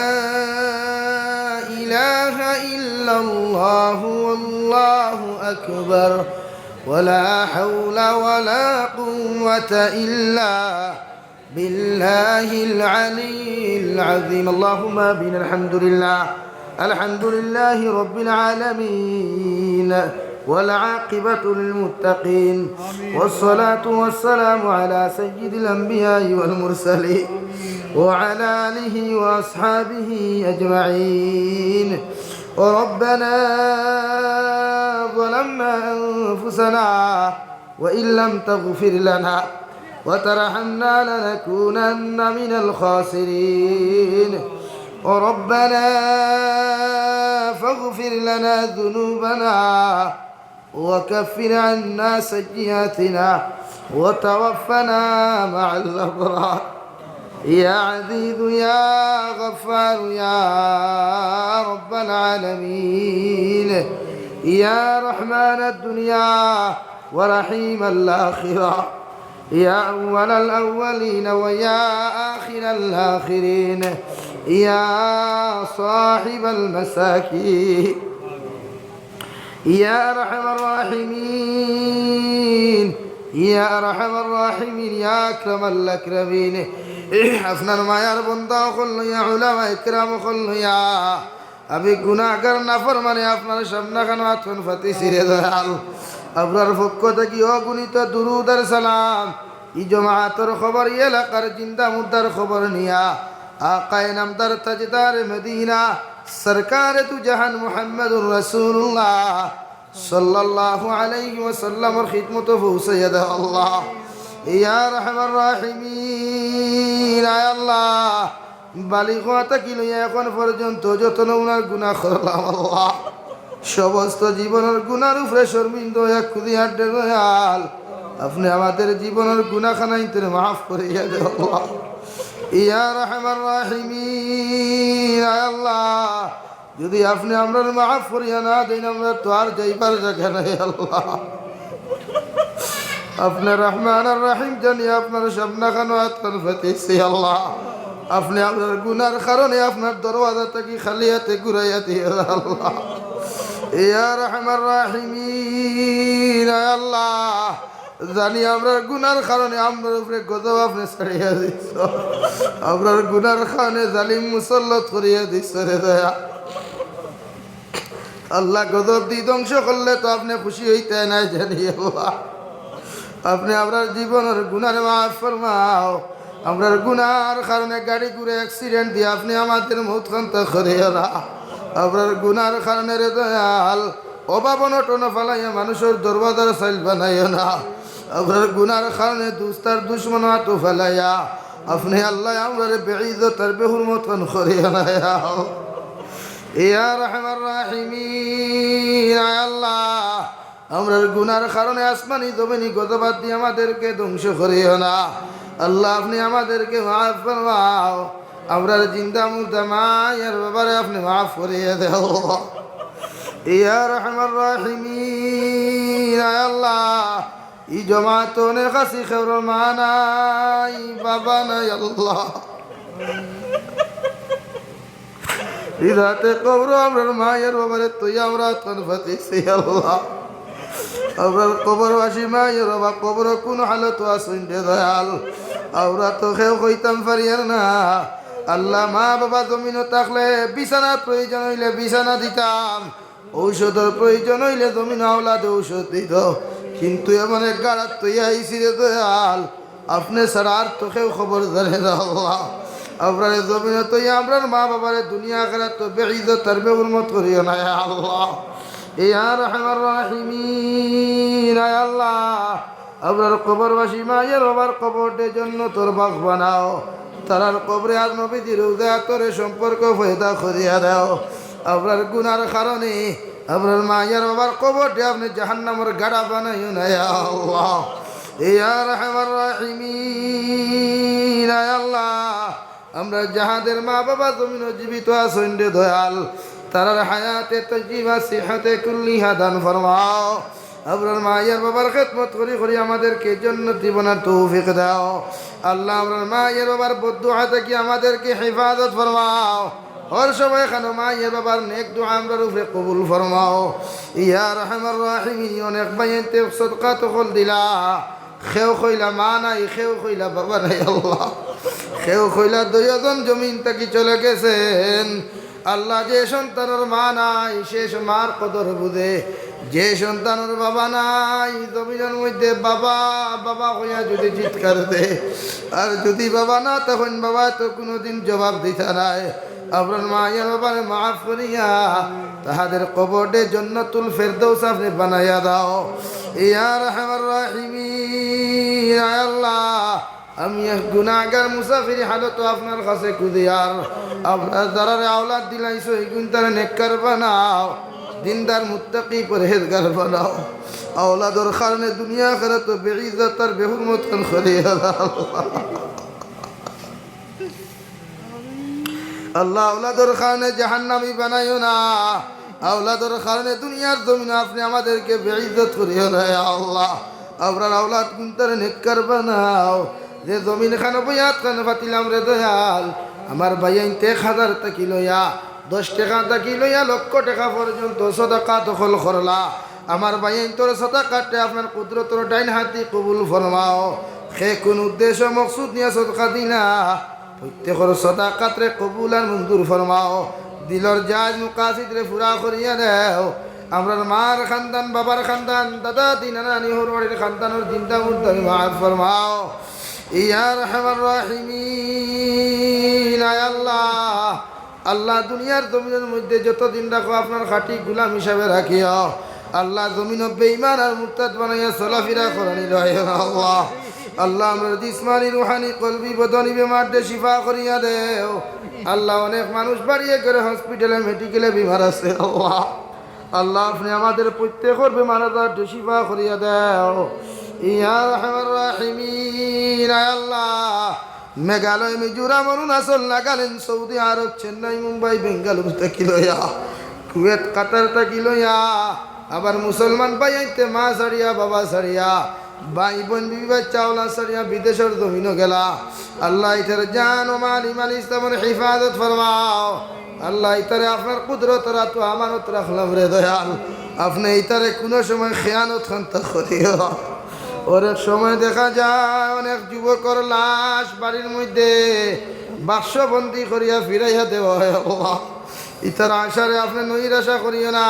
إله إلا الله والله أكبر. ولا حول ولا قوة إلا بالله العلي العظيم. اللهم آمين. الحمد لله. الحمد لله رب العالمين. والعاقبة للمتقين. والصلاة والسلام على سيد الأنبياء والمرسلين. وعلى آله وأصحابه أجمعين. ربنا ظلمنا أنفسنا وإن لم تغفر لنا وترحمنا لنكونن من الخاسرين. ربنا فاغفر لنا ذنوبنا وكفر عنا سيئاتنا وتوفنا مع الأبرار. يا عزيز يا غفار يا رب العالمين، يا رحمن الدنيا ورحيم الآخرة، يا أول الأولين ويا آخر الآخرين، يا صاحب المساكين، يا أرحم الراحمين، يا أرحم الراحمين، يا أكرم الأكرمين. আপনার মায়ার বন্দা অকল লইয়া, উলামা একরাম অকল লইয়া, আমি গুনাহগার নাফরমানে আপনার সামনাখানো আতন ফাতি ছিরে দয়াল। আপনার পক্ষ থাকি অগণিত দুরুদ আর সালাম, ই জমাতর খবর, ই এলাকার জিন্দা মুর্দার খবর নিয়া, আকায়ে নামদার তাজদারে মদিনা, সরকারে দুজাহান মুহাম্মাদুর রাসূলুল্লাহ সাল্লাল্লাহু আলাইহি ওয়াসাল্লামর খিদমতো পৌঁছাইয়া দেও আল্লাহ। ইয়া আরহামার রাহিমিন, আয় আল্লাহ, বালিগ অওয়া থাকি লইয়া এখন পর্যন্ত যত নমুনার গুনাহ করলাম আল্লাহ, সমস্ত জীবনর গুনার উপরে শর্মিন্দা অইয়া খুদিয়ার দয়াল, আপনে আমাদের জীবনর গুনাহ খানাইন্তরে মাফ করিয়া দেও আল্লাহ। ইয়া আরহামার রাহিমিন, আয় আল্লাহ, যুদি আপনে আমরারে মাফ করিয়া না দেইন, আমরার তো আর যাইবার জাগা নাই আল্লাহ। আপনে রহমান আর রহিম জানিয়া আপনার সামনে খানো আতখান পাতিছি আল্লাহ। আপনে আমরার গুনার কারণে আপনার দরওয়াজা থাকি খালি আতে ঘুরাইয়া দিও আল্লাহ। ইয়া আরহামার রাহিমিন, আয় আল্লাহ, জানি আমরার গুনার কারণে আমরার উপরে গজব আপনে ছাড়িয়া দিছো, আমরার গুনার কারণে জালিম মুসল্লত করিয়া দিছো রে দয়া। আল্লাহ, গজব দি ধ্বংস করলে তো আপনে খুশি অইতা নায় জানি আল্লাহ। আপনে আমরার জীবনর গুনারে মাফ ফরমাও। আমরার গুনার কারণে গাড়ি ঘুরে accident দিয়া আপনে আমাদের মউত খান্তা করিও না। আমরার গুনার কারণে রে দয়াল, অভাব অনটন ফালাইয়া মানুষর দরওয়াজার চাইল বানাইও না। আমরার গুনার কারণে দুস্তার দুশমন আতো ফালাইয়া আপনে আল্লাহ আমরারে বেইজ্জত আর বেহুরমত খান করিও না। ইয়া আরহামার রাহিমিন, আয় আল্লাহ, আমরার গুনার কারণে আসমানি জমিনি গজব দি আমাদেরকে ধ্বংস করিও না। আল্লাহ, আপনে আমাদেরকে মাফ ফরমাও। আমরার জিন্দা মুর্দা মাই আর বাবারে আপনে মাফ করিয়া দেও। ইয়া আরহামার রাহিমিন, আয় আল্লাহ, ই জমাতো অনেক আছি, কেউর মা নাই, বাবা নাই আল্লাহ। ই রাতে কবরো আমরার মাই আর বাবারে থইয়া আমরা আতখান পাতিছি আল্লাহ। আমরার কবরবাসী মাই আর বাবা কবরো কুন হালতো আছইন রে দয়াল, আমরা তো কেউ কইতাম পারিয়ার না। আল্লাহ, মা বাবা জমিনো থাকলে বিছানার প্রয়োজন অইলে বিছানা দিতাম, ঔষধর প্রয়োজন অইলে জমিনো আওলাদে ঔষধ দিত, কিন্তু এমন এক গাড়াত থইয়া আইছি রে দয়াল, আপনে ছাড়া আর তো কেউ খবর জানে না আল্লাহ। আমরারে জমিনো থইয়া আমরার মা বাবারে দুনিয়া আখেরাতো বেইজ্জত আর বেহুরমত করিও না ইয়া আল্লাহ। ইয়া আরহামার রাহিমিন, আয় আল্লাহ, আমরার কবরবাসী মাই আর বাবার কবররে জন্নতর বাগ বানাও। তারার কবরে আর নবীজির রওজা আতরে সম্পর্ক পয়দা করিয়া দেও। আমরার গুনার কারণে আমরার মাই আর বাবার কবররে আপনে জাহান্নামর গাড়া বানাইও না ইয়া আল্লাহ। ইয়া আরহামার রাহিমিন, আয় আল্লাহ, আমরার যাহাদের মা বাবা জমিনো জীবিত আছইন রে দয়াল, তারার হায়াতে তৈয়বা সিহাতে কুল্লিহা দান ফরমাও। আমরার মাই আর বাবার খেদমত করি করি আমাদেরকে জন্নতি বনার তৌফিক দাও। আল্লাহ, আমরার মাই আর বাবার বদদোয়া থাকি আমাদেরকে হেফাজত ফরমাও। হর সময় খানো মাই আর বাবার নেক দোয়া আমরার উপরে কবুল ফরমাও। ইয়া আরহামার রাহিমিন, অনেক ভাইয়াইন্তে সদকা তহবিল দিলা, কেউ কইলা মা নাই, কেউ কইলা বাবা নাই আল্লাহ, কেউ কইলা দুইজন জমিন থাকি চলে গেছেন। আল্লাহ, যে সন্তানর মা নাই, সে মার কদর বুঝে। যে সন্তানর বাবা নাই, জমিনর মধ্যে বাবা, বাবা কইয়া যুদি চিৎকার দে, আর যুদি বাবা না, তখন বাবা তো কুনুদিন জবাব দিতা নায়। আমরার মাই আর বাবারে মাফ করিয়া তাহাদের কবররে জন্নতুল ফেরদৌস আপনে বানাইয়া দাও। ইয়া আরহামার রাহিমিন, আয় আল্লাহ, আমি এক গুনাহগার মুসাফির হালতো আপনার কাছে খুজিয়ার, আপনার যারারে আওলাদ দিলাইছো, ইগুইনতারে নেককার বানাও, দিনদার মুত্তাকি পরহেজগার বানাও। আওলাদর কারণে দুনিয়া আখেরাতো বেইজ্জত আর বেহুরমত খান করিও না আল্লাহ। আল্লাহ, আওলাদর কারণে জাহান্নামী বানাইও না। আওলাদর কারণে দুনিয়ার জমিনো আপনে আমাদেরকে বেইজ্জত করিও না, ইয়া আল্লাহ। আমরার আওলাদগুইনতারে নেককার বানাও। যে জমিন খানো বইয়া আতখান পাতিলাম রে দয়াল, আমার ভাইয়াইন্তে এক হাজার থাকি লইয়া, দশ টেকা থাকি লইয়া, লক্ষ টেকা পর্যন্ত সদকা দখল করলা। আমার ভাইয়াইন্তর সদকারে আপনার কুদরতর ডাইন হাতি কবুল ফরমাও। কে কুন উদ্দেশ্য মকসুদ নিয়া সদকা দিলা, প্রত্যেকর সদকাতরে কবুল আর মঞ্জুর ফরমাও। দিলর জায়েজ মুকাসিদরে পুরা করিয়া দেও। আমরার মার খান্দান, বাবার খান্দান, দাদা, দিদা, নানা, নানি, হউর বাড়ির খান্দানর জিন্দা মুর্দারে মাফ ফরমাও। ইয়া আরহামার রাহিমিন, আয় আল্লাহ, আল্লাহ, দুনিয়ার জমিনর মধ্যে যতদিন রাখো আপনার খাঁটি গুলাম হিসাবে রাখিও। আল্লাহ, জমিনো বেঈমান আর মুরতাদ বানাইয়া চলাফিরা করানি লয় না আল্লাহ। আল্লাহ, আমরার জিসমানি, রুহানি, কলবি, বদনি বেমাররে শিফা করিয়া দেও। আল্লাহ, অনেক মানুষ বাড়িয়ে ঘরে, হসপিটালে, মেডিকেলে বিমার আছে আল্লাহ। আল্লাহ, আপনে আমাদের প্রত্যেকর বেমার আজাররে শিফা করিয়া দেও। ইয়া আরহামার রাহিমিন, আয় আল্লাহ, মেঘালয়, মিজোরাম, অরুণাচল, নাগাল্যান্ড, সৌদি আরব, চেন্নাই, মুম্বাই, বেঙ্গালুরু থাকি লইয়া, কুয়েত, কাতার থাকি লইয়া, আবার মুসলমান ভাইয়াইন্তে মা ছাড়িয়া, বাবা ছাড়িয়া, ভাই বইন, বিবি বাচ্চা অলা ছাড়িয়া বিদেশর জমিনো গেলা। আল্লাহ, ইতার জান ও মাল, ইমান, ইসলামর হেফাজত ফরমাও। আল্লাহ, ইতারে আপনার কুদরতর আতো আমানত রাখলাম রে দয়াল। আপনে ইতারে কুনু সময় খেয়ানত খান্তা করিও। অনেক সময় দেখা যায় অনেক যুবকর লাশ বাড়ির মধ্যে বাক্সবন্দি করিয়া ফিরাইয়া দেওয়া হয়। আল্লাহ, ইতার আশারে আপনে নৈরাশা করিও না।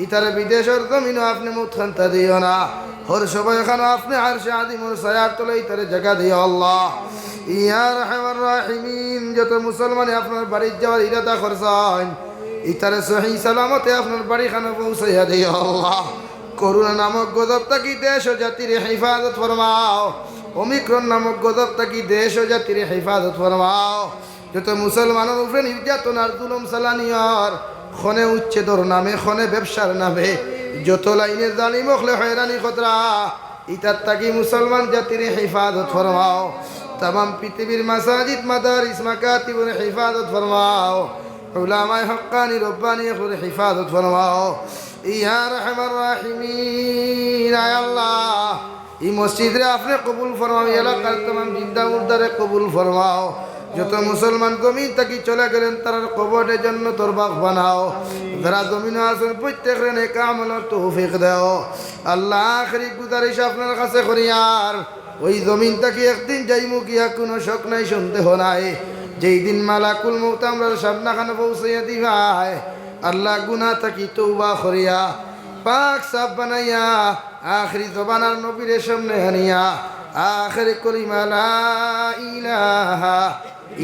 ইতারে বিদেশর জমিনো আপনে মউত খান্তা দিও না। হর সময়খানো আপনে আরশে আজিমর ছায়ার তলে ইতারে জাগা দিও আল্লাহ। ইয়া আরহামার রাহিমিন, যত মুসলমানে আপনার বাড়িত যাওয়ার ইরাদা করছইন, ইতারে সহি সালামতে আপনার বাড়িখানো পৌঁছাইয়া দিও আল্লাহ। করোনা নামক গজব থাকি দেশ ও জাতির হেফাজত ফরমাও। ওমিক্রন নামক গজব থাকি দেশ ও জাতির হেফাজত ফরমাও। যত মুসলমানর উপরে নির্যাতন আর জুলুম চালানি অর, খনে উচ্ছেদর নামে, খনে ব্যবসার নামে, যত লাইনে জালিম অকলে হয়রানি খতরা, ইতার থাকি মুসলমান জাতির হেফাজত ফরমাও। তামাম পৃথিবীর মাসাজিদ, মাদারিস, মাকাতিবর হেফাজত ফরমাও। উলামায়ে হক্কানি রব্বানি অকলর হেফাজত ফরমাও। ইয়া আরহামার রাহিমিন, আয় আল্লাহ, ই মসজিদরে আপনে কবুল ফরমাও, ই এলাকার তামাম জিন্দা মুর্দারে কবুল ফরমাও। যত মুসলমান জমিন থাকি চলে গেলেন, তারার কবরে জন্নতর বাগ বানাও। যারা জমিনো আছেন, প্রত্যেকরে নেক আমলর তৌফিক দেও। আল্লাহ, আখেরি গুজারিশ আপনার কাছে করিয়ার, ওই জমিন থাকি একদিন যাইমু গিয়া, কুনু শক নাই, সন্দেহ নাই। যেই দিন মালাকুল মউত আমরার সামনাখানো পৌঁছাইয়া দিবায়, আল্লাহ, গুনা থাকি তওবা করিয়া, পাক সাফ বানাইয়া, আখেরি জবানার নবীরে সামনে আনিয়া, আখেরি কলিমা লা ইলাহা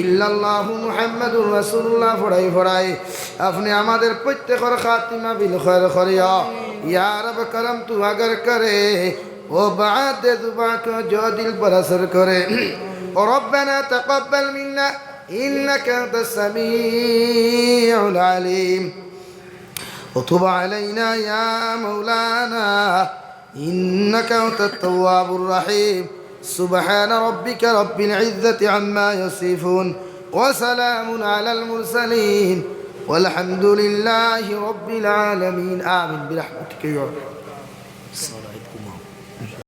ইল্লাল্লাহু মুহাম্মাদুর রাসূলুল্লাহ ফড়াই ফড়াই, আপনে আমাদের প্রত্যেকর খাতিমা বিল খৈর করিও। ইয়া রব করম তু আগার করে, ও বাদ দে জুবান কো জো দিল পর আসর করে। ربنا تقبل منا إنك أنت السميع العليم وتب علينا يا مولانا إنك أنت التواب الرحيم. سبحان ربك رب العزة عما يصفون وسلام على المرسلين والحمد لله رب العالمين. آمين برحمتك يا رب.